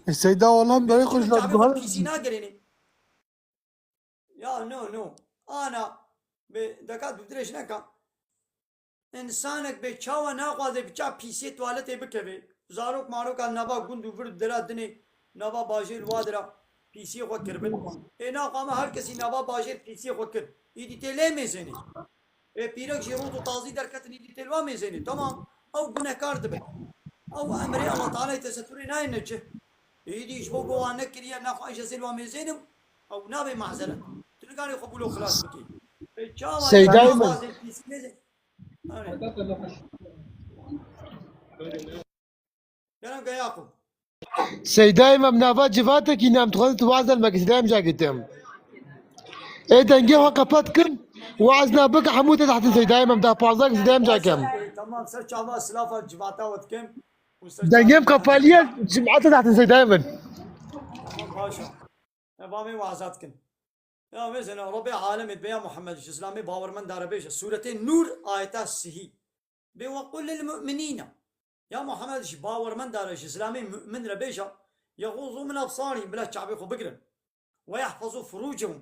E, Seyda, wala berê xwe ji çavê xwe li pîsî nagerênî. Ya, no, no. Ana, bê, deka tu dirêj neka. Însanek bê çawa naxwaze bi çav pîsiyê tuwaletê bikeve. Zarok maroka nava gund û vir dira dinê, nava bajêr wa dira pîsiyê xwe kiribin. Ê naxwe me her kesî nava bajêr pîsiyê xwe kir. Îdî tê lê mêzênê. Ê pîrek jî rût û tazî derketin, îdî tê li wa mêzênê. Tamam, ew gunehkar dibe. Ew emrê Allah Teala'yê tesetûrê nayê neçe. Êdî ji bo ku wan nekiriye, naxwe ez ê li wa mêzênim, ew nabe mazeret. Tu nikarî xwe bûlo xilas bikî. Ê çawa Seydayê min. Naxwazê pîsî mêzê. Öyle. Kerem ke Yakup. Seydayê min, nava civatekî nam dixwazim tu wazel me ki Seydayê min, ca gitim. Ê dengê xwe qepat kim. Waz na bike hemû te dehtin Seydayê min, da pazdeh ki Seydayê min, ca kem. Tamam, ser çava silafa civata we dikim. Dengê min qepaliye, cimata dehtin Seydayê min. Tamam, baş e. Ev amê waza dikin. Ya mêzena, Rebê alemê dibe ya Muhammed, ji Îslamê bawermendare bêje. Sûretê Nûr, ayeta sihî. Bê ve qul lil mu'minîne. Ya Muhammed, ji bawermendare, ji Îslamê mu'min re bêje, yexûzû min ebsarî, bila çavê xwe bigirin. Ve yehfezû furûcehum.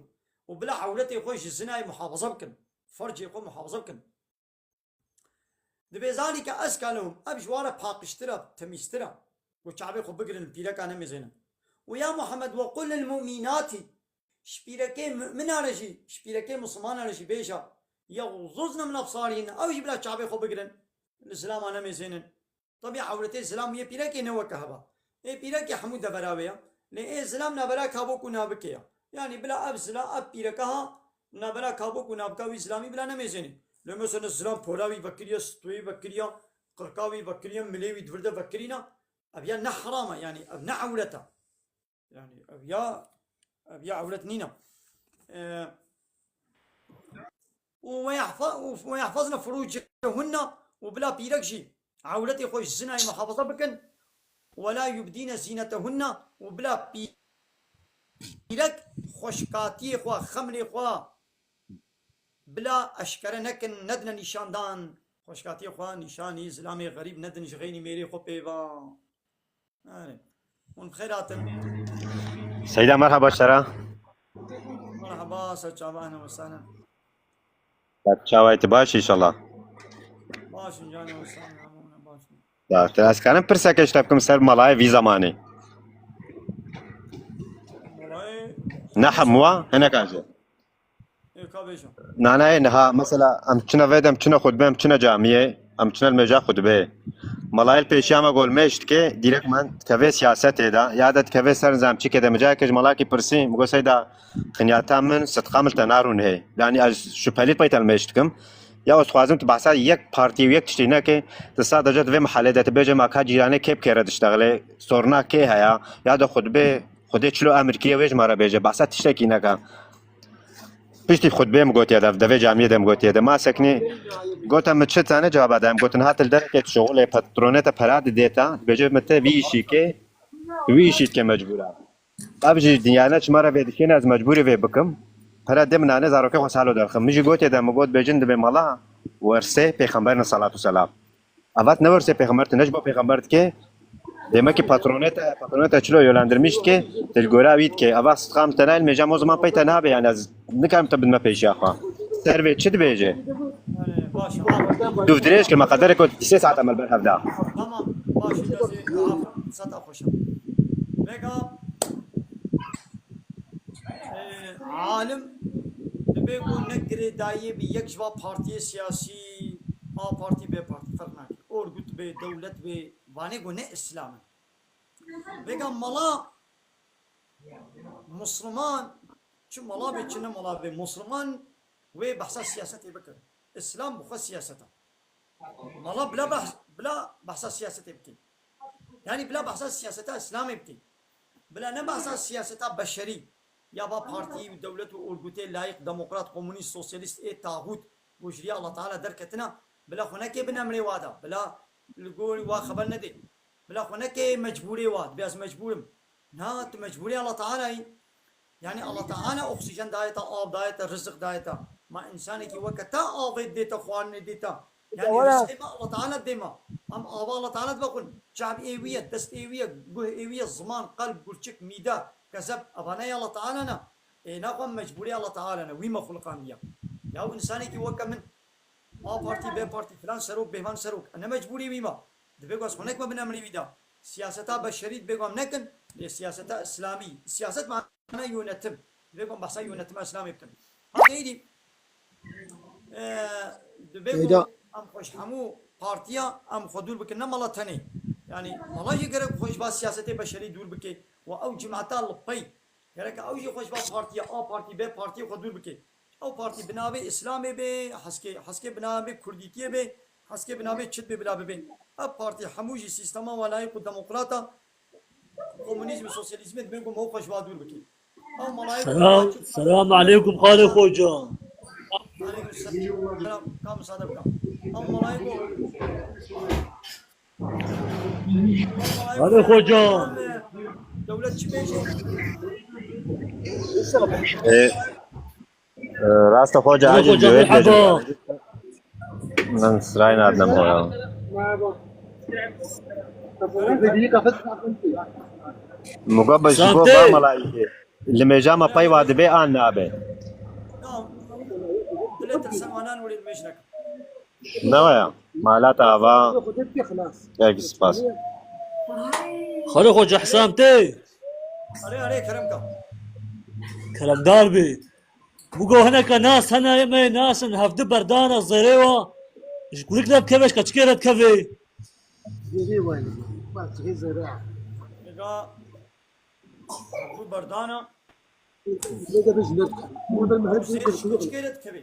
Û bila ewretê xwe ji zinayê muhafaza bikin. Fercê xwe muhafaza bikin. Dibê zalike ezka lehum, ev ji wan re paqijtir e, temîztir e. Ku çavê xwe bigirin, pîreka nemêzênin. Û ya Muhammed, ve qul lil mu'mînatî, ji pîrekê mu'mina re jî, ji pîrekê misilmana re jî bêje, yexûzuzne min ebsarîn, ew jî bila çavê xwe bigirin, li zilama nemêzênin. Tabî ewretê zilam yê pîrekê ne weke heva. Ê pîrekê hemû devera wê ya. Lê ê zilam navbera kabok û nabikê ya. Yanî bila ev zila, ev pîreka ha, navbera kabok û nabika wî zilamî bila nemêzênê. Lê mesela zilam pora wî vekiriye, stûyê vekiriye, qirka wî vekiriye, milê wî di vir de vekirîna. Ev ya ne heram e, yanî ev ne ewret e. Yanî ev ya, ev ya ewret nîne. E, û weyehfa-, û weyehfazne furucehunne, û bila pîrek jî ewretê xwe ji zinayê muhafaza bikin. Wela yubdîne zînetehunne, û bila pî-, pîrek xweşkatiyê xwe, xemlê xwe bila eşkere nekin, nedine nîşandan. Xweşkatiyê xwe nîşanî zilamê xerîb nedin, ji xeynî mêrê xwe pê ve. Erê. Hûn bi xêr hatin. Seyda, merhaba, sera. Merhaba, ser çava, ehlen we sehlen. Çawayê tu baş inşallah. Baş in, canê we sağ olun, hemû baş in. Ya, te ez karim pirseke ji te bikim ser malayê vî zamanê. Malayê Ne hemûa, hinek an jî. Ê, ka bêje. Nanayê niha, mesela, em çine vê de, em çine xutbe, em çine camiyê, em çine li mêja xutbê. Malayê li pêşiya me got li mêj dike, dîrek min dikeve siyasetê de, ya de dikeve ser nizam çikê de, min careke ji malakî pirsî, min got, Seyda, xinyata min, sidqa min li te narûnihê. Yanî ez şüpheli peyta li mêj dikim. Ya ez dixwazim tu behsa yek partî û yek tiştî neke, tu sadece di vê mehelê de tu bêje, ma ka cîranê kê bi kê re diştexile, sorna kê heye, ya de xutbê, xwedê çilo emir kiriye wê ji me re bêje, behsa tiştekî neke. Piştî xutbê min gotiye de, devê camiyê de min gotiye de. Ma seknî, gote min çi tane cevaba de, em gotin, hat li derekê şixulê, patronê te pera didê te, dibêje min te vî îşî kê, tu vî îşî dike mecbûra. Ev jî diyane çima re vê dikêne, ez mecbûrî vê bikim. Pere dê min nane, zarokê xwe salo derxim. Min jî gotiye de, min got, bêjin dibê mala, wersê pêxemberin salatu selam. Ava tu ne wersê pêxember, tu ne ji bo pêxember dike, demekî patronê te, patronê te çilo yönlendirmiş dike, tu li gora wî dike. Ava sidqa min te nayê li mêja me o zaman pey te nabe, yani ez nikarim te bidime pêşiya xwe. Ser vê çi dibêje? Erê, baş e. Dûv dirêj kir, me qederê ku sê saet em li ber hev da. Tamam, baş e, ez ê seta xweş e. Vêga, e, alim dibê ku ne girêdayiyê bi yek ji va partiyê siyasî, A partî, B partî, ferq nake. Orgut bê, dewlet bê, vanê ku ne Îslam in. Vêga mala Musliman, çi mala bê, çi ne mala bê, Musliman wê behsa siyasetê bikin. Îslam bi xwe siyaset e. Mala bila behs-, bila behsa siyasetê bikî. Yanî bila behsa siyaseta Îslamê bikî. Bila ne behsa siyaseta beşerî, ya va partî û dewlet û orgutê layîq, demokrat, komunîst, sosyalîst ê taxût, ku ji riya Allah Teala derketina, bila xwe nekê bin emrê wa de, bila li gorî wa xeber nedê. Bila xwe nekê mecbûrê wa, dibê ez mecbûr im. Na, tu mecbûrê Allah Teala yî. Yanî Allah Teala oksîjen daye te, av daye te, rizik daye te. Ma însanekî weke te avê didê te, xwarinê didê te. Yanî rizqê me Allah Teala didê me. Em ava Allah Teala dibe xwe. Çav ê wî ye, dest ê wî ye, guh ê wî ye, ziman, qelb, gurçik, mîde, kezeb, eva ne ya Allah Teala ne. Ê, naxwe em mecbûrê Allah Teala ne. Wî me xuliqandiye. Ya însanekî weke min A partî, B partî, filan serok, bêvan serok. Ne mecbûrî wî ma. Dibê ku ez xwe nekme bin emrî wî de. Siyaseta beşerî dibê ku em nekin, lê siyaseta îslamî. Siyaset mane yönetim. Dibê ku em behsa yönetima îslamê bikin. Ha, deydî, e, dibê ku Seyda. Em xwe ji hemû partiya, em xwe dûr bikin, ne mala tenê. Yanî mala jî gerek xwe ji va siyasetê beşerî dûr bike. Û ew cimata li pey. Gerek ew jî xwe ji va partiya, A partî, B partî xwe dûr bike. Ew partî bi navê Îslamê be, heskê, heskê bi navê Kurdîtiyê be, heskê bi navê çit be bila bibe. Ev partî hemû jî sîstema welayî ku demokrata, komunîzm, sosyalîzmê dibên ku me xwe ji va dûr bikî. Ew malayê Selam, selam aleykum Xalê Xoca. Aleykum selam. Ka misade bika. Ew malayê ku Hadi hocam. Dewlet çi bêje? E, e, rasta hoca, Hadi hacim hocam, döwet merhaba. Min sirayê nadinem hoya. Muga be ji bo Sante. Ba malayê. Li mêja me pey wa dibe an nabe. Dilê tirsewanan wî mêj nekin. Newe ya. Malata ava. Gelgi spas. Xalê Xoca Hesam tê. Erê, erê, kerem ka. Keremdar bî. Mugo hineke nas hene, me nasin hevdi berdana zêrê wa. Ji kurik re dikeve, ji keçikê re dikeve. Zêrê wa, bak, zêrê. Ega, hevdu berdana. Zêrê ji keçikê re dikeve.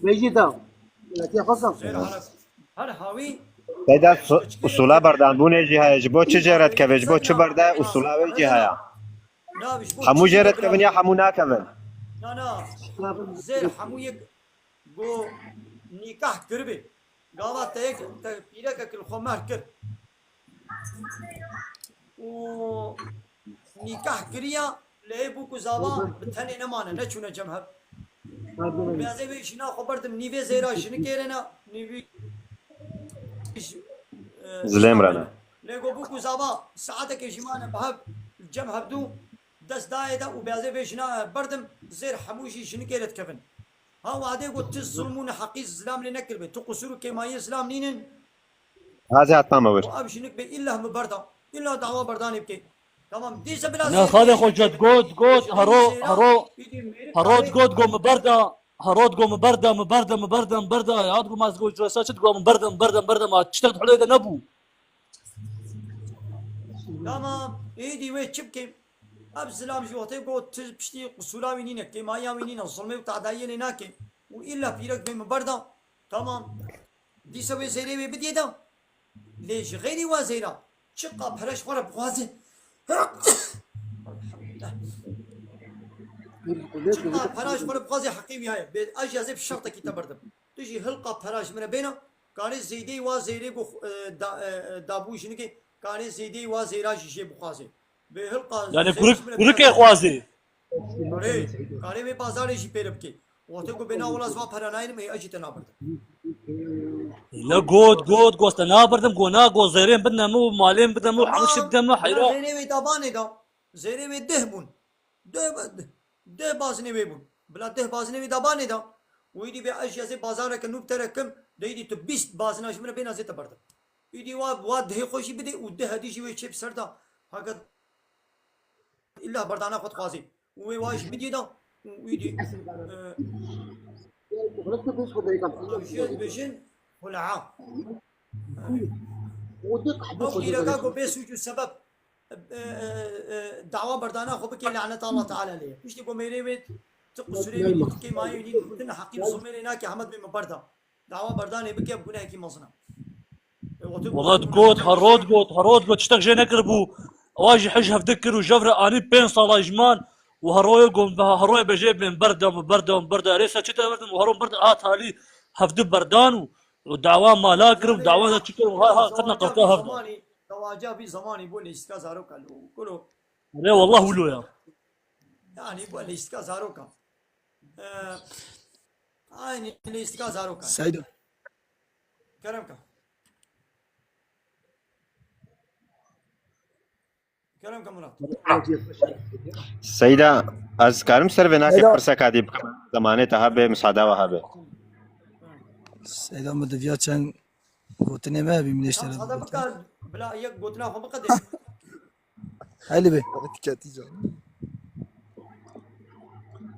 Bêjî da. Her hawî Seyda, su- usula berdanbûnê jî heye. Ji bo çi jê re dikeve? Ji bo çi berde usula wê jî heye? Hemû jê re dikevin ya hemû nakevin? Na, na. Zêr hemû yek go nîkah kiribe. Gava te yek, te pîrekek li xwe mehr kir. Û nîkah kiriya, lê bûk û zava bi tenê nemane, neçûne cem hev. Bêzê wê jina xwe berdim, nîvê zêra jinikê re ne, nîvî j-, e, Zilêm re ne. Lê go bûk û zava saetekê jî mane bi hev, cem hevdû dest dayê de û bêzê vê jina berdim, zêr hemû jî jinikê re dikevin. Ha wadê got tu zulm û neheqî zilam lê nekiribe. Tu qusûr û kêmayiyê zilam nînin. Gazê hatma me wir. Û ev jinik bê illa min berda. Illa dawa berdanê bike. Tamam, dîse bila Ne, zêr xalê bê, xocet, got, got, zêra, hero, hero, îdî mêrik hero hale. Got, go mi berda, hero go mi berda, mi berda, mi berda, mi berda. Ya, go maz go cüresa çi go mi berda, mi berda, mi berda, ma çitek di hulê de nebû. Tamam, îdî wê çi bike? Ev zilam jî wextê got tu piştî qusûra wî nîne, kêmaya wî nîne, zulmê û tadayiyê lê nake. Û illa pîrek bê mi berda. Tamam. Dîsa wê zêrê wê bidiyê de. Lê ji xeyrî wa zêra çiqa pere ji xwe re bixwaze. Çiqa pere ji xwe re bixwaze heqê wî heye. Bê ez jî ez ê bi şertekî te berdim. Tu jî hilqa pere ji min re bêne, karê zêdeyî wa zêrê go, e, da, e, e, dabû jinikê, karê zêdeyî wa zêra jî jê bixwaze. Bê hilqa Yani zêrê kurik, ji min re kurikê bêne. Xwazê. Karê, karê wê bazarê jî pê re bike. Wextê ku bê na wela ziwa pere nayêrim, ê ez jî te nabirdim. Ne got, got, got te nabirdim, got na, got zêrên bidne min û malên bidne min û hemû şey bidne min, heyra. Zêrê wê dabanê da. Zêrê wê deh bûn. Deh, deh bazinê wê bûn. Bila deh bazinê wê dabanê da. Wî dî bê ez jî ez ê bazareke nû bi te re kim, de îdî tu bîst bazina ji min re bêna zê te berdim. Îdî wa, wa dehê xwe jî bidê û deh hedî jî wê çê bi ser da. Heke Îlla berdana xwe dixwazê. Û wê wa jî bidî da. Û wî dî, e, jê dibêjin, xulea. Ew pîreka ku bê sûc û sebeb, e, e, e, e, dawa berdana xwe bike, laneta Allah Teala lê ye. Piştî ku mêrê wê ti qusûrê wî, ti kêmayê wî nîn, ti neheqî û zulmê lê nake, hemed bê min berda. Dawa berdanê bike, bi gunehekî mezin e. E, wextê Wala got, herod got, herod got, tiştek jê nekiribû. Ewa jî hij hevdik kir û jev re anî pênc sala jî man û heroyê got, heroyê bêjê bên berda min, berda min, berda. Erê ser çi te berdim û heron berda, a talî hevdi berdan û, û dawa mala kir û dawa da çi kir û ha, ha, qetna qewta hevda. Zamanî, dawaca vî zamanî bû lîstika zaroka lo. Kulo. Erê wallah wilo ya. Yani bû lîstika zaroka. E, Aynî lîstika zarokan. Seyda. Kerem ka. Kerem ka Murat. Seyda, ez karim ser vê nakê Seyda. Pirseka dî bikim. Zemanê te hebe, misada we hebe. Seyda, min diviya çend gotinê me hebî, min êştera Tamam, sada bikar. Bila yek gotina xwe biqede. Helî be. Diketî can.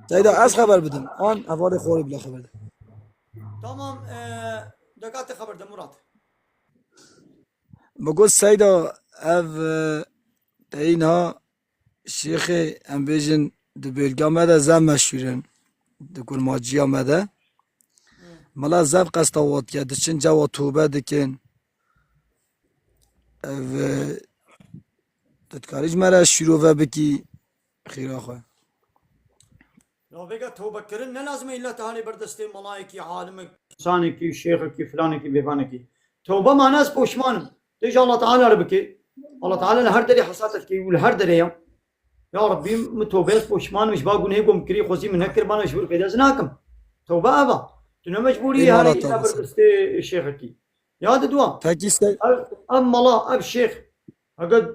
Seyda, ez xeber bidim. An hevalê xorê bila xeber de. Tamam, e, deka te xeber de Murat. Mi got Seyda, ev, e, teyîna şêxê, em bêjin, di bêlga me de zef meşhûr in. Di kurmaciya me de. Mela zef qesta watiye, diçin cawa tobe dikin. Ev, e, tu dikarî ji me re şîrove bikî xîra xwe. Ya vêga tewbekirin ne lazim e illa te hanê ber destê melayekî, alimekî, insanekî, şêxekî, filanekî, bêvanekî. Tewbe mana ez poşman im. Tê ji Allah Teala re bike. Allah Teala li her derê hesate dike û li her derê ya. Ya Rabbî, min tewbe ez poşman im, ji ba gunehê ku min kirî xwezî min nekir, bana ji wir fêde ez nakim. Tewbe ev e. Tu ne mecbûrî Ê mala harî te illa ber destê şêxekî. Ya di dua. Pekî se- Ev, ev mala, ev şêx, heke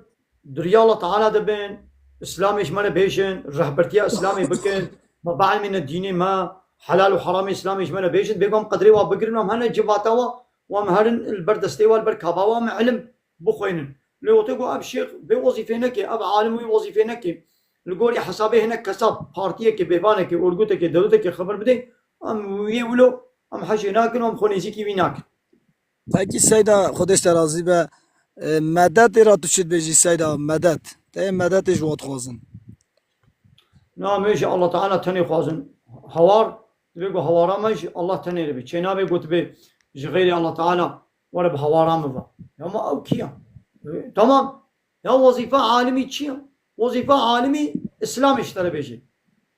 di riya Allah Teala de bin, Îslamê ji me re bêjin, rehbertiya Îslamê bikin, me bielmîne dînê me, helal û heramê Îslamê ji me re bêjin, bêgom qedrê wa bigirin, em hene civata wa, wa em herin li ber destê wa, li ber kaba wa, em ilim bixwînin. Lê wextê ku ev şêx vê wezîfê neke, ev alim wê wezîfê neke, li gorî hesabê hinek kesa partiyekê, bêvanekê, orgutekê, dewleteke xeber bidê, em wê wilo, em hejê nakin û em xwe nêzîkî wî nakin. Pekî Seyda, Xwedê ji te razî be. E, medetê ra tu çi dibêjî Seyda? Medet. Te yê medetê ji we dixwazin. Na, me ji Allah Teala tenê xwazin. Hawar, divê ku hawara me ji Allah tenê re be. Çê nabe ku tu bê ji xeyrê Allah Teala Were bi hawara min ve. Ya ma ew kî ya? E, tamam. Ya wezîfa alimî çi ya? Wezîfa alimî Îslamê ji te re bêje.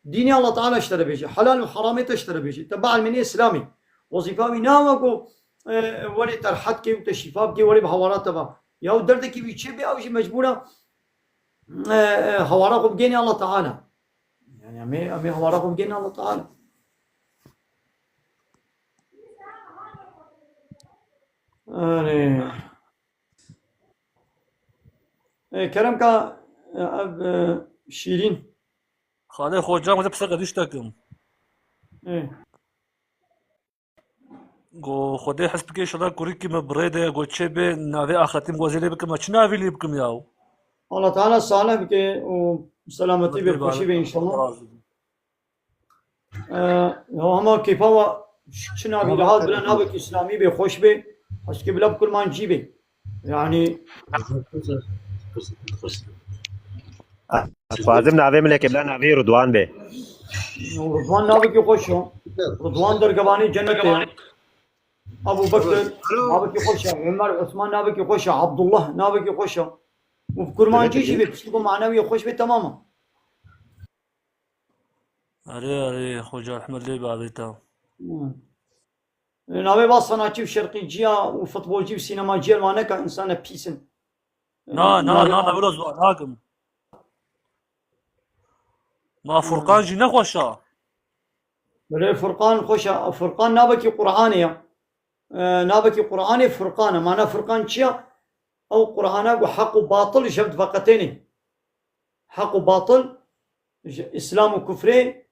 Dînê Allah Teala ji te re bêje. Helal û heramê te ji te re bêje. Te bielmênê Îslamê. Wezîfa wî nawe ku, e, werê te rehet kê û te şîfa bikê, werê bi hawara te ve. Ya derdekî wî çê bê, ew jî mecbûr e, e, e, hawara xwe bigênê Allah Teala. Yani em ê, em ê hawara xwe bigênê Allah Teala. Erê. E, kerem ka, e, ev, e, şîrîn. Xalê Xoca, ez pirseke dî ji te kim. E. Go Xwedê hez bike, inşallah kurikî min bi rê de, go çê bê, navê axirtî min go ez ê lê bikim, ez çi navî lê bikim yaw? Allah Teala salih bike û selametî bê, xweşî bê inşallah. Ee, ya hema kêfa wa çi navî rahat bira, navek Îslamî bê, xweş bê. Heskê bila bi kurmancî bê. Yani, Dixwazim navê min leke bila navê Ridwan be. Ridwan navekî xweş e. Ridwan dergevanê cennetê ye. Abu Bekir navekî xweş e. Ömer, Osman navekî xweş e. Abdullah navekî xweş e. Û bi kurmancî jî bê, piştî ku manewî xweş bê, temam e. Erê, erê, Xoca Ehmed lê bavê te. Navê va sanatçî û şerqîciya û futbolcî û sînemaciya li wan neka, însan e pîs in. Na, na, na, na, wilo ziwan nakim. Ma Furqan jî ne xweş a. Belê Furqan xweş e. Furqan navekî Qur'anê ye. E, navekî Qur'anê Furqan e. Mana Furqan çi ye? Ew Qur'ana ku heq û batil ji hev diveqetênê. Heq û batil, ji Îslam û kufrê,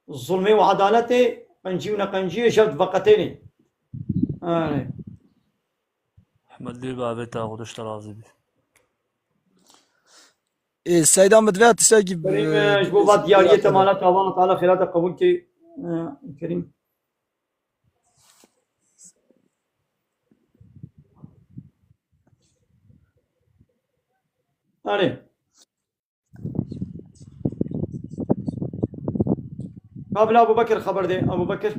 zulmê û edaletê, qencî û neqenciyê ji hev diveqetênê. Erê. Ehmed lê bavê te, Xwedê ji te razî bî. Ê, Seyda, min divê tiştekî, Kerîm, e, e, ji bo va diyariyê te mala te, Allah Teala xêra te qebûl kê. E, Kerîm. Erê. Ka bila Abu Bekir xeber dê, Abu Bekir.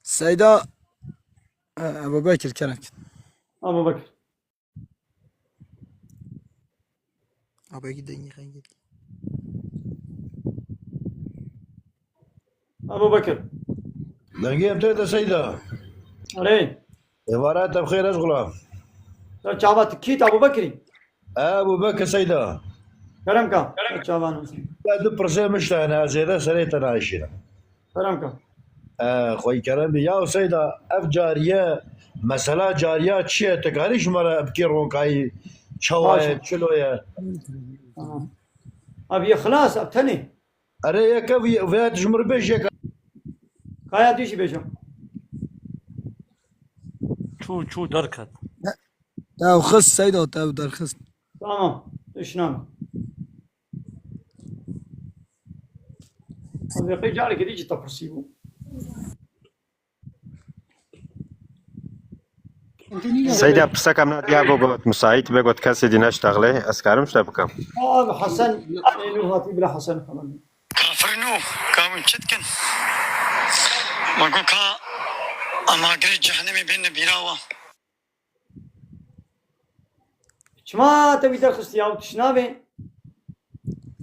Seyda, e, Ebu Bekir kerek. Abu Bekir. Abi gidin yıkayın git. Abu Bekir. Dengê em tê de Seyda. Erê. Êvara te bi xêr ez xulam. Ser çava tu kît Abu Bekirî? Ebu Bekir Seyda. Kerem ka. Ser çavan. Ya du pirsê min ji te hene, ez zêde serê te nayşînim. Kerem ka. E, xwey kerem bî. Ya Seyda, ev cariye, mesela cariya çi ye? Tu karî ji me re bikî ronkayî, çawa ye, çilo ye? Tamam. Abi xilas, ev tenê. Erê yeke vê, vê ji min re bêj yeke. Kaya dî jî bêjim. Çû, çû derket. Te ew xist Seyda, te ew derxist. Tamam. Tişnam. Abi qey carekê dî jî te pirsî bû. Seyda, pirseka min a diya bû, got, misaît be, got, kesê dî neştexlê, ez karim ji te bikim? Abi Hesen, ê nû hatî bila Hesen falan. Kafir nû, ka hûn çi dikin? Ma got ka em agirê cehennemê bên bîra we. Çima te wî derxistî ya, û tişt nabê?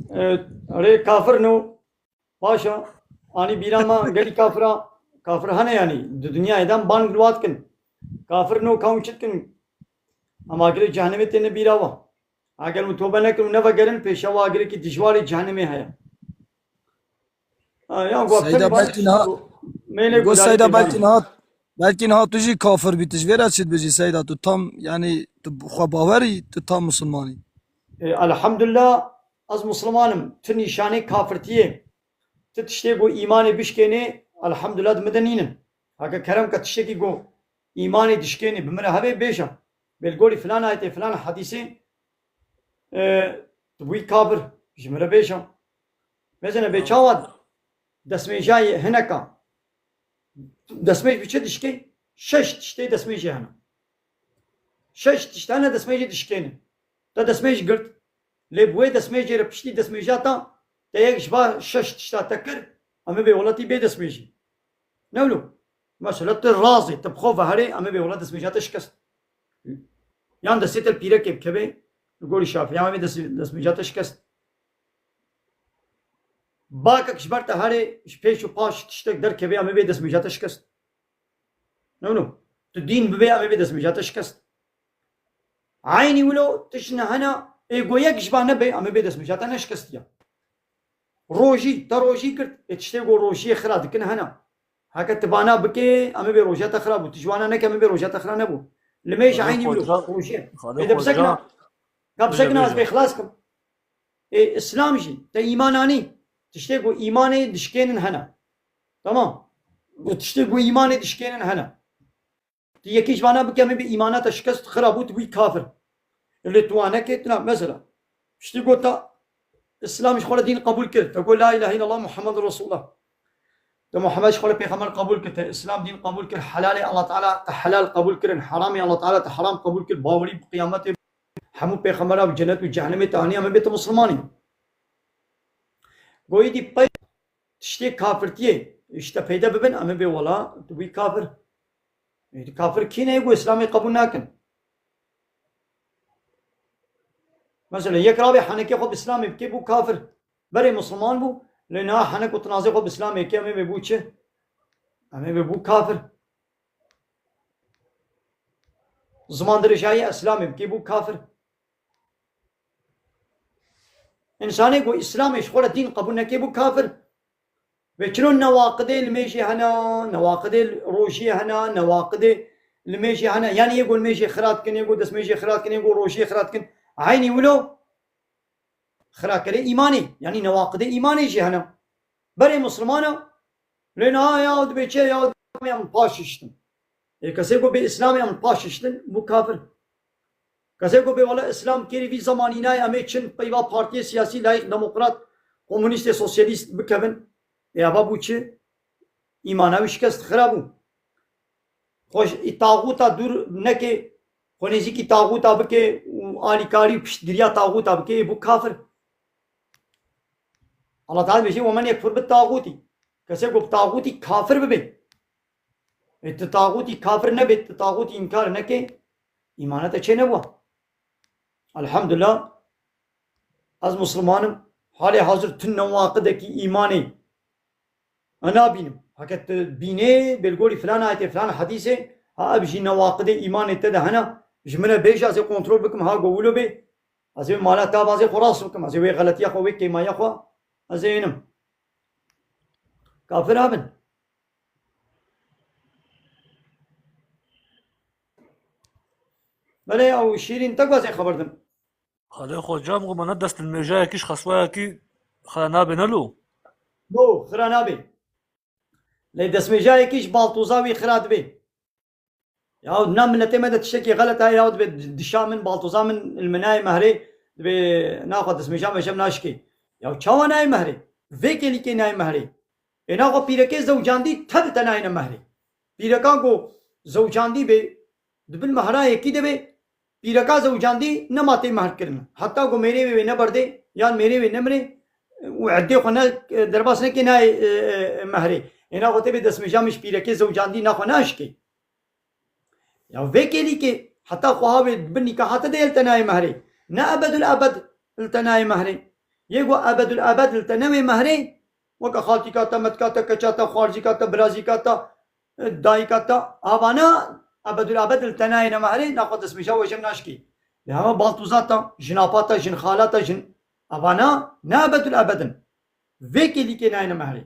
Ee, Rê kafir nû. Baş e. Anî bîra me gelî kafira, kafir hene yanî. Di dinyayê de ban li wan dikin. Kafir nû, ka hûn çi dikin? Em agirê cehennemê têne bîra we. Eger hûn tobe nekin û nevegerin, pêşa we agirêkî dijwarê cehennemê heye. Ha, ya, got, Seyda, tabii, belkî niha, mêlê got gudarê Seyda, pêşanê. Belkî niha, belkî niha tu jî kafir bî, tu ji vê re çi dibêjî Seyda, tu tam, yanî tu xwe bawer î, tu tam misilman î. E, elhamdulillah, ez misilman im. Tu nîşanê kafirtiyê, tu tiştê ku îmanê bişkênê, elhamdulillah, di min de nînin. Heke kerem ke tiştekî ku îmanê dişkênê bi min re hebe, bêje. Bêlgorî filan ayetê, filan hedîsê, e, tu bûyî kafir, ji min re bêje. Mesela bê çawa destmêjayê hineka, destmêj bi çi dişkê? Şeş tiştê destmêjê hene. Şeş tişt hene destmêjê dişkêne. Te destmêj girt. Lê bi wê destmêjê re piştî destmêja te, te yek ji va şeş tişta te kir, em ê bê welatî bê destmêjî. Ne wilo? Mesela tu razê, tu bi xwe ve herê, em ê bê wela destmêja te şikest. Yan destê te li pîrekê bikeve, li gorî Şafî, em ê bê dest, destmêja te şikest. Bakek ji ber te herê, ji pêş û paş tiştek derkeve, em ê bê destmêja te şikest. No, no. Tu dîn bibê, em ê bê destmêja te şikest. Eynî wilo tişt ne hene, ê go yek ji van nebe, em ê bê destmêja te neşikestiya. Rojî, te rojî girt, ê tiştê go rojiyê xira dikin hene. Heke tu vana bikê, em ê bê rojiya te xira bû. Tu ji wana neke, em ê bê rojiya te xira nebû. Limêj Xalê eynî wilo, Xoca, rojiyê. Xalê Ê de Xoca, bisekna, ka bêje, bisekna ez bêje. Bê xilas kim. Ê, Îslam jî, te îman anî. Tiştê ku îmanê dişkênin hene. Tamam. Û tiştê ku îmanê dişkênin hene. Tu yekî ji vana bike, em ê bê îmana te şikest xira bû, tu bûyî kafir. Lê tu wan nekê, tu na, mesela. Piştî got te, Îslam ji xwe re dîn qebûl kir. Te got, "La ilahe illallah Muhammedur Resulullah." Te Muhammed ji xwe re pêxember qebûl kir. Te Îslam dîn qebûl kir. Helalê Allah Teala te helal qebûl kirin. Heramê Allah Teala te heram qebûl kir. Bawerî bi qiyametê, hemû pêxembera bi cennet û cehennemê te anî, em ê bê tu misilmanî. Goyî dî pey tiştê kafirtiyê, işte peyde bibin, em ê bê wela, tu bûyî kafir. Ê, kafir kî ne, ku Îslamê qebûl nakin? Mesela, yek rabê henekê xwe bi Îslamê bikê, bû kafir. Berê misilman bû, lê niha henek û tinazê xwe bi Îslamê kê, em ê bê bû çi? Em ê bê bû kafir. Ziman dirêjayî Îslamê bikê, bû kafir. Însanê ku Îslamê ji xwe re dîn qebûl nekê, bû kafir. Vê çilo newaqidê limêjê hene, newaqidê rojiyê hene, newaqidê limêjê hene. Yanî yê ku limêjê xira dikin, yê ku destmêjê xira dikin, yê ku rojiyê xira dikin. Eynî wilo xirakerê îmanê, yanî newaqidê îmanê jî hene. Berê misilman e, lê niha ya dibê çi, ya dibê em paş şiştin. Ê, kesê ku bê Îslamê em paş şiştin, bû kafir. Kesê ku bê wele Îslam kêrî vî zemanî nayê, em ê çin peyva partiyê siyasî, layîk, demokrat, komunîstê, sosyalîst bikevin. Ê, eva bû çi? Îmana wî şikest, xira bû. Xwe ji taxûta dûr neke, xwe nêzîkî taxûta bike û alîkarî û piştgiriya taxûta bike, ê bû kafir. Allah Teala dibêje, "Wemen yekfur bi taxûtî." Kesê ku bi taxûtî kafir bibe. Ê tu taxûtî kafir nebe, tu taxûtî înkar neke, îmana te çê nebû. Elhamdulillah, ez misilman im. Halê hazir tu newaqidekî îmanê nabînim. Heke tu bînê, bê li gorî filan ayetê, filan hedîsê, ha ev jî newaqidê îmanê te de hene, ji min re bêje, ez ê kontrol bikim, ha go wilo bê, ez ê mala te avazê xwe rast bikim, ez ê wê xeletiya xwe, wê kêmaya xwe, ez ê ênim. Kafir abin. Belê ew Şîrîn te gazê xeber dim. Xalê Xoca, min got, me ne dest li mêjayekî ji xeswayekî xira nabe ne lo? No, xira nabe. Lê destmêjayekî ji baltoza wî xira dibe. Ya na miletê me de tiştekî xelet heye, ya dibe dişa min, baltoza min li min nayê mehrê, dibe naxwe destmêja me jem naşikê. Ya çawa nayê mehrê? Vê kêlîkê nayê mehrê. Ê naxwe pîrekê zewcandî tev te nayêne mehrê. Pîreka ku zewcandî bê, di bin mehra yekî de bê, pîreka zewcandî nema tê mehr kirin. Heta ku mêrê wê wê neberdê, yan mêrê wê nemrê, û eddê xwe ne, derbas neke nayê, e, e, mehrê. Ê naxwe tê bê destmêja min ji pîrekê zewcandî naxwe naşikê. Ya vê kêlîkê heta xweha wê bi nîkaha te de li te nayê mehrê. Ne ebedul ebed li te nayê mehrê. Yê ku ebedul ebed li te newê mehrê, weke xaltîka te, metka te, keça te, xwarzîka te, birazîka te, dayika te, avana ebedul ebed li te nayêne mehrê, naxwe destmêja we jem naşkî. Lê hema baltûza te, jinapa te, jinxala te, jin, avana ne ebedul ebed in. Vê kêlîkê nayêne mehrê.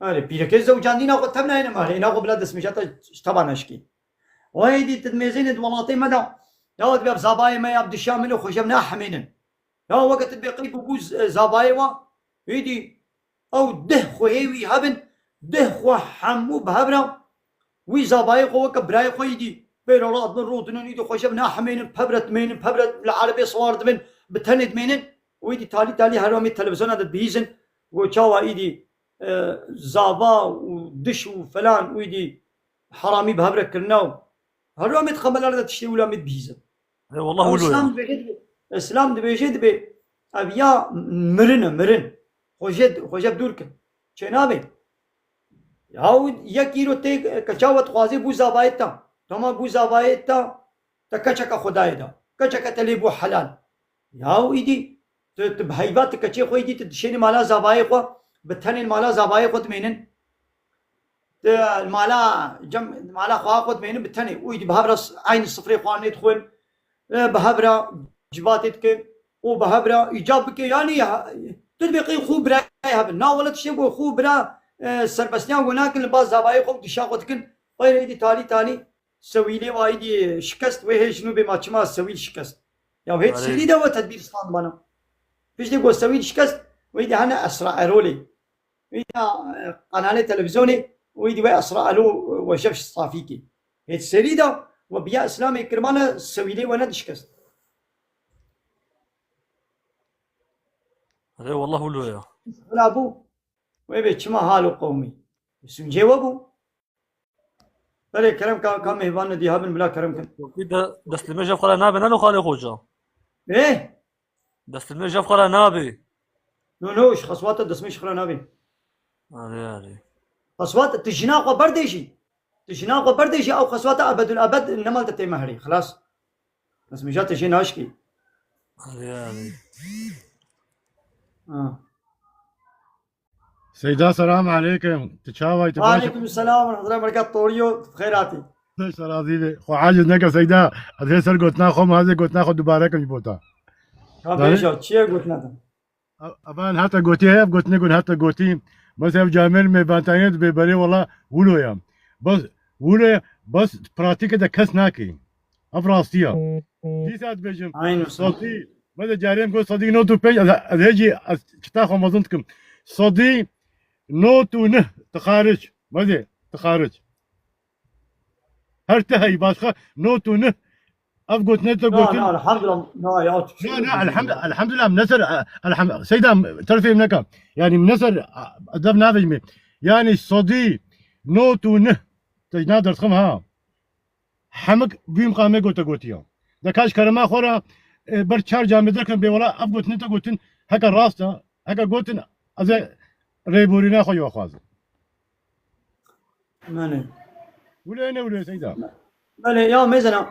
Erê, pîrekê zewcandî naxwe tev nayêne mehrê, naxwe bila destmêja te ji teva neşkî. Wayê dî tu dimêzênê di welatê me de, ya dibe zabayê me ya dişa min û xwe jev nahemênin. Ya weke tu dibê qeyb û bû z-, zabayê wa, êdî ew deh xwehê wî hebin, deh xwe hemû bi hev re, wî zabayê xwe weke birayê xwe êdî, bêro radibin, rodinin, êdî xwe jev nahemênin, pevre dimênin, pevre li erebê siwar dibin, bi tenê dimênin, û êdî talî talî her wamê televizyona de dibihîzin, got çawa êdî, e, zava û diş û felan û êdî heramî bi hev re kirine û her wamê di xebelar de tiştê wila mê dibihîzin. He, wallah wilo ya. Îslam dibêje dibê, Îslam dibêje dibê, ev ya mirin e, mirin. Xwe jê, xwe jê dûr kin. Çênabê. Yaw yek îro tê keça we dixwazê bû zavayê te. Tamam bû zavayê te, te keçeke Xwedayê da. Keçeke te lê bû helal. Yaw îdî, tu, tu bi heyva tu keçê xwe îdî tu dişênî mala zavayê xwe, bi tenê mala zavayê xwe dimênin. Di mala cem, mala xwe xwe dimênin bi tenê. Û îdî bi hev re s-, eynî sifrê xwarinê dixwin. E, bi hev re civatê dikin. Û bi hev re îcab bike. Yanî, ha, tu dibê qey xwe birayê hev in. Na wele tiştê ku xwe bira, e, serbestiyan ku nakin li ba zavayê xwe û dişa xwe dikin. Xweyre îdî talî talî sewîlê wa îdî şikest wê hê ji nû bê ma çima sewîl şikest. Ya hê Arê. Serî de we tedbîr stand bana. Piştê ku sewîl şikest, wê îdî hene Esra Erolê. Wî ya, e, qenalê televîzyonê, wî dî wê Esra Elo, e, we şef safî kî. Hêt serî de we biya Îslamê kirmane sewîlê we nedişkest. Erê, wallah wilo ya. Wila bû, wê bê çima halo qewmî? Sûncê we bû. Belê kerem ka, ka mêvan nedî habin bila kerem kin. Wekî de destê me jef xwe re nabe, nano xalê xoca. Ê? Destê me jef xwe re nabe. No, no, ji xeswata destê me jef xwe re nabe. Arê, arê. Xeswat, tu jina xwe berdê jî. Tu jina xwe berdê jî, ew xeswata ebedul ebed nemal te tê mehrê. Xelas. Destê me ja te jê naşkî. Arê, arê. Ha. Seyda, selam aleykum. Tu çawa yî, tu baş î? Aleykum selam ve rahmetullah, bereket toriyo, xeyr hatî. Xweş razî be. Xwe aciz neke Seyda. Ez hê ser gotina xwe, ma ez ê gotina xwe dubare kim ji bo te. Ka Dane? Bêja, çi ye gotina te? Ev, evan heta gotî heye, ev gotinê gun heta gotî. Bes ev camêr mêvantaniyê dibê berê wela wilo ya. Bes wilo ya, bes pratîke de kes nake. Ev rastiya. Dîsa dibêjim. Aynen. Sedî, me de carê em got sedî nod û pênc, ez, ez hê jî ez kita xwe mezin dikim. Sedî nod û neh tixaric. Me de tixaric. Her ti heyî başqa nod û neh. Ev gotinê te Na, gotin. Na, elhamdülillah. Na, ya, Na, na, elhamd-, elhamdülillah, em ne ser, e, elham-, Seyda, terfê min neka. Yani, em ne ser, e, edeb navêjimê. Yani, sedî nod û neh. Te na derxim ha. Hemik vî miqamê gote gotiya. De kaş kerema xwe re, e, ber çar camê derkim bê wela ev gotinê te gotin, heke rast e, heke gotin, ez ê rêborîna xwe yo xwazim. Mane. Wilo ne wilo Seyda? Belê, ya mêzena.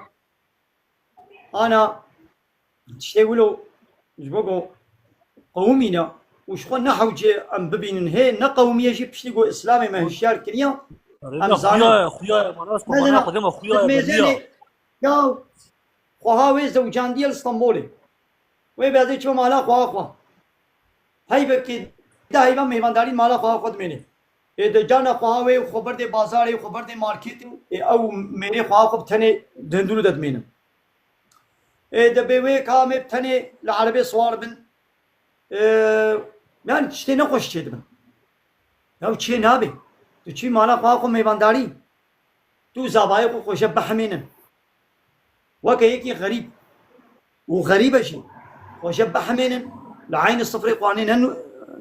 Ana, tiştê wilo, ji bo ku qewimîne û ji xwe ne hewce em bibînin. Hê ne qewimiye jî piştî ku Îslamê me hişyar kiriye, Erê, em ne zanin. Xuya ye, xuya ye, mana Mêzena, mana xwedê me xuya ye, mêzênê, beriya. Ya, xweha wê zewcandiye li Stenbolê. Wê bêzê ço mala xweha xwe. Heyvekê de heyva mêvandarî mala xweha xwe dimêne. Ê de carna xweha wê xwe berdê bazarê, xwe berdê marketê, ê ew mêrê xweha xwe bi tenê di hindûrû de dimênin. Ê de bê wê ka em ê bi tenê li erebê siwar bin. Ê, yani tiştê nexweş çêdibin. Ya çê nabe. Tu çî mala xweha xwe mêvandarî. Tu zavayê xwe xweşe bihemênin. Weke yekî xerîb û xerîbe jî xweşe bihemênin, li eynî sifrê xwarinê ne-,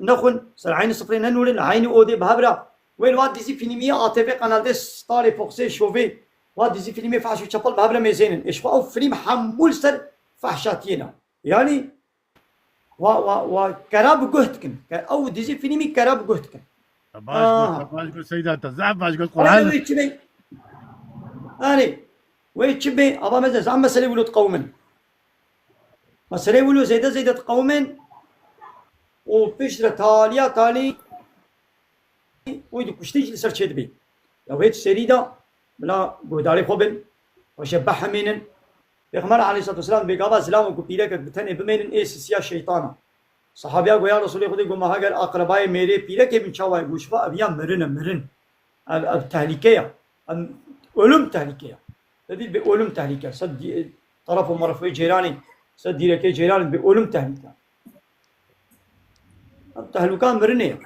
nexwin, ser eynî sifrê nenûrin, li eynî odê bi hev re. Wê li wa dizî fîlmî A T V Kanal D Starê Foxê Şovê, wa dizî fîlmê fehş û çepel bi hev re mêzênin. Ê ji xwe ew fîlm hemû li ser fehşatiyê ne. Yanî Wa, wa, wa kera bi guh dikin. Ke-, ew dizî fîlmî kera bi guh dikin. Te baş got, Aa. Te baş got Seyda, te zehf baş got Erê Quran. Wê çi bê? Erê. Wê çi bê? Ava me zehf meselê wilo diqewimin. Meselê wilo zêde zêde diqewimin. Û piştre taliya talî Wî di kuştî jî li ser çêdibî. Ya wê di serî de bila guhdarê xwe bin, xwe jê behemînin. Pêxember aleyhisselatu vesselam dibê gava zilam û ku pîrekek bi tenê bimênin ê sisiya şeytana. Sahabiya go ya Resulê Xwedê go ma heger aqrebayê mêrê pîrekê bin çawa ye? Go şifa ev ya mirin e, mirin. Ev, ev tehlîke ya. Ev ölüm tehlîke ya. Te dî bi ölüm tehlîke. Ser di-, taraf û maraf wê cêranê, ser dîrekê cêranê bi ölüm tehlîke. Ev tehlûka mirinê ye.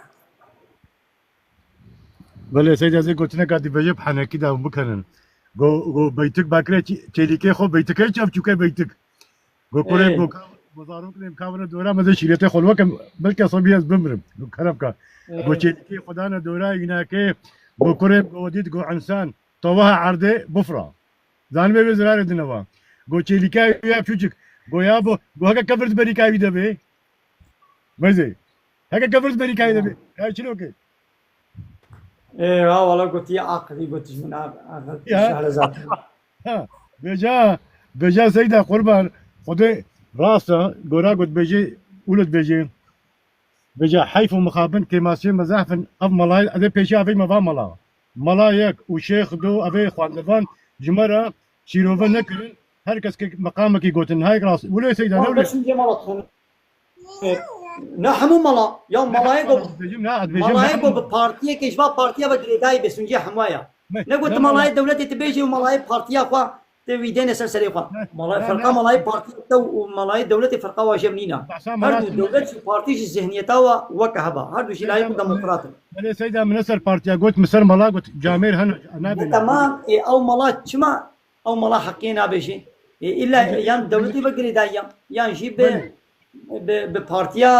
Belê, Seyda, ez ê gotineka dî vejê bi henekî de hûn bikenin. Go, go beytik bakire çê-, çêlîkê xwe beytikê çav çûke beytik. Go kurê Ê. go ka-, go zarokê ka vire dora me de şîretê xwe li wekim belke sebî ez bimrim. Go kerem ka. Ê. Go çêlîkê xwe dane dora înakê go kurê go dît go insan. Tawaha erdê bifra. Zanibê wê zirarê dine va. Go çêlîka wî ya çûçik. Go ya bo, go heke kevir di berîka wî de bê. Mezê. Heke kevir di berîka wî de bê. Ya çilo ke. Ê, ha, wala gotiye aqilî, gotiş min aqil. Ya. Şehre zaten. Ha, beja, beja Seyda Qurban, Xwedê rast e, gora got bêjê, ulut bêjê. Beja heyf û mixabin kêmasiyê me zehf in, ev malayê, ez ê pêşiya vê me va mala. Mala yek û şêx do, ev ê xwendevan ji me re şîrove nekirin, her kes ki meqamekî gotin, hayk rast. Wilo Seyda, ne wilo? Beşinci mala. Ne hemû mala. Ya malayê ku, malayê ku bi partiyekê ji va partiya ve girêdayî bê, sûnciya hemû ya. Ne got tu malayê dewletê tu bêjî û malayê partiya xwe tu wî dêne ser serê xwe. Malayê ferqa, malayê partiya te û malayê dewletê ferqa wa jev nîna. Her du dewlet jî partî jî zihniyeta wa weke heba. Her du jî layîq û demokrat in. Belê Seyda, min ne ser partiya got, min ser mala got, camêr hene, nabê. Tamam, ê, ew mala çima, ew mala heqiyê nabêjî? Ê, îlla yan dewletê ve girêdayî ya, yan jî bi bi, bi partiya,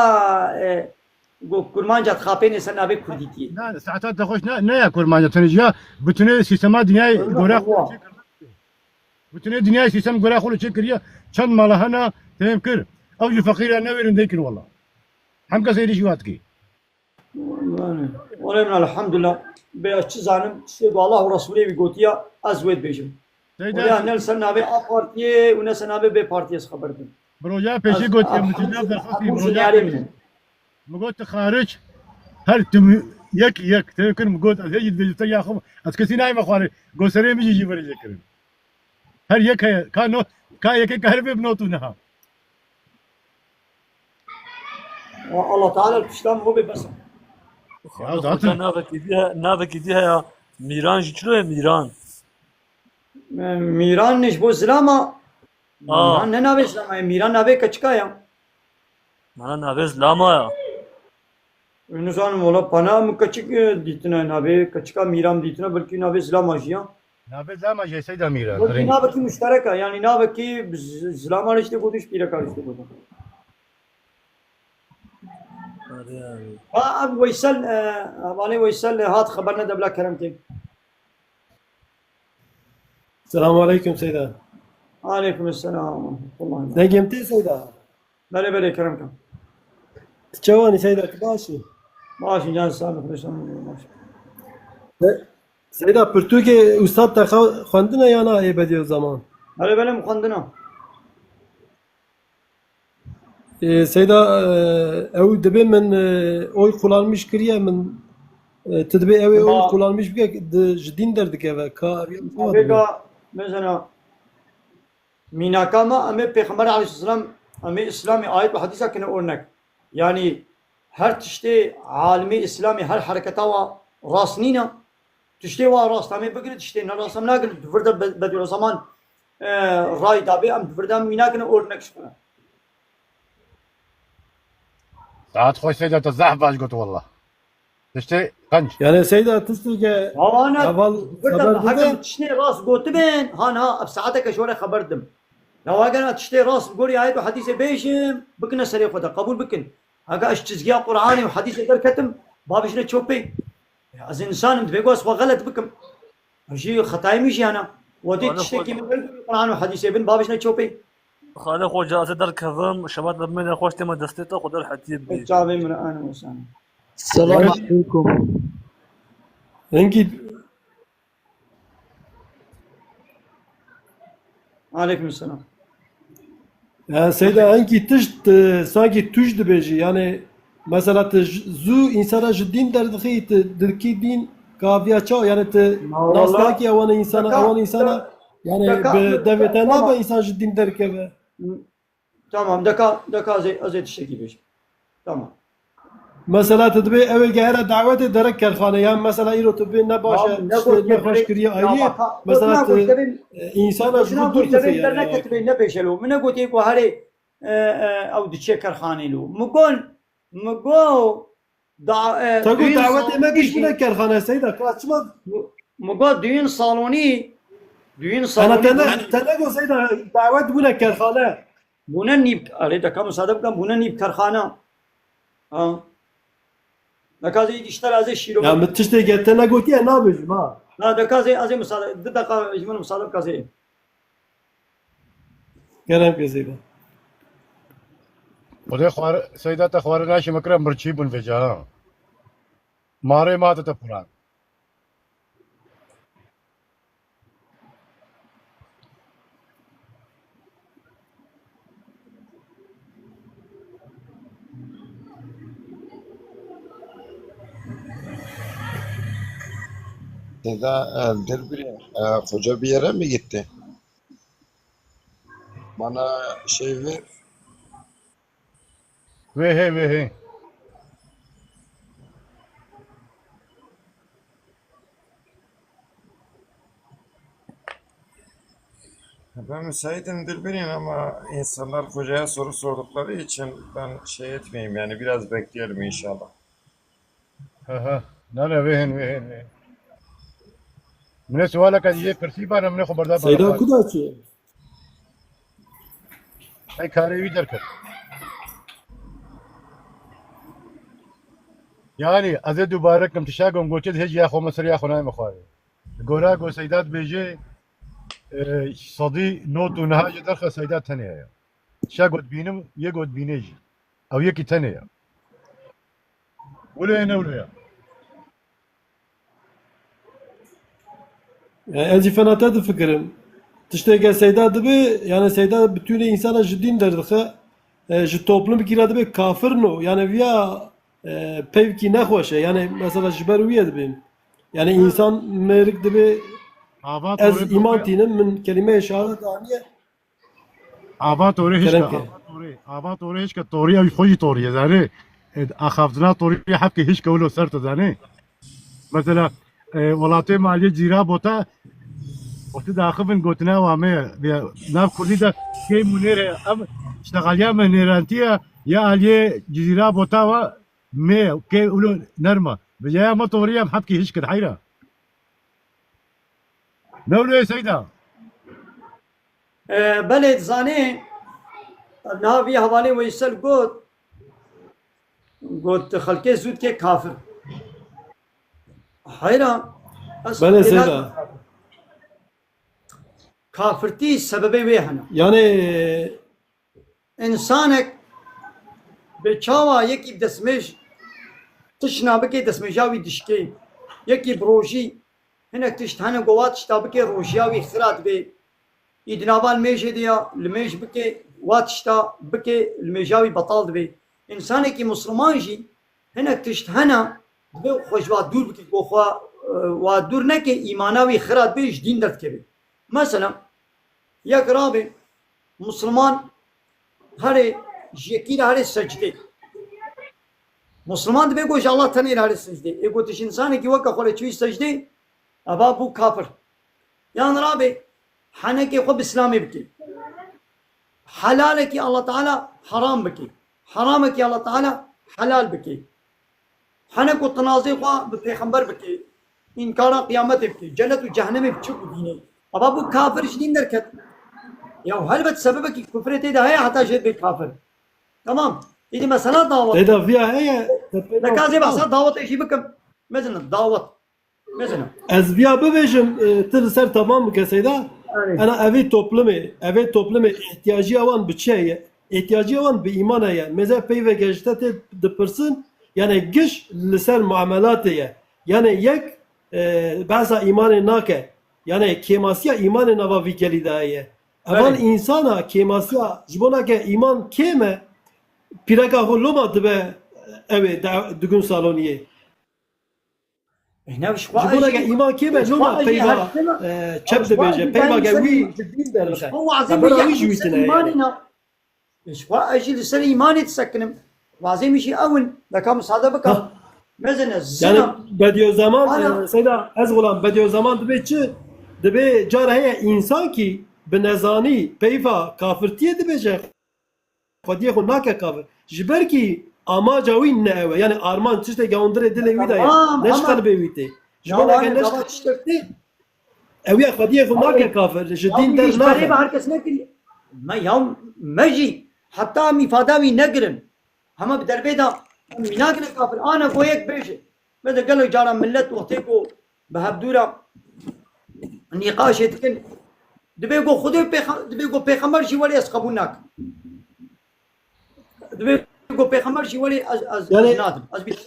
e, ku kurmanca dixapêne ser navê kurdîtiyê. Na, saeta te xweş ne, ne ya kurmanca, tenê jî ya bütünê sîstema dinyayê gore xwe çê kir. Bütünê dinyayê sîstem gore xwe çê kiriye. Çend mala hena têm kir. Ew jî feqîra newêrin dey kir wela. Hem kes êrîşî wa dikê. Wale min elhamdulillah. Bê ez çi zanim, tiştê ku Allah û Resulê wî gotiya, ez wê dibêjim. Seyda. Wale ne li ser navê A Partiyê û ne ser navê B Partiyê ez xeber dim. Bi roja pêşî gotiye, min tijna derxistî, bi roja pêşî. Min got tu xaric, her tim yek yek, tê kir, min got, ez hê jî dibêjim, te ya xwe, ez kesî nayme xwarê, got serê min jî jî verê jê kirin. Her yek heye, ka no, ka yekê ka heribê bi not û niha. Allah Teala pişta min bê bes e. Ya zaten. Navekî dî he-, navekî dî heye, Mîran jî çilo ye Mîran? Mîran ne ji bo zilama. Aa. Mîran ne navê zilama ye, Mîran navê keçika ye. Mana navê zilama ya. Nizanim wala pana min keçik, e, dîtina navê keçika Mîran dîtina, belkî navê zilama jî ya. Navê zilama jî Seyda Mîran. Belkî navekî muşterek e, yanî navekî z-, zilama riştê gotiş, pîreka riştê gotiş. Hadi abi. Ha, ev Weysel, e, hevalê Weysel, e, hat xeber nede bila kerem kê. Selamun aleyküm Seyda. Aleyküm selam ve rahmetullah. Dengê min tê Seyda? Belê, belê, kerem ke. Tu çawanî Seyda, tu baş î? Baş î, can sağ ol, baş. Seyda, pirtûkê Ustad te xwe-, xwendine ya na ê bediyo zaman? Belê, belê, min xwendine. Ê, Seyda, e, ew dibê min, e, oy kullanmış kiriye min, e, tu dibê ew ê oy kullanmış bike, di, ji dîn derdikeve, ka ev ya. Mesela, mînaka me, em ê Pêxember aleyhisselam, em ê Îslamê ayet û hedîsa kine örnek. Yanî her tiştê alimê Îslamê, her hereketa wa rast nîne. Tiştê wa rast em ê bigirin, tiştê ne rast em nagirin. Di vir de Be-, Bedîuzzeman, e, ray dabê, em di vir de em wî nakin, ord nekişxine. Saet xweş Seyda, te zehf baş got wallah. Tiştê qenc. Yani Seyda, tiştê ke heval xeber bide. Tiştê rast gotibin, ha niha ev saeteke ji we re xeber dim. Ya we gera tiştê rast bi gorî ayet û hedîsê bêjim, bikine serê xwe de, qebûl bikin. Heke ez çizgiya Qur'anê û hedîsê derketim, ba bijine çopê. Ya ez însan im, divê ku ez xwe xelet bikim. Ez jî xetayê min jî hene. Wedê tiştekî min ber Qur'an û hedîsê bin, ba bijine çopê. Xalê xwe ca ez ê derkevim, şebat li min e, xweş tême destê te, xwe derhetiyê bidî. Çavê min re, ane wesane. Selam aleykum. Hingî Aleyküm selam. Ya Seyda, enkî tişt, e, sankî tu jî dibêjî. Yani mesela tu j-, zû însana ji dîn derdixî, tu dikî dîn kaviya çaw, yani tu nasnakî ewan însana, ewan însana, yani bi devê te nabe însan ji dîn derkeve. Tamam, deka, deka ez ê, ez ê tiştekî bêjim. Tamam. Mesela tu dibê ew ê gehera dawetê derek kerxane, yan mesela îro tu bê ne baş e, tiştê ne xweş kiriye ayî ye. Mesela tu, e, însana ji xwe dûr dixê yani. Min neketibê, nebêje lo. Min negotê ku herê, e, e, ew diçe kerxanê lo. Min got, min got, da, e, te got dawetê me kî bûne kerxane Seyda, ka çima? Min got düğün salonî, düğün salonî. Ana te ne, te negot Seyda, dawet bûne kerxane. Bûne nîv, erê, deka misade bikin, bûne nîv kerxana. Ha. Deka zê îşte ez ê şîro. Ya min tiştê ge te negotiye nabêjim ha. Na, deka zê, ez ê misade, du deka ji min misade bika zê. Kerem ke Seyda. Xwedê xwar-, Seyda te xwarin naşî mekire mirçî bûn vêca ha. Marê ma te te puran. Seda, e, Dilbirî, e, koca bir yere mi gitti? Bana şey ver. Wê hê, wê hê. Ben müsaitim Dilbirîn ama insanlar kocaya soru sordukları için ben şey etmeyeyim yani biraz bekleyelim inşallah. He he. Ne ne, wê hên, wê hên, wê hên. Min ê sualeke yê pirsî bana, min ê xwe berda bana. Seyda ku da çû? Hey, karê wî derket. Yani, ez ê dubare kim, tişta gom goçê dihê ji ya xwe min ser ya xwe nayê min xwarê. Gora go Seyda dibêje, e, sedî nod û neha ji derxe Seyda tenê heye. Tişta got bînim, yê got bînê jî. Ew yekî tenê ye. Wilo ye ne wilo ye? Yani ez jî fena te difikirim. Tişteke Seyda dibe, yani Seyda bütünê insana ji dîn derdixe, e, ji toplumkî re dibe kafir no. Yani viya, e, peyvkî nexweş e. Yani mesela ji ber wî ye dibe. Yani insan mêrik dibe, Ava ez torê îman torê. tînim, min kelîmeyê şehadet aniye. Ava torê hişke, Kerem ke. Ava torê, Ava torê hişke torî ew xwe jî torî ye, zanî. E, axaftina torî hevke hişke wilo ser tu, zanî. Mesela, e, welatê me aliyê cîra bota, wextî daxivin gotina wa me ye. Vê nav kurdî de key mûnêre, em ştexaliya me nêrantî ye, ya aliyê cîra bota wa me ye, key wilo nerma. Vê ya me torî em hevke hişke heyra. Ne wilo ye Seyda? E, belê dizanê, niha vî hevalê Weysel got, got xelkê zû dike kafir. Heyra, ez Belê têna Seyda. Kafirtî sebebê wê hene. Yani Însanek bi çawa yekî bi destmêj tişna bike, destmêja wî dişkê. Yekî bi rojî hinek tişt hene ku wa tişta bike, rojiya wî xira dibe. Î di nava limêjê de ya limêj bike, wa tişta bike, limêja wî betal dibe. Însanekî misliman jî hinek tişt hene, dibe xwe ji wa dûr bike, ku xwe, e, wa dûr neke, îmana wî xira dibe, ji dîn derdikeve. Mesela, yek rabe, Musliman herê ji yekî re herê secdê. Musliman dibe ku ji Allah tenê re herê secdê. Ê ku tu ji însanekî weke xwe re çûyî secdê, eva bû kafir. Yan rabe henekê xwe bi Îslamê bike. Helalekî Allah Teala heram bike. Heramekî Allah Teala helal bike. Hene ku tinazê xwe bi pêxember bike, înkara qiyametê bike, cenet û cehenemê bi çi ku dînê. Ava bû kafir ji dîn derket. Ya helbet sebebekî kufrê tê de heye heta jê bê kafir. Tamam. Îdî mesela dawet. Seyda viya heye. Neka zê behsa dawetê jî bikim. Mezin dawet. Mezin. Ez viya bibêjim, e, tu li ser tamam bike Seyda. Evet. Ena evê toplumê, evê toplumê ihtiyaciya wan bi çi ye? Ihtiyaciya wan bi îman heye. Mêze peyveke ji te tê dipirsin, yani giş li ser muamelatê ye. Yani yek, e, behsa îmanê nake. Yani kêmasiya îmanê nava vî gelî de heye. Evan Belê. Însana kêmasiya, ji bo nake îman kêm e, pîreka xwe loma dibe ew ê de-, digun saloniyê. Ê, ne, ji xwe Ji bo neke ejî- îman kêm e, ji loma xwe ejî peyva, her tim- e, çep ji xwe dibêje, ejî peyva ben ge ser- wî ji dîn ji derdixe. xwe wazê Xebera wî yek ji wî li ser tine ye. Îmanê ne. Ji xwe ez jî li ser îmanê disekinim. Wazê min jî ew in. Deka misade bikim. Ha. Mezin ez Yani zina. Bediüzzaman, Ana. e, Seyda, ez xulam, Bediüzzaman dibe çi? Dibe cara heye însan kî bi nezanî peyva kafirtiyê dibêje. Xwediyê xwe nake kafir. Ji ber kî amaca wî ne ew e. Yani arman tiştekî hundirê dilê wî de ye. Tamam, Ne ji ama qelbê wî tê. Ji Ya bo neke wayne ne ji dava qelbê tiştek tê. Ew ya xwediyê xwe nake kafir. Ji Ya dîn wî der ji berê naxe. be her kes nekiriye. Me ya me jî heta em îfada wî negirin. Hema bi derbê de em wî nakine kafir. Ana go yek bêje. Me de gelek cara millet wextê ku bi hevdû re nîqaşê dikin. Dibê ku Xwedê pêxe-, dibê ku pêxember jî welê ez qebûl nakim. Dibê ku pêxember jî welê ez, ez, Yani, ez nadim. Ez bir E,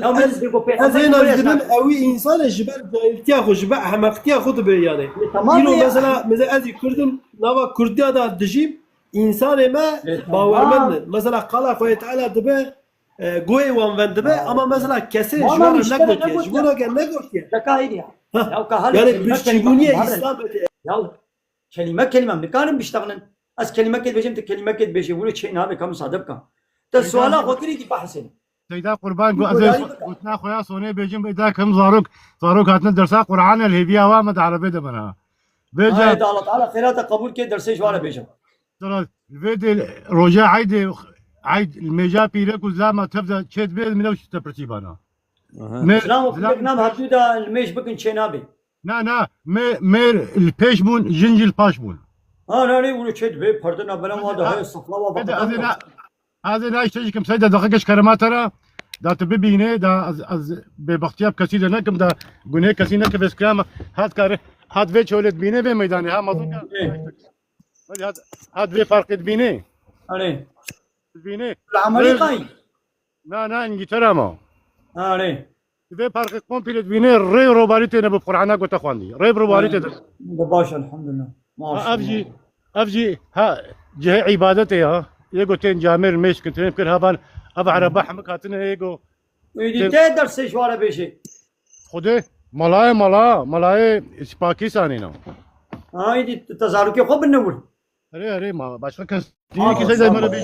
Ya, ez, ez dê ku ez pêxember ê jî naz welê ez dibim nadim. Ew însanê ji ber cahiltiya xwe, ji ber hemaqtiya xwe dibe yani. E, tamam Îro ya. Mesela, mesela ez ê Kurd im, nava Kurdiya da dijîm, însanê me E, tamam. bawermend in. Mesela qala Xwedê Teala dibe, e, guhê wan vendibe, ama mesela kesê ji wan re negotiye, ji wan re negotiye. Şaka hêdî ya. Heh. Ya ka hal yani piştîbûniyê Îslam bide. Ya kelîme kelîme em nikarin biştexnin. Ez kelîmekê dibêjim, tu kelîmekê dibêjî. Wilo çê nabe, ka misade bika. Te suala xwe kirî, dî behsê. Seyda Qurban got, ez ê gotina xwe ya sonê bêjim, bê dakim zarok, zarok hatine dersa Qur'an el hêviya wa me di erebê de bena. Bêje. Haydi Allah Teala xêra te qebûl ke, dersê ji ware bêje. Sira, vê de roja eydê, eyd, mêja pîrek û zilama tev de çê dibê, min ew tişt te pirtî bana. Aha. Me, zilam û pîrek nam hatû de li mêj bikin çê nabê. Na, na, me, mêr li pêş bûn, jin jî li paş bûn. Ha, ne, ne, wilo çê dibê, perde nabena wa de heye, safla wa. Ez ê na, ez ê na işte ji kim seyda daxike ji kerema te re, da tu bibînê, da ez, ez bêbextiya bi kesî de nekim, da gunê kesî nekim, vê skirama, hat kare, hat vê çolê dibînê vê meydanê, ha, mazin ka. Ê. Hadi hat, hat vê farqê dibînê. Erê. Dibînê. Li Amerîkayê? Na, na, Îngîltera ma. Erê. Vê parkê komple dibînê, rê û robarî têne, bi Qur'ana gote xwendî. Rê bi robarî têde. Baş, elhamdulillah. Ha, ev jî, ev jî, ha, cihê îbadetê ya. Yê go tên camêr mêşkin, tên kir havan, ev ereba hemik hatine yê go. Êdî te dersê ji ware bêjê. Xwedê, malayê mala, malayê Pakistanê ne. Ha, êdî te zarokê xwe binne wir. Erê, erê, ma başka kes değil ki, sen de bana bir.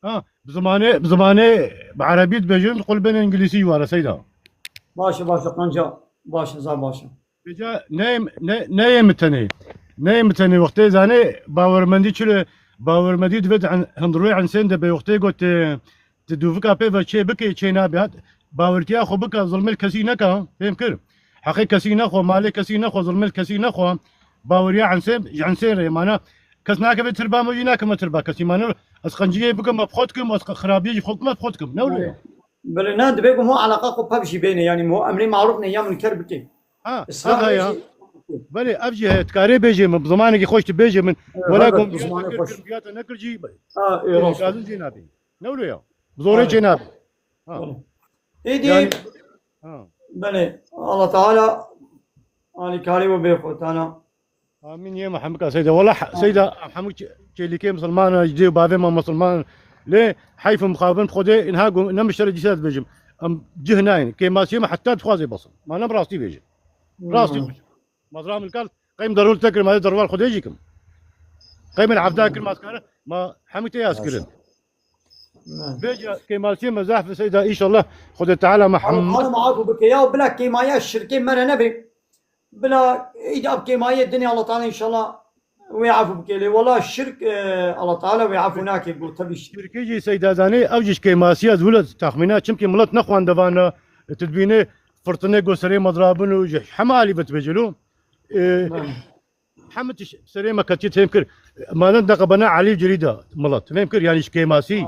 Ha, bi zimanê, bi zimanê, bi erebî dibêjin, qul bên îngilîsî ware seyda. Baş e, baş e, qenca, baş e, zaf baş e. Vêca ne, ne, ne yê min tenê. Ne yê min tenê, wextê zanê, bawermendî çi le, bawermendî divê di en-, hundirûyê ensên de be, wextê got, e, Ti dûvika pê ve çê bike, çê nabe. Hat, bawertiya xwe bike, zilmê li kesî neke, fêm kir. Heqê kesî nexwe, malê kesî nexwe, zilmê li kesî nexwe. Baweriya ensê, ji ensê re, mana kes nakeve tirba me, jî nakeve tirba kesî. Mana ez qenciyê bikim, me bi xwe dikim, ez xirabiyê ji xwe bikim, me bi xwe dikim. Ne wilo ye? Belê, na, divê ku mo eleqa xwe pev jî bêne, yanî mo emrê marûf nehya munker bike. Ha, Îslam ev heye. Belê, ev jî heye, dikarê bêjê min, bi zimanekî xweş tu bêjê min. Evet, wela evet, gom bi zimanê xweş. Kir, kir, nekir jî. Ha, e, rast. Lazim jî nabî. Ne wilo ya? Bi zorê çê nabe. Ha. Êdî, yani, ha. Belê, Allah Teala alîkarî we bê xwe tana. Amîn yê Muhammed Seyda. Wela, Seyda, hemû çê-, çêlîkê misilman, ji dê û bavê me misilman. Lê heyf û mixabin Xwedê, inha gu-, ne miştere dîsa dibêjim. Em cih nayên. Kêmasiyê me heta dixwazê basin. Ma ne bi rastî bêjim. Rastî bêjim. Mazra min kal, qey min derûl te kir, ma derûl Xwedê jî kim. Qey min evda kir, ma dikare, ma hemî tê yaz kirin. Vêca kêmasiyê me zehf Seyda, înşallah Xwedê Teala me hem. Allah Teala me afû bike. Ya bila kêmaya şirkê me re nebe. Bila îdî ev kêmayê dinê Allah Teala înşallah wê afû bike. Lê wela şirk, e, Allah Teala wê afû nake, got tebî şirk. Şirkê jî Seyda zanê, ew jî ji kêmasiya ez wilo texmîna, çimkî milet nexwendevana, tu dibînê firtinê go serê me dirabin û ji hema alî ve dibêje lo. E, hemî tiş-, serê me ketiye têm kir. Maden deqe bena Elî Cirî de milet. Fêm kir, yanî ji kêmasî.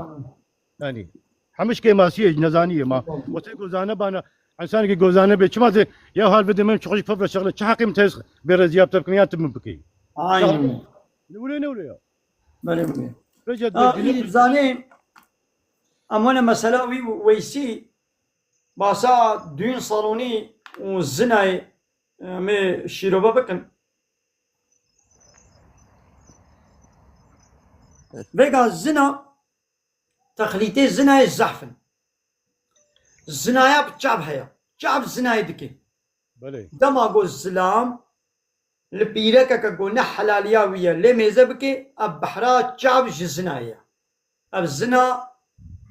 Yanî, hemî ji kêmasiyê, ji nezaniyê ma. Wextê gozane bana, insanekî gozane bê, çima dê, ya hal bide min çiqo jî pevre şexle, çi heqî min tez bê reziyab te bikim, ya tu min bikî? Aynen. Ne wilo, ne wilo ya? Belê, belê. Vêca ha, dibê îdî zanê, em wene mesela wî Weysî, basa düğün salonî û zinayê, em ê şîrove bikin. Vêga zina, texlîtê zinayê zehf in. Zinaya bi çav heye. Çav zinayê dike. Belê. Dema go zilam li pîrekeke go ne helaliya wî ye, lê mêze bike, ev behra çav ji zinayê ye. Ev zina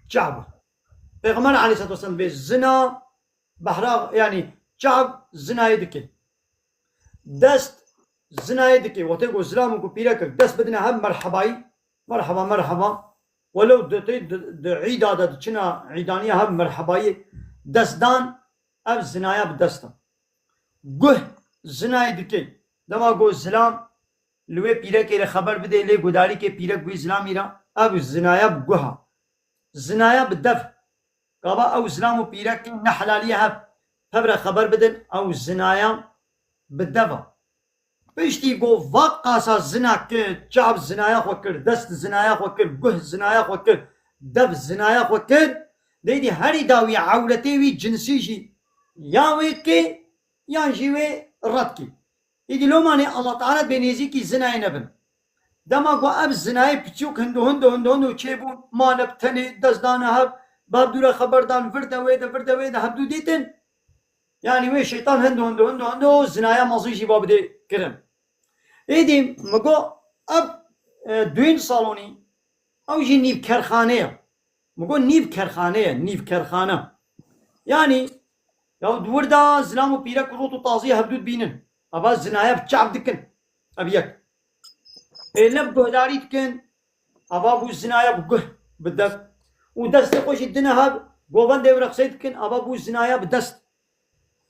çav e. Pêxember aleyhisselatu vesselam vê zina behra, yanî çav zinayê dike. Dest zinayê dike. Wextê ku zilam û ku pîrek dest bidine hev merhebayî, merheba, merheba. Welew di, di, di, di îda de diçina îdaniya hev merhebayî dest dan, ev zinaya bi dest e. Guh zinayê dike. Dema ku zilam li wê pîrekê re xeber bidê, lê gudarîkê pîrek wî zilamî re, ev zinaya bi guh e. Zinaya bi dev. Gava ew zilam û pîrekê nehelaliye hev, hev re xeber bidin, ew zinaya bi dev e. Piştî ku va qasa zina kir, çav zinaya xwe kir, dest zinaya xwe kir, guh zinaya xwe kir, dev zinaya xwe kir, deydî herî dawî ewretê wî cinsî jî ya wê kê, yan jî wê red kê. Îdî lomanê Allah Teala bê nêzîkî zinayê nebin. Dema ku ev zinayê piçûk hindo hindo hindo hindo çêbûn, mane bi tenê, dest dane hev, Bab dû re xeber dan, vir de wê de, vir de wê de, hevdû dîtin. Yanî wê şeytan hendo, hendo, hendo, hendo, zinaya mezin jî ba bidê kirin. Êdî mi got, ev, e, duyên salonî, ew jî nîv kerxane ye. Mi got, nîv kerxane ye, nîv kerxane. Yanî, ya di wir de zilam û pîrek rot û tazî hevdû dibînin. Eva zinaya bi çav dikin. Ev yek. Ê ne bi guhdarî dikin. Ava bû zinaya bi guh, bi dev. Û destê xwe jî dine hev, govendê were qisey dikin, ava bû zinaya bi dest.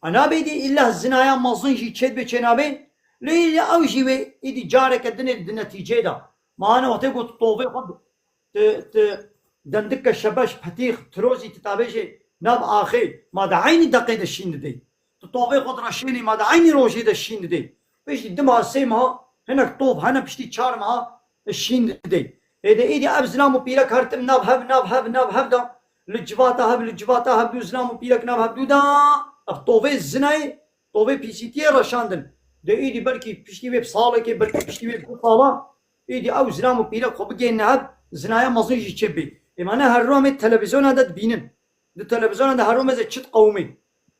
A nabê dî îlla zinaya mezin jî çêdibe çênabê. Lê îlla ew jî wê îdî careke dinê di netîceyê de. Ma ana wextê got tu tovê xwe tu, tu dendike şebeş, petîx, tirozî tu tabêjê nav axê. Ma di eynî deqê de şîn didê. Tu tovê xwe direşênî, ma di eynî rojê de şîn didê. Piştî du meha, sê meha, hinek tov hene piştî çar meha şîn didê. Êdî, êdî ev zilam û pîrek her tim nav hev, nav hev, nav hev de li civata hev, li civata hev dû zilam û pîrek nav hev dû de ev tovê zinayê, tovê pîsîtiyê reşandin. De êdî belkî piştî wê bi salekê, belkî piştî wê bi du sala, êdî ew zilam û pîrek xwe bigêne hev, zinaya mezin jî çê bê. Ê ma ne her rojê em ê televîzyona de dibînin. Di televîzyona de her rojê çi diqewimê.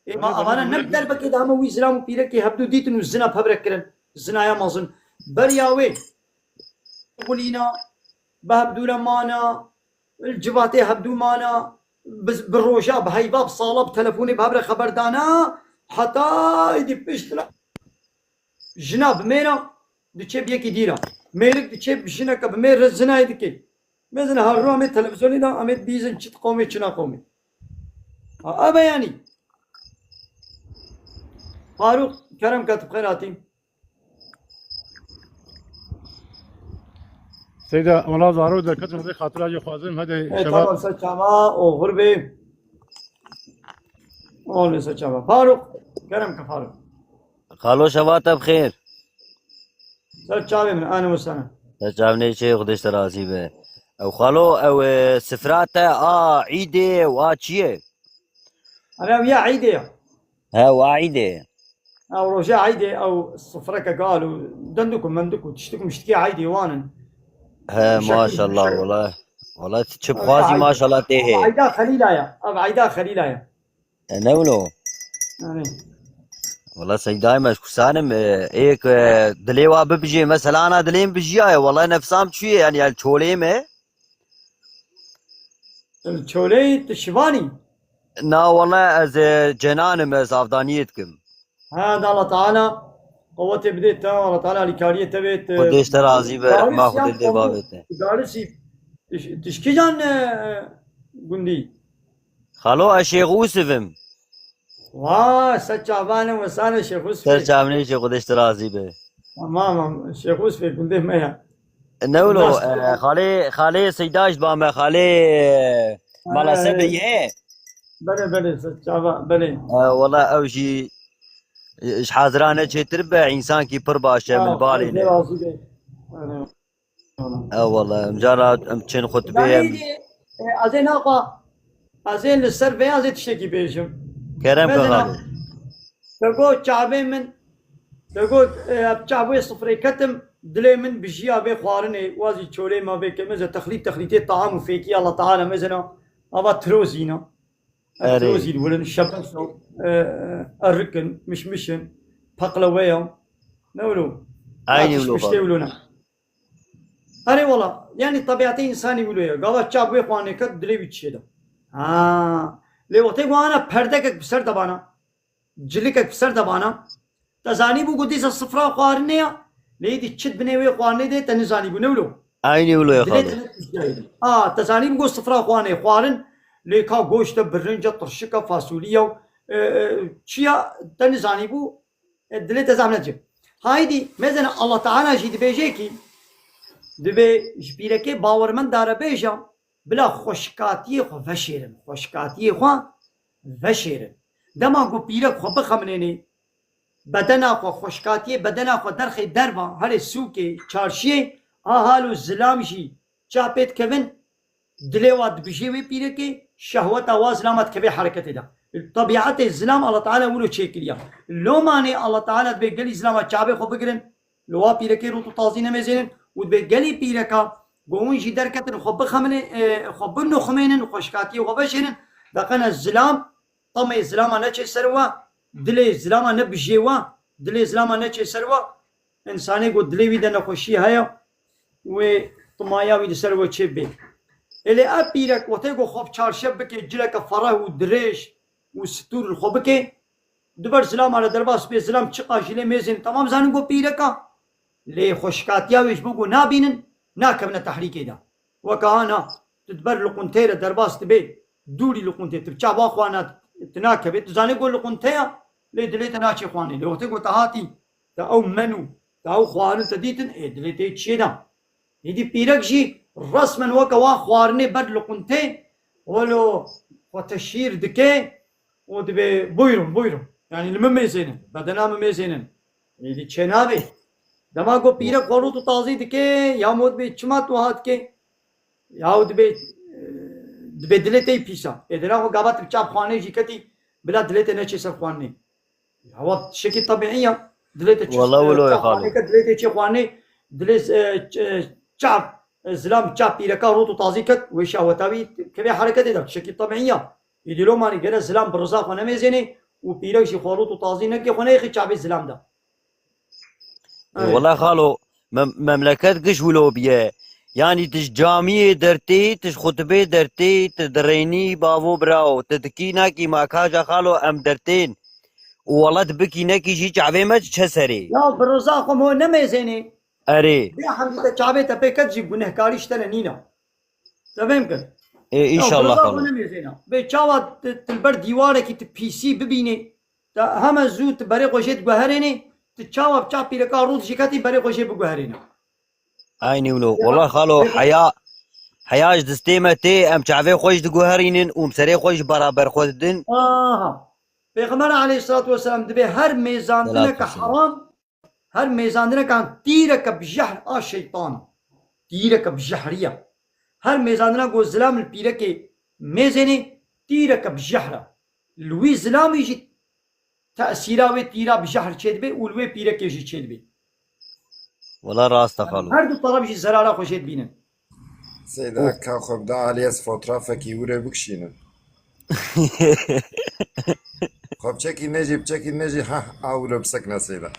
Ê ma evane ne bi derbekê de hema wî zilam û pîrekê hevdû dîtin û zina bi hev re kirin. Zinaya mezin. Beriya wê xulîna, bi hevdû re mana, li civatê hevdû mana, bi, bi roja, bi heyva, bi sala, bi telefonê bi hev re xeber dana, heta êdî pişt re jina bi mêra diçe bi yekî dî re. Mêrik diçe bi jineke bi mêr re zinayê dike. Mezin her rojê em ê televîzyonê de em ê dibîzin çi qewmê, çi ne qewmê. Ha, ev e yanî. Faruk, kerem ke tu bi xêr hatî. Seyda, wela zarok derketin, Xwedê xatira jê xwazim, hede E, şeva. Tamam, ser çava, oxir bê. Olê ser çava. Faruk, kerem ke Faruk. Xalo, şeva te bi xêr. Ser çavê min, ane wesane. Ser çavnê çê, Xwedê ji te razî be. Ew xalo, ew, e, sifra te a îdê û a çi ye? Ere, ew ya îdê ya. He, û a îdê. Ew roja îdê, ew sifreke gal û denduk û menduk û tiştik û miştikê îdê wan in. He, maşallah, wela. Wela çi bixwazî, maşallah tê hê. Ev îda Xelîla ya. Ev îda Xelîla ya. E, ne wilo? Erê. Wela Seydayê me, ji kusanim, e, êk, e, dilê wa bibijê, mesela ana dilê min bijiyaye, wela nefsam çûye, yani, yani çolê me. Çolê tu şivanî? Na, wela ez, e, cenanim, ez avdaniyê dikim. Ha, da Allah Teala qewetê bidê te, Allah Teala alîkariyê te bê, te Xwedê ji te razî be, rehma Xwedê lê bavê te. Garisî, tu ji kîjan, e, gundî? Xalo, ez Şêx Ûsif im. Vay, ser çavane wesane Şêx Ûsif. Ser çavnê Şêx, Xwedê ji te razî be. Tamam, Şêx Ûsif gundê me ya. Ne wilo, e, xalê, xalê Seyda ji ba me, xalê, e, Mala Sebê ye. Belê, belê, ser çava, belê. E, wela ew jî, e, ji hazira ne çêtir be, însankî pir baş e, min balê ne. Razî be. E, wela, em cara em çên xutbê em. Yanî, e, ez ê naxwa, ez ê li ser vê, ez ê tiştekî bêjim. Kerem ke xalê. Te got çavê min, te got, e, çavê sifrê ketim, dilê min bijiya vê xwarinê, wazî çolê ma vê ke meze texlît, texlîtê taam û fêkî Allah Teala mezena, ava tirozîna. Erê. Tirozî li wirin, şebeş o, e, e, erik in, mişmiş in, peqlewe ya. Ne wilo? Eynî wilo. Tiştê wilo ne. Erê wala, yani tabiatê insanî wilo ye. Gava çav wê xwanê ket, dilê wî çê de. Ha. Lê wextê ku ana perdekek bi ser de bana, cilikek bi ser de bana, te zanîbû ku dîsa sifra xwarinê ya, lê êdî çi binê wê xwarinê de te nizanîbû, ne wilo? Eynî wilo ye xalo. Dilê te ne tiştayê de. A, te zanîbû ku sifra xwanê xwarin, lê ka goşt e, birinc e, tirşik e, fasulye ye, e, e, çi ya te nizanîbû, e, dilê te zehmet ci. Haydî, mezene Allah Teala jî dibêje kî, divê ji pîrekê bawermenda re bêje, bila xweşikatiyê xwe veşêrin, xweşikatiyê xwe veşêrin. Dema ku pîrek xwe bixemilênê, bedena xwe, xweşikatiyê bedena xwe derxê derva, herê sûkê, çarşiyê, a hal û zilam jî çav pê dikevin, dilê wa dibijê wê pîrekê, şehweta wa zilama dikevê hereketê de. Tebîetê zilam Allah Teala wilo çêkiriya. Lomanê Allah Teala dibê gelî zilama çavê xwe bigirin, li wa pîrekê rût û tazî nemêzênin û dibê gelî pîreka Go hûn jî derketin, xwe bixemilê, e, xwe binoximênin, xwe şikatiyê xwe veşênin, deqene zilam, temê zilama neçê ser we, dilê zilama nebijê we, dilê zilama neçê ser we, însanê ku dilê wî de nexweşî heye, wê timaya wî li ser we çêbê. Êlê ev pîrek wextê ku xwe bi çarşev bike, cileke fereh û dirêj û stûr li xwe bike, di ber zilama re derbas bê, zilam çiqa jî lê mêzên, temam zanin ku pîreka, lê xweşikatiya wê ji bo ku nabînin, nakevine tehrîkê de. Weke ana, tu di ber li quntê re derbas dibê, dûrî li quntê, tu bi çava xwana tu nakevê, tu zanî ku li quntê ya, lê dilê te naçê xwanê. Lê wextê ku te hatî, te ew men û te ew xwarin te dîtin, ê dilê te çiyê da. Êdî pîrek jî resmen weke wa xwarinê ber li quntê, welo xwe teşhîr dike û dibê, buyurun, buyurun. Yanî li min mêzênin, bedena min mêzênin. Êdî çênabê. Dema ku pîrek xwe rût û tazî dike, ya mo dibê çima tu wiha dike? Ya dibê, e, dibê dilê te yî pîsa. Ê dira xwe gava tu bi çavxanê jî ketî, bila dilê te neçê ser xwarinê. Hewa tiştekî tebîî ya. Dilê te çi, Wala wilo ye xalo. Çavxanê ke dilê te çê xwarinê, dilê, e, ç-, e, çav, e, zilam çav pîreka rût û tazî ket, wê şehweta wî kevê hereketê de, tiştekî tebîî ya. Îdî lo manî gere zilam bi riza xwe nemêzênê û pîrek jî xwe rût û tazî neke, xwe neyêxî çavê zilam de. Ê, Evet. Wela xalo, mem-, memleket giş wilo biye. Yanî tu ji camiyê dertê, tu ji xutibê dertê, tu dirênî bavo birao, tu dikî nakî makaja xalo em dertên. Û wela tu bikî nekî jî çavê me diçe serê. Ya bi riza xwe mo nemêzênê. Erê. Bê hemdî te çavê te pê ket jî gunehkarî ji te re nîne. Te fêm kir? Ê, Ya, înşallah, birza xalo. Xwe nemêzêna. Bê çawa tu, tu li ber dîwarekî tu pîsî bibînî, te heme zû tu berê xwe jê diguherênî, tu çawa bi çav pîreka rût jî ketî berê xwe jê biguherêne. Aynî wilo. Ya, Wela xalo, pêxem- heya, heya ji distê me tê, em çavê xwe jî diguherînin û em serê xwe jî beraber xwe didin. Aha. Pêxember aleyhissalatu vesselam dibê her mêzandineke Selatü selam. Heram, Her mêzandinekan tîreke bi jehr a şeytan. Tîreke bi jehriye. Her mêzandina ku zilam li pîrekê mêzênê tîreke bi jehr e. Li wî zilamî jî tesîra wê tîra bi jehr çêdibe û li wê pîrekê jî çêdibe. Wela rast e xalo. Her du taraf jî zerara xwe jê dibînin. Seyda, ka xwe bide aliyê, ez fotoğrafekî wire bikişînim. Xwe biçekî nejî, biçekî nejî, ha, a wilo bisekine Seyda.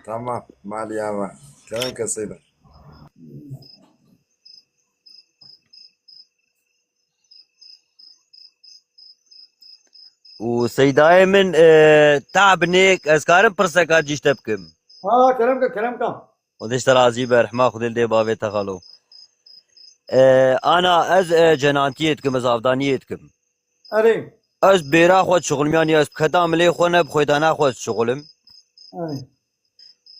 Tamam, malî ava. Kerem ke Seyda. Û Seydayê min, e, tabnêk, ez karim pirseka cî ji te bikim? Ha, kerem ke, kerem ke. Xwedê ji te razî be, rehma Xwedê li dê bavê te xalo. E, ana ez, e, cenantiyê dikim, ez avdaniyê dikim. Erê. Ez bêra xwe dişixulim, yanî ez bi keda milê xwe ne bi xwêdana xwe dişixulim. Erê.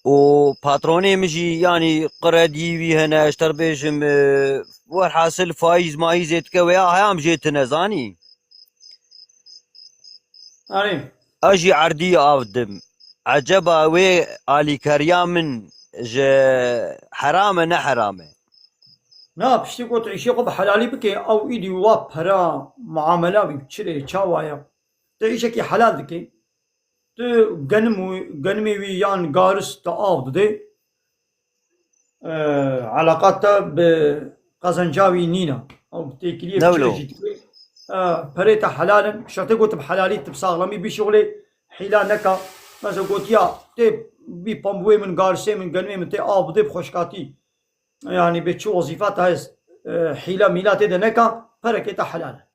Û patronê min jî, yanî qredî wî hene, ez ter bêjim, e, werhasil faîz maîzê dike, wê ya heyam jê tine zanî. Erê. Ez jî erdî av dim. Eceba wê alîkariya min ji heram e, ne heram e? Na, piştî ku tu îşê xwe bi helalî bikê, ew îdî wa pera, muamela wî çi rê, çawa ye? Tu îşekî helal dikê. Tu genim û, genimê wî yan garis te av didê. E, eleqa te bi qezenca wî nîne. Ew bi têkiliyê Ne wilo? Çi jî dikê. E, perê te helal in. Şertê ku tu bi helalî, tu bi saxlemî bişuxulê, hîla neka. Mesela gotiya tê bî pembûyê min, garisê min, genimê min tê av bidê bi xweşkatî. Yanî bê çi wezîfa te hest, e, hîla mîla tê de neka, perekê te helal e.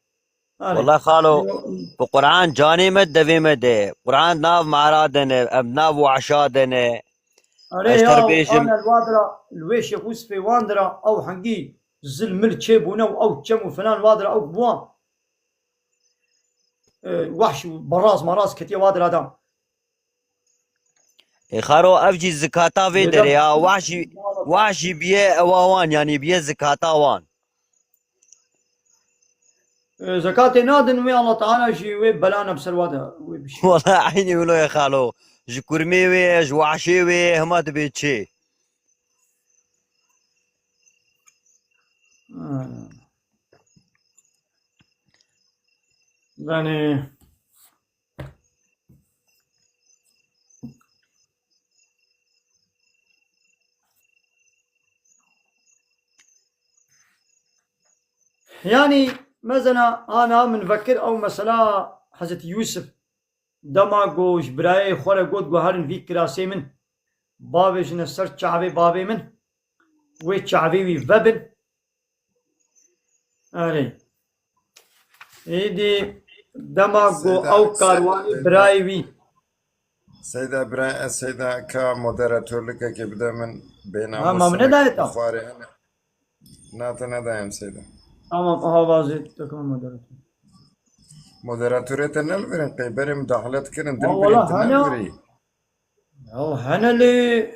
Erê. Wela xalo, Yo- bi Quran canê me devê me de. Quran nav mara de ne, em nav wahşa de ne. Erê Ez ya, ter bêjim. Ana li wadira, li wê Şêx Yûsifê wan dira, ew hengî zil mil çêbûne û ew çem û filan wadira ew bûa. E, wahş û beraz maraz ketiye wadira da. Ê xaro, ev jî zikata vê Lê derê de- ya. Wahşî, wahşî biye ewa wan, yanî biye zikata wan. E, zekatê nadin wê, Allah Teala jî wê bela ne bi ser wa de wê bişî. Wala eynî wilo ye xalo. Ji kurmê wê, ji wahşê wê, hema dibe çê. Ha. Zanî. Yanî, mezena ana min vekir ew mesela Hezretî Yûsif. Dema ku ji birayê xwe re got, ku herin vî kirasê min, bavêjine ser çavê bavê min, wê çavê wî vebin. Erê. Êdî dema ku Seyda, ew karwanê Seyda, birayê wî. Seyda, birayê, ez Seyda ka moderatorlikekê bide min bêna Ha, ma min Muslim nedayê tam. Buxarê hene. Na, te nedayem Seyda. Tamam, aha vazê, te ka moderator. Moderatorê te nelvirîn, qey berê mudaxalet kirin, Ha, din wala birîn, te hana. Nelvirî. Ya hene lê,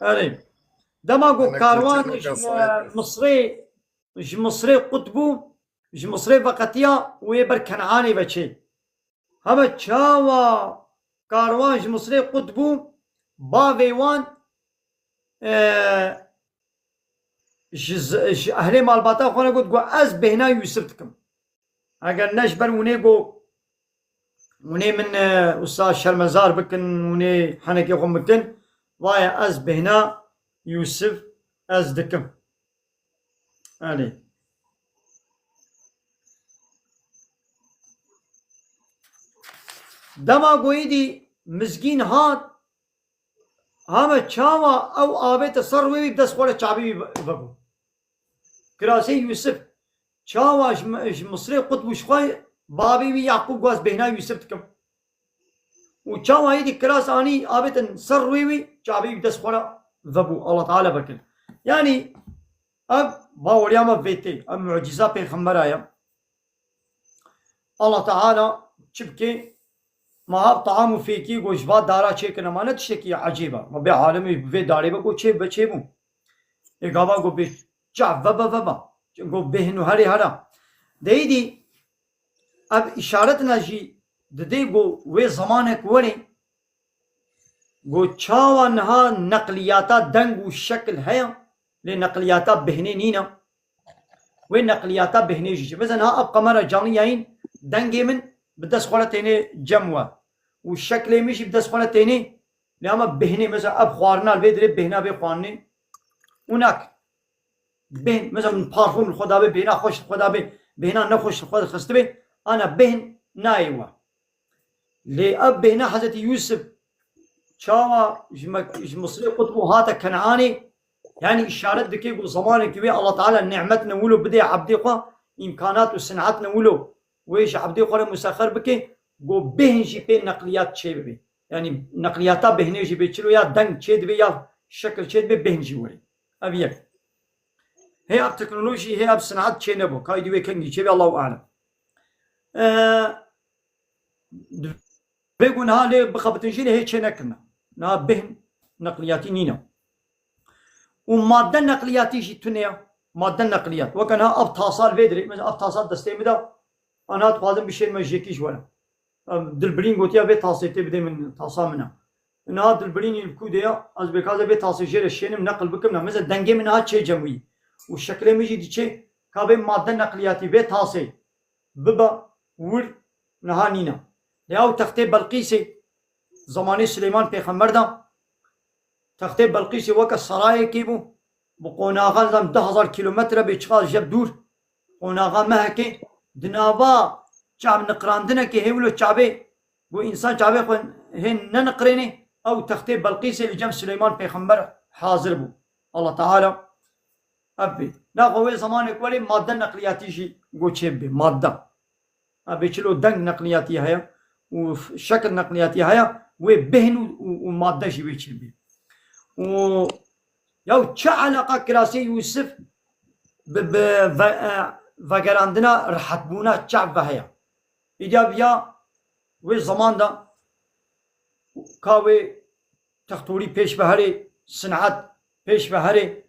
Erê. Dema ku Hene karwan ji Misrê, ji Misrê qut bû, ji Misrê veqetiya û yê ber Kenanê ve çê. Heme çawa karwan ji Misrê qut bû, bavê wan, e, ji z-, ji ehlê malbata xwe re got, got, "Ez bêhna Yûsif dikim. Eger ne ji ber hûnê got, hûnê min, e, wisa şermezar bikin, hûnê henekê xwe bikin, vaye ez bêhna Yûsif ez dikim." Erê. Dema goyî dî mizgîn hat, hame çawa ew avête ser rûyê wî, bi dest xwe re çavê wî ve-, vebû. Kirasê Yûsif çawa ji, ji Misrê qut bû, ji xwe bavê wî Yaqûb got, "Ez bêhna Yûsif dikim." Û çawa êdî kiras anî avêtin ser rûyê wî, çavê wî bi dest xwe re vebû. Allah Teala vekir. Yanî ev baweriya me vê tê. Ev mucîza pêxembera ye. Allah Teala çi bike? Ma ev taam û fêkî ku ji va dara çêkirine, ma ne tiştekî ecêb e. Ma bê alemê bi vê darê ve ku çê be çêbû. Ê gava ku bê çav vebe vebe. Ku bêhn û herê hera. Deyî dî ev îşaretine jî didê ku wê zemanek werê, ku çawa niha neqliyata deng û şekil heye, lê neqliyata bêhnê nîne. Wê neqliyata bêhnê jî çi? Mesela niha ev kamera canlî yayîn, dengê min bi dest xwe re tênê cem we. Û şeklê min jî bi dest xwe re tênê. Lê ama bêhnê, mesela ev xwarina li vê dirê bêhna vê xwarinê û nak. Bêhn, mesela min parfum li xwe dabe, bêhna xweş li xwe dabe, bêhna nexweş li xwe xistibe, ana bêhn nayê we. Lê ev bêhna Hezretî Yûsif çawa ji me-, ji Misirê qut bû hate Kenanê, yanî îşaret dike ku zemanekî wê Allah Teala nîmetine wilo bidê ebdê xwe, îmkanat û sinetine wilo wê ji ebdê xwe re musexer bike, ku bêhn jî pê neqliyat çê bibe. Yanî neqliyata bêhnê jî bê çilo ya deng çê dibe ya şekil çê dibe bêhn jî were. Ev yek. Hê ev teknolojî, hê ev sinet çê nebû. Kaydî wê kengî çê be, Allahu alem. Ee, divê ku niha lê bixebitin jî lê hê çê nekirine. Niha bêhn neqliyatî nîne. Û madde neqliyatî jî tune ye. Madde neqliyat. Weke niha ev tasa li vê dirê, mesela ev tasa destê min de, ana dixwazim bişênime jêkî ji we re. Em, Dilbirîn gotiya vê tasê tê bidê min, tasa min e. Niha Dilbirînî li ku de ya, ez bêkaze vê tasê jê re şênim, neqil bikim ne. Mesela dengê min niha çê cem wî. Û şeklê min jî diçê, ka vê madde neqliyatî vê tasê bibe wir niha nîne. Lê ew textê Belqîsê, zemanê Silêman Pêxember de, textê Belqîsê weke sarayekê bû, bi qonaxa nizam du hezar kîlometre bê çiqas jeb dûr, qonaxa mehekê, di nava çav niqrandinekê hê wilo çavê, ku însan çavê xwe hê neniqrênê, ew textê Belqîsê li cem Silêman Pêxember hazir bû. Allah Teala ev bê. Naxwe wê zemanek werê madde neqliyatî jî ku çê bibê. Madde. Ha, bê çilo deng neqliyatî heye û f-, şekil neqliyatî heye, wê bêhn û, û, û madde jî wê çê bê. Û ya çi eleqa kirasê Yûsif bi, bi ve-, e, vegerandina rehetbûna çav ve heye? Îdiya viya wê zeman de ka wê textorî pêş ve herê, sinet pêş ve herê.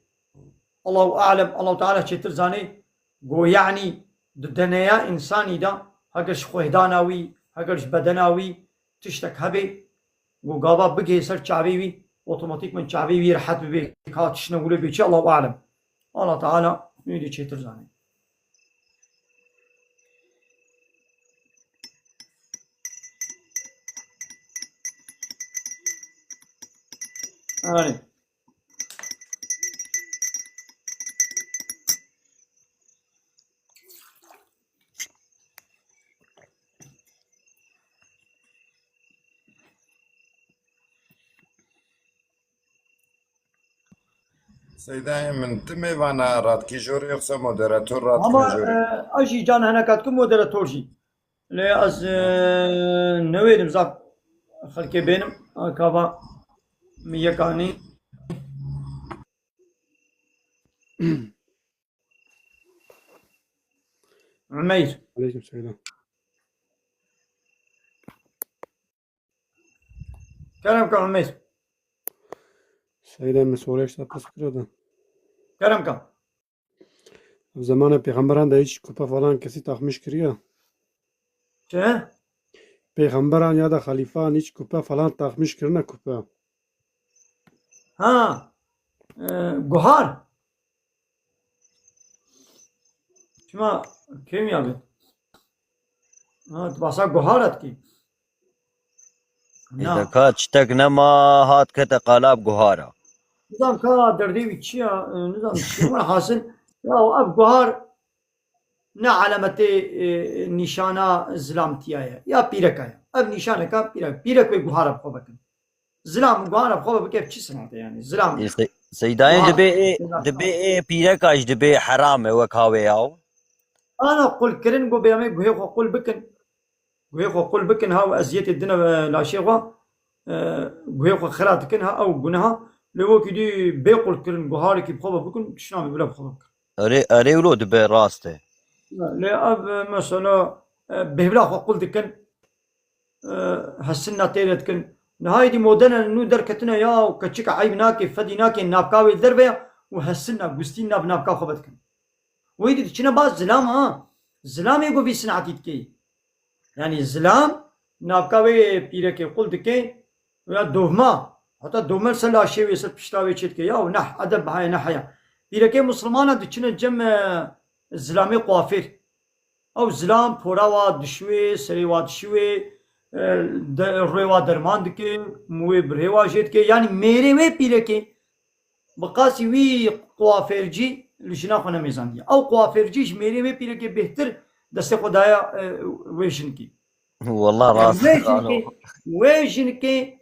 Allahu alem, Allahu Teala çêtir zanê. Go yanî di deneya însanî de, heger ji xwehdana wî, heger ji bedena wî tiştek hebe, go gava bigihê ser çavê wî, otomatîkman çavê wî rehet bibe, ka tiştine wilo bê çi, Allahu alem. Allah Teala wî dî çêtir zanê. Erê. Seydayê min, tu mêvana radikî jorê yoksa moderator radikî Ama jorê? E, ez jî can heneka dikim moderator jî. Lê ez e, newêrim zaf xelkê bênim. A kava mi yekanî. Umeyr. Aleyküm selam. Kerem ke Umeyr. Seyda, min sorê ji te pirs kiro de. Kerem ke. Zemanê pêxemberan de hiç kupe falan kesî taxmîş kiriye? Çi? Pêxemberan ya da xelîfan hiç kupe falan taxmîş kirine kupe? Ha. E, guhar. Çima kêm ya bê? Ha, tu basa guhara dikî. Îşte ka çitek nema hat kete qalab guhara. Nizam ka derdê wî çi ya? E, nizam çi ya? Hasil ya ev guhar ne alametê, e, nîşana zilamtiya ye. Ya pîreka ye. Ev nîşaneka pîrek. Pîrek wê guhara bi xwe bikin. Zilam û guhara bi xwe bike çi sinate yani. Zilam. E, se- Seydayê Guhar. Dibê ê, dibê ê pîreka jî dibê heram e wek hawê yaw. Ana qulkirin, go bê em ê guhê xwe qul bikin. Guhê xwe qul bikin ha û eziyetê dine ve laşê xwe. E, guhê xwe xira dikin ha ew guneha. Lê wekî dî bê qulkirin, guharekî bi xwe ve bikin, tişt nabe bila bi xwe ve bikin. Erê, erê wilo dibe rast e. Lê ev, e, mesela, e, bêhvila xwe qul dikin. E, hesinna têre dikin. Niha êdî modena nû derketine ya û keçika eyb nake, fedî nake, navka wê derve ya û hesinna, gustînna bi navka xwe ve dikin. Wê dî diçine ba zilam ha. Zilamê go vî sinatî dikey. Yani zilam navka wê pîrekê qul dikey ya dovma. Heta dovma ser laşê wê, ser pişta wê çê dikey. Ya neh, edeb bihaye neh heya. Pîrekê musulmana diçine cem, e, zilamê kuafêr. Ew zilam pora wa dişuê, serê wa dişuê, e, de, rê wa derman dike, mûyê birhê wa jê dike. Yani mêrê wê pîrekê bi qasî wî kuafêrcî li jina xwe nemêzandiye. Ew kuafêrcî ji mêrê wê pîrekê bêhtir destê xwe daye, e, wê jinkî. Wallah rast. Wê jinkê, wê jinkê,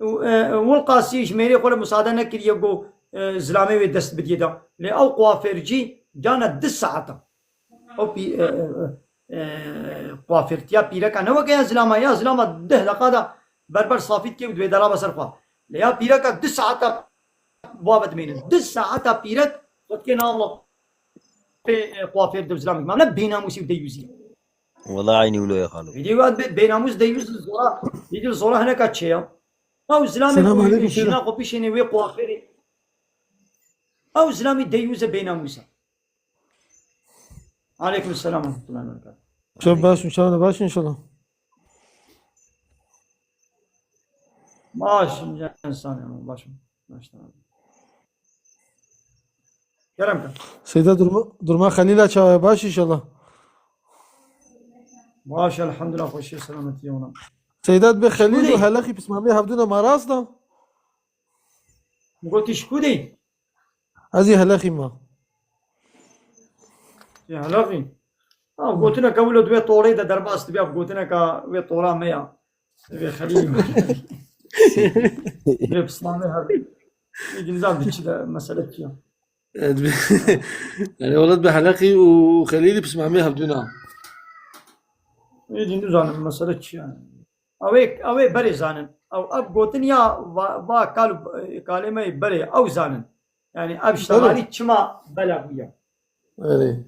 e, Wilqasî ji mêrê xwe re musade nekiriye ku, e, zilamê wê dest bidiye da. Lê ew kuafêrcî cana du saeta. Ew pî-, e, e, e, kuafêrtiya pîreka ne weke ya zilama, ya zilama deh deqa de berber safî dike û divê derabe ser xwe. Lê ya pîreka du saeta va ve dimênin. Du saeta pîrek xwe dikê nav pê, e, kuafêr de zilamê. Mam ne bênamûsî û deyûzî. Wala eynî wilo ye xalo. Êdî wad bê bênamûs deyûz zora, êdî zora hineka çê ya. Ew zilamê Selam ku aleyküm, jina xwe bişênê wê kuafêrê. Ew zilamî deyûz e bênamûs e. Aleyküm selam ve rahmetullahi ve berekatuhu. Çav baş, çav baş inşallah. Baş, can sağ olun, baş, baş, tamam. Kerem kan. Seyda durma, durma Xelîla çawa baş inşallah. Baş, elhamdülillah, xweşî, selametî ona. Seyda bi Xelîl û Helexî pismamê hevdû ne ma rast da? Gotî ji ku de? Ez ê Helexî ma. Ê Helexî. Ha, gotineke wilo di wê torê de derbas dibe, gotineke wê tora me ya. Wê Xelîlî me. Wê pismamê hevdû. Ê, nizam di çi de, mesele çi ya? Yani, welat bi Helexî û Xelîlî pismamê hevdû na. Ê, din nizanim mesele çi ya? Ew ê, ew ê berê zanin. Ew, ev gotin ya va, va kal û, kalê me berê, ew zanin. Yani ev ştevalî çima bela bûye. Erê.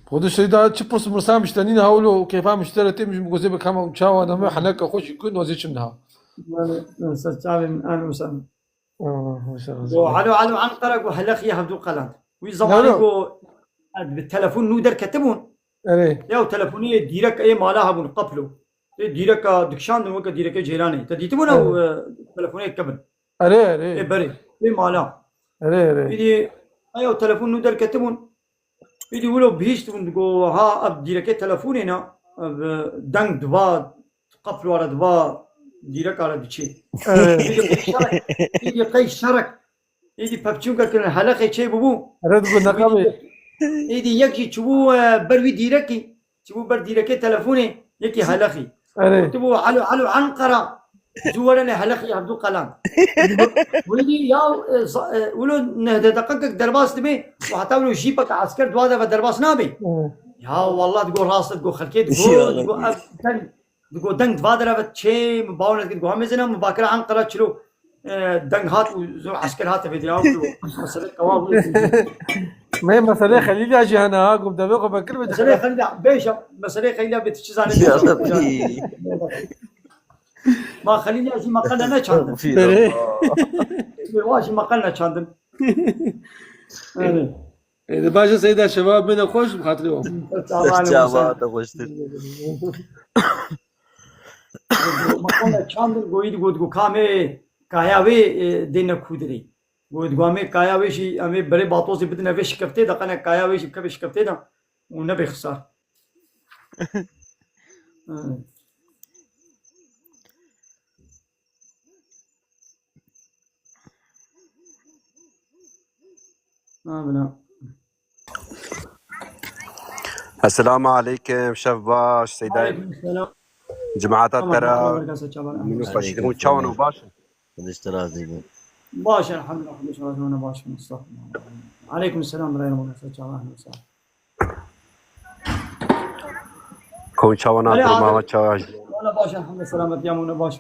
Xwedê Seyda çi pirs mirsa miştenîn hewlo û kêfa miştere tê min gozê bi kama û çawa name heneka xwe jî ku nozê çim daha. Yani, ser çavê min an usan. Aa, maşallah. Go alo, alo, Ankara go Helexî hevdû qeland. Wî zemanî go ez bi telefon nû derketibûn. Erê. Ya telefonê dîrek ê mala hebûn, qeplo. Ê dîreka dikşandin weke dîrekê ceyranê. Te dîtibûn ew, e, telefonê kevin? Erê, erê. Ê berê. Ê mala. Erê, erê. Îdî ew telefon nû derketibûn. Îdî wilo bihîştibûn, digo, ha, ev dîrekê telefonê ne, ev, e, deng diva, qefl ware diva, Dîreka re diçê. Evet. Îdî qey şerek, îdî qey şerek, îdî pevçûnke kirin, helexê çê bûbû. Red got neqabê. Îdî yek jî çûbû, e, ber wî dîrekî, çûbû ber dîrekê telefonê, yekî helexî. Evet. Gotibû, "Alo, alo, Enqera." Zû were lê helexî hevdû qelan. Wî dî ya, e, za-, e, wilo nehde deqekek derbas dibe, û heta wilo jîpeke esker di wa de ve derbas nabe. Evet. Ya wallah digo rast e, digo xelkê digo, Ya digo Rabbi. Ev deng, digo deng di va de re ve çê, min bawer nedikir, digo ha mêzêna, min bakira Enqera çilo, e, deng hat û zor esker hate vê diya û mesele tewab bû. Me mesele Xelîla jî hene ha, gum devê xwe vekir be. Mesele Xelîla, bêşe, mesele Xelîla bê tu çi zanî Ya bêşe. Rabbi. Ma Xelîla jî me qele neçandin. Estağfirullah. Wa jî me qele neçandin. Evet. Ê, de baş e Seyda, şeva bine xweş, bi xatirê wan. Çava te xweştir. Maqale çandin goyî digot, got kamê kaya wê, e, dêne kûdirê. Got, got amê kaya wê jî, em ê berê batozê bidine vê şikeftê de, qene kaya wê jî bikeve şikeftê de û nebê xisar. Evet. Nabina. Esselamu aleykum, şev baş, Seyda. Aleykum selam. Cemaata te re. Min xweşî, hûn çawan û baş in? Xwedê ji te razî be. Baş, elhamdulillah, Xwedê ji te razî be, baş in, estağfurullah. Aleykum selam, birayê min, çawa, ehlen we sehlen. Kon çawa na Alê durma abi. Çawa? Wala baş, elhamdülillah, selametiya me, wala baş.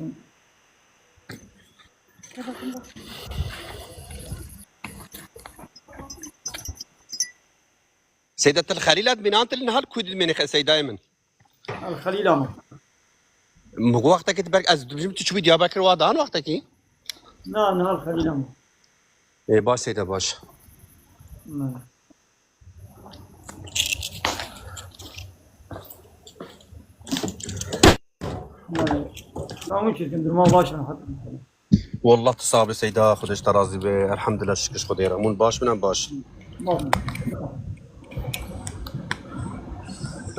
Seyda, til Xelîla dibînan, til nihal ku dibînî xe-, Seydayê min? El Xelîla me. Min got wextekî tu ber, ez dibêjim tu çûbî Diyarbekir wa dan wextekî? Na, nihal Xelîla me. Ê, baş Seyda, baş. Ne. Tamam, çirkin durma baş, rahat. Wallah tu sax be Seyda, Xwedê ji te razî be. Elhamdulillah, şikir Xwedê re. Hûn baş bin, em baş. Baş.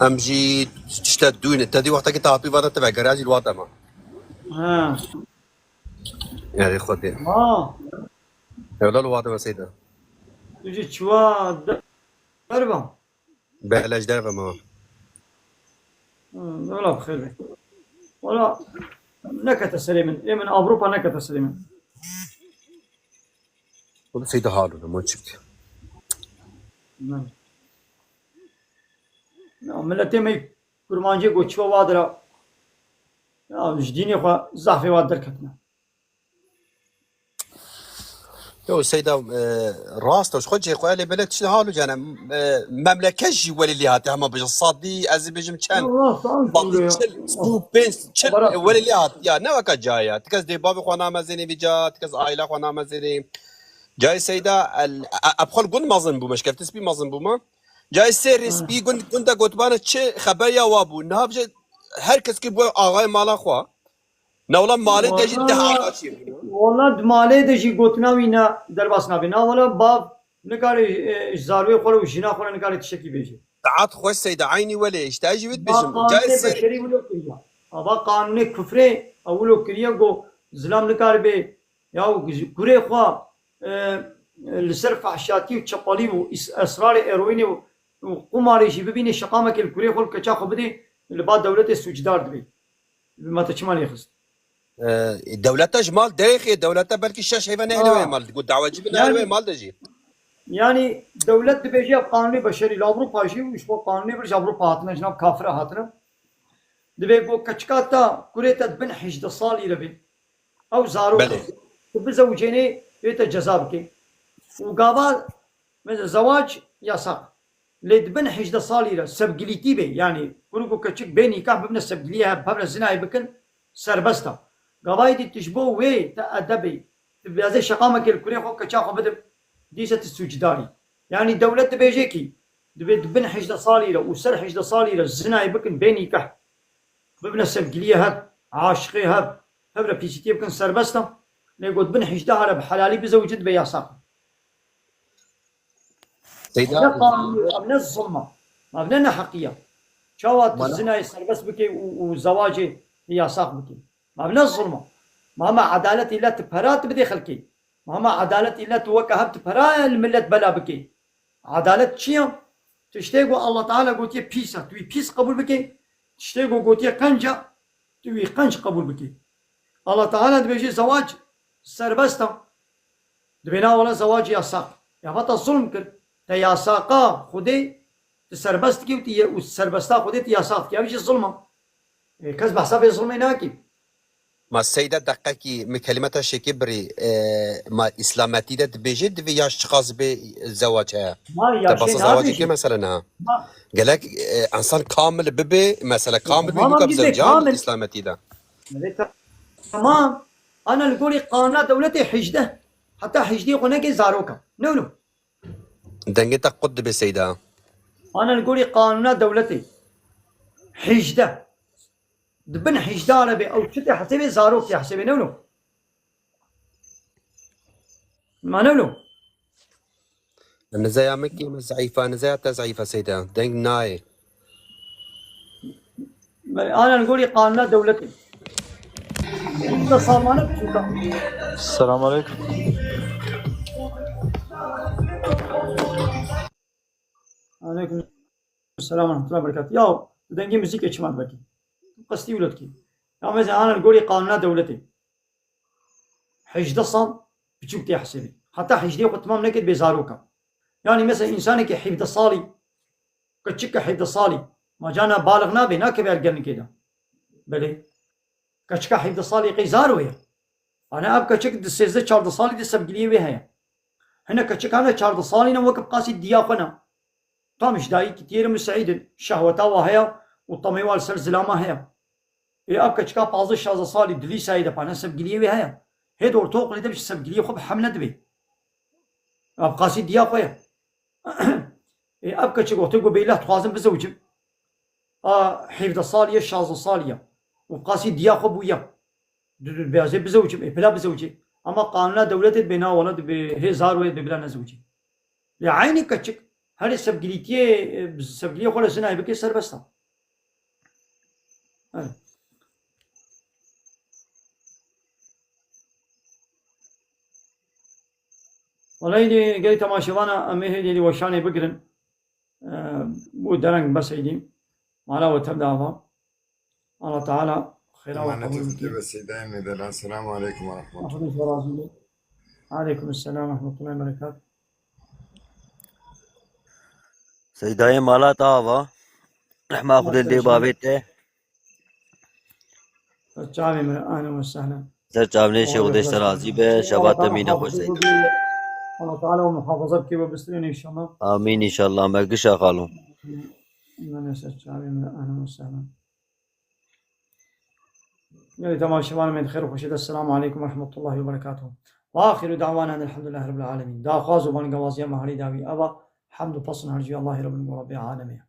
Em jî tişte dûne. Te dî wextekî te hatî vada te vegeriya jî li wa dema. Ha. Erê Xwedê. Ha. Ewla li wa dema Seyda. Tu jî çiwa de-, derva? Bele ji derve ma. Hmm, wala bi xêr be. Wala nekete serê min. Ê min Avrupa nekete serê min. Wala Seyda halo ne, ma çi bike? Ne. Ya, miletê me kurmancê ku çiwa wa dira. Ya, ji dînê xwe zehfê wa derketine. Yo, Seyda, e, rast e, ji xwe cihê xwe, lê belê tiştê halo cane, e, memleket jî welê lê hate, hema bêjin sedî, ez ê bêjim çend. Yo, rast, rast, sedî ya. Çil, sî û pênc, çil, Bera. Welê lê hat, ya, ne weke cayê ya. Ti kes dê bavê xwe namezênê vî ca, ti kes aîla xwe namezênê. Cayê Seyda, el, e, e, bi xwe li gund mezin bûme, şkeftê spî mezin bûme. Cayê sê rê spî gund, gund de gotibane çi xeber ya wa bû. Niha bije her kes kir bû axayê mala xwe. Na wela malê te jî deh Wala, axa çêbû. Wala di malê de jî gotina wî ne derbas nabe. Na wela bav nikare, e, ji zarokê xwe re û jina xwe re nikare tiştekî bêje. Saet xweş Seyda, eynî welê, ji te jî wê Ma dibêjim. Cayê qanûnê ser beşerî wilo kiriye. Ava qanûnê kufrê ew wilo kiriye, got zilam nikare bê. Ya ji kurê xwe, e, li ser fehşatî û çepalî û îs-, esrarê eroînê û, û qumarê jî bibînê, şeqamekê li kurê xwe, li keça xwe bidê, li ba dewletê sûcdar dibê. Bi me te çima lê xist? E, dewleta ji mal derêxê, dewleta belkî şeş heyve nehêle Ha. wê mal. Got dawacî bin Yani nehêle wê mal de jî. Yani dewlet dibêje ev qanûnê beşerî li Ewropa jî û ji xwe qanûnê bir ji Ewropa hatine, ji nav kafira hatine. Dibê ku keçika te kurê te di bin hejdeh salî re bê. Ew zarok Belê. e. Tu bizewicênê, wê te ceza bike. Û gava, mesela zewac yasak. Lê di bin hejdeh salî re sevgilîtî bê, yanî kuruk û keçik bê nîkah bibine sevgiliyê hev, bibine zinayê bikin, serbest e. Gavayê dî tu ji bo wê te edebê, tu bi ezê şeqamekê li kurê xwe, keça xwe bidin, dîse tu sûcdar î. Yanî dewlet dibêje kî, dibê di bin hejdeh salî re û ser hejdeh salî re zinayê bikin bê nîkah. Bibine sevgiliyê hev, aşiqê hev, hev re pîsîtiyê bikin serbest e. Lê got bin hejdeh re bi helalî bizewicin dibe yasak. Seyda Ne qanûnî, ev ne zulm e. Ev ne neheqî ye. Çawa tu Bana zinayê serbest bikê û, û zewacê yasak bikê? Ev ne zulm e. Ma hema edaletî le tu pera tu bidê xelkê. Ma hema edaletî le tu weke hev tu pera li millet bela bikê. Edalet çi ye? Tiştê ku Allah Teala gotiye pîs e, tu wî pîs qebûl bikê. Tiştê ku gotiye qenc e, tu wî qenc qebûl bikê. Allah Teala dibêje zewac serbest e. Dibê na wele zewac yasak. Ya vata zulm kir. Te yasaqa Xwedê tu serbest dikî û tu ye, û serbesta Xwedê tu yasak dikî. Ev jî zulm e. E, kes behsa vê zulmê nakî. Ma seyda deqekî min kelimeta şêkê birî, e, ma îslametî de dibêje divê yaş çiqas bê zewac heye? Ma Te yaşê basa zewacê nabêje. Kê mesela niha? Ma Gelek, e, insan kamil bibe, mesela kamil bibe Tamam, bika bi gidê zewcan kamil. Îslametî de. Evet, tamam. Ana li gorî qanuna dewletê hejdeh. Heta hejdeh xwe neke zaroka. Ne wilo? Dengê te qut dibe seyda. Ana li gorî qanuna dewletê hejdeh. Di bin hejdeh re be ew çi tê hesêbê zarok tê hesêbê ne wilo? Ma ne wilo? Nizeya min kê me zeîfa, nizeya te zeîfa seyda. Deng nayê. Ana li gorî qanuna dewletê. Hîzdeh salmane biçûka. Selamun aleyküm. Aleyküm selam ve rahmetullahi ve berekatuhu. Ya, tu dengê muzîkê çima dibekî? Qestî wilo dikî. Ya mesela ana li gorî qanuna dewletê. Hejdeh sal biçûk tê hesêbê. Heta hejdeh xwe temam neket bê zaroka. Yani mesela insanekî hevdeh salî, keçika hevdeh salî, ma cana baliq nabe, nakeve ergenikê de. Belê. Keçika hevdeh salî qey zaro ye. Ana ev keçik di sêzdeh çardeh salî de sevgiliyê wê heye. Hine keçik hene çardeh salî ne wekî qasî diya xwe ne. Tam ji dayikî tiyê re musîd in. Şehweta wa heye û temê wa li ser zilama heye. Ê ev keçika pazdeh şazdeh salî di lîseyê de pane sevgiliyê wê heye. Hê di ortaokulê de bi ji sevgiliyê xwe bi hem nedibe. Ev qasî diya xwe ye. Ê ev keçik wextê ku bêleh dixwazim bizewicim. A hevdeh salî ye, şazdeh salî ye. Û qasî diya xwe bûye. Du, du, bêjê bizewicim, ê pila bizewicê. Ama qanuna dewletê dibê na wala dibê hê zar wê dibê bila nezewicê. Lê eynî keçik herê sevgilîtiyê, e, sevgiliyê xwe re jinayê bike serbest e. Evet. Wala êdî gelî temaşevana em ê hêdî êdî weşanê bigirin. E, bû dereng bes êdî. Mala we tev de ava. Allah Teala xêra we Emanetê qebûl bike. Xwedê be Seydayê Mêdela. Selamu aleykum ve rahmetullah. Xwedê ji we razî be. Aleykum selam ve rahmetullahi ve berekatuh. Seydayê mala te ava. Rehma Xwedê li dê bavê te. Ser çavê min re, ahlen ve sehlen. Ser çavnê şê Xwedê ji te razî be. Şeva te mîne xweş Seydayê. Allah Teala we muhafaza bike we bistirîne inşallah. Amîn inşallah. Me gişa xalo. Min ser çavê min re, ahlen ve sehlen. Gelî temaşevanê me di xêr û xweşê de, Selamu aleykum ve rahmetullahi ve berekatuhu. Ve axiru da'wana elhamdulillahi rabbil alemin. Daxwaz û bangewaziya me herî dawî eva, hemd û pesn her cî Allahî Rabbin û Rabbê alemê.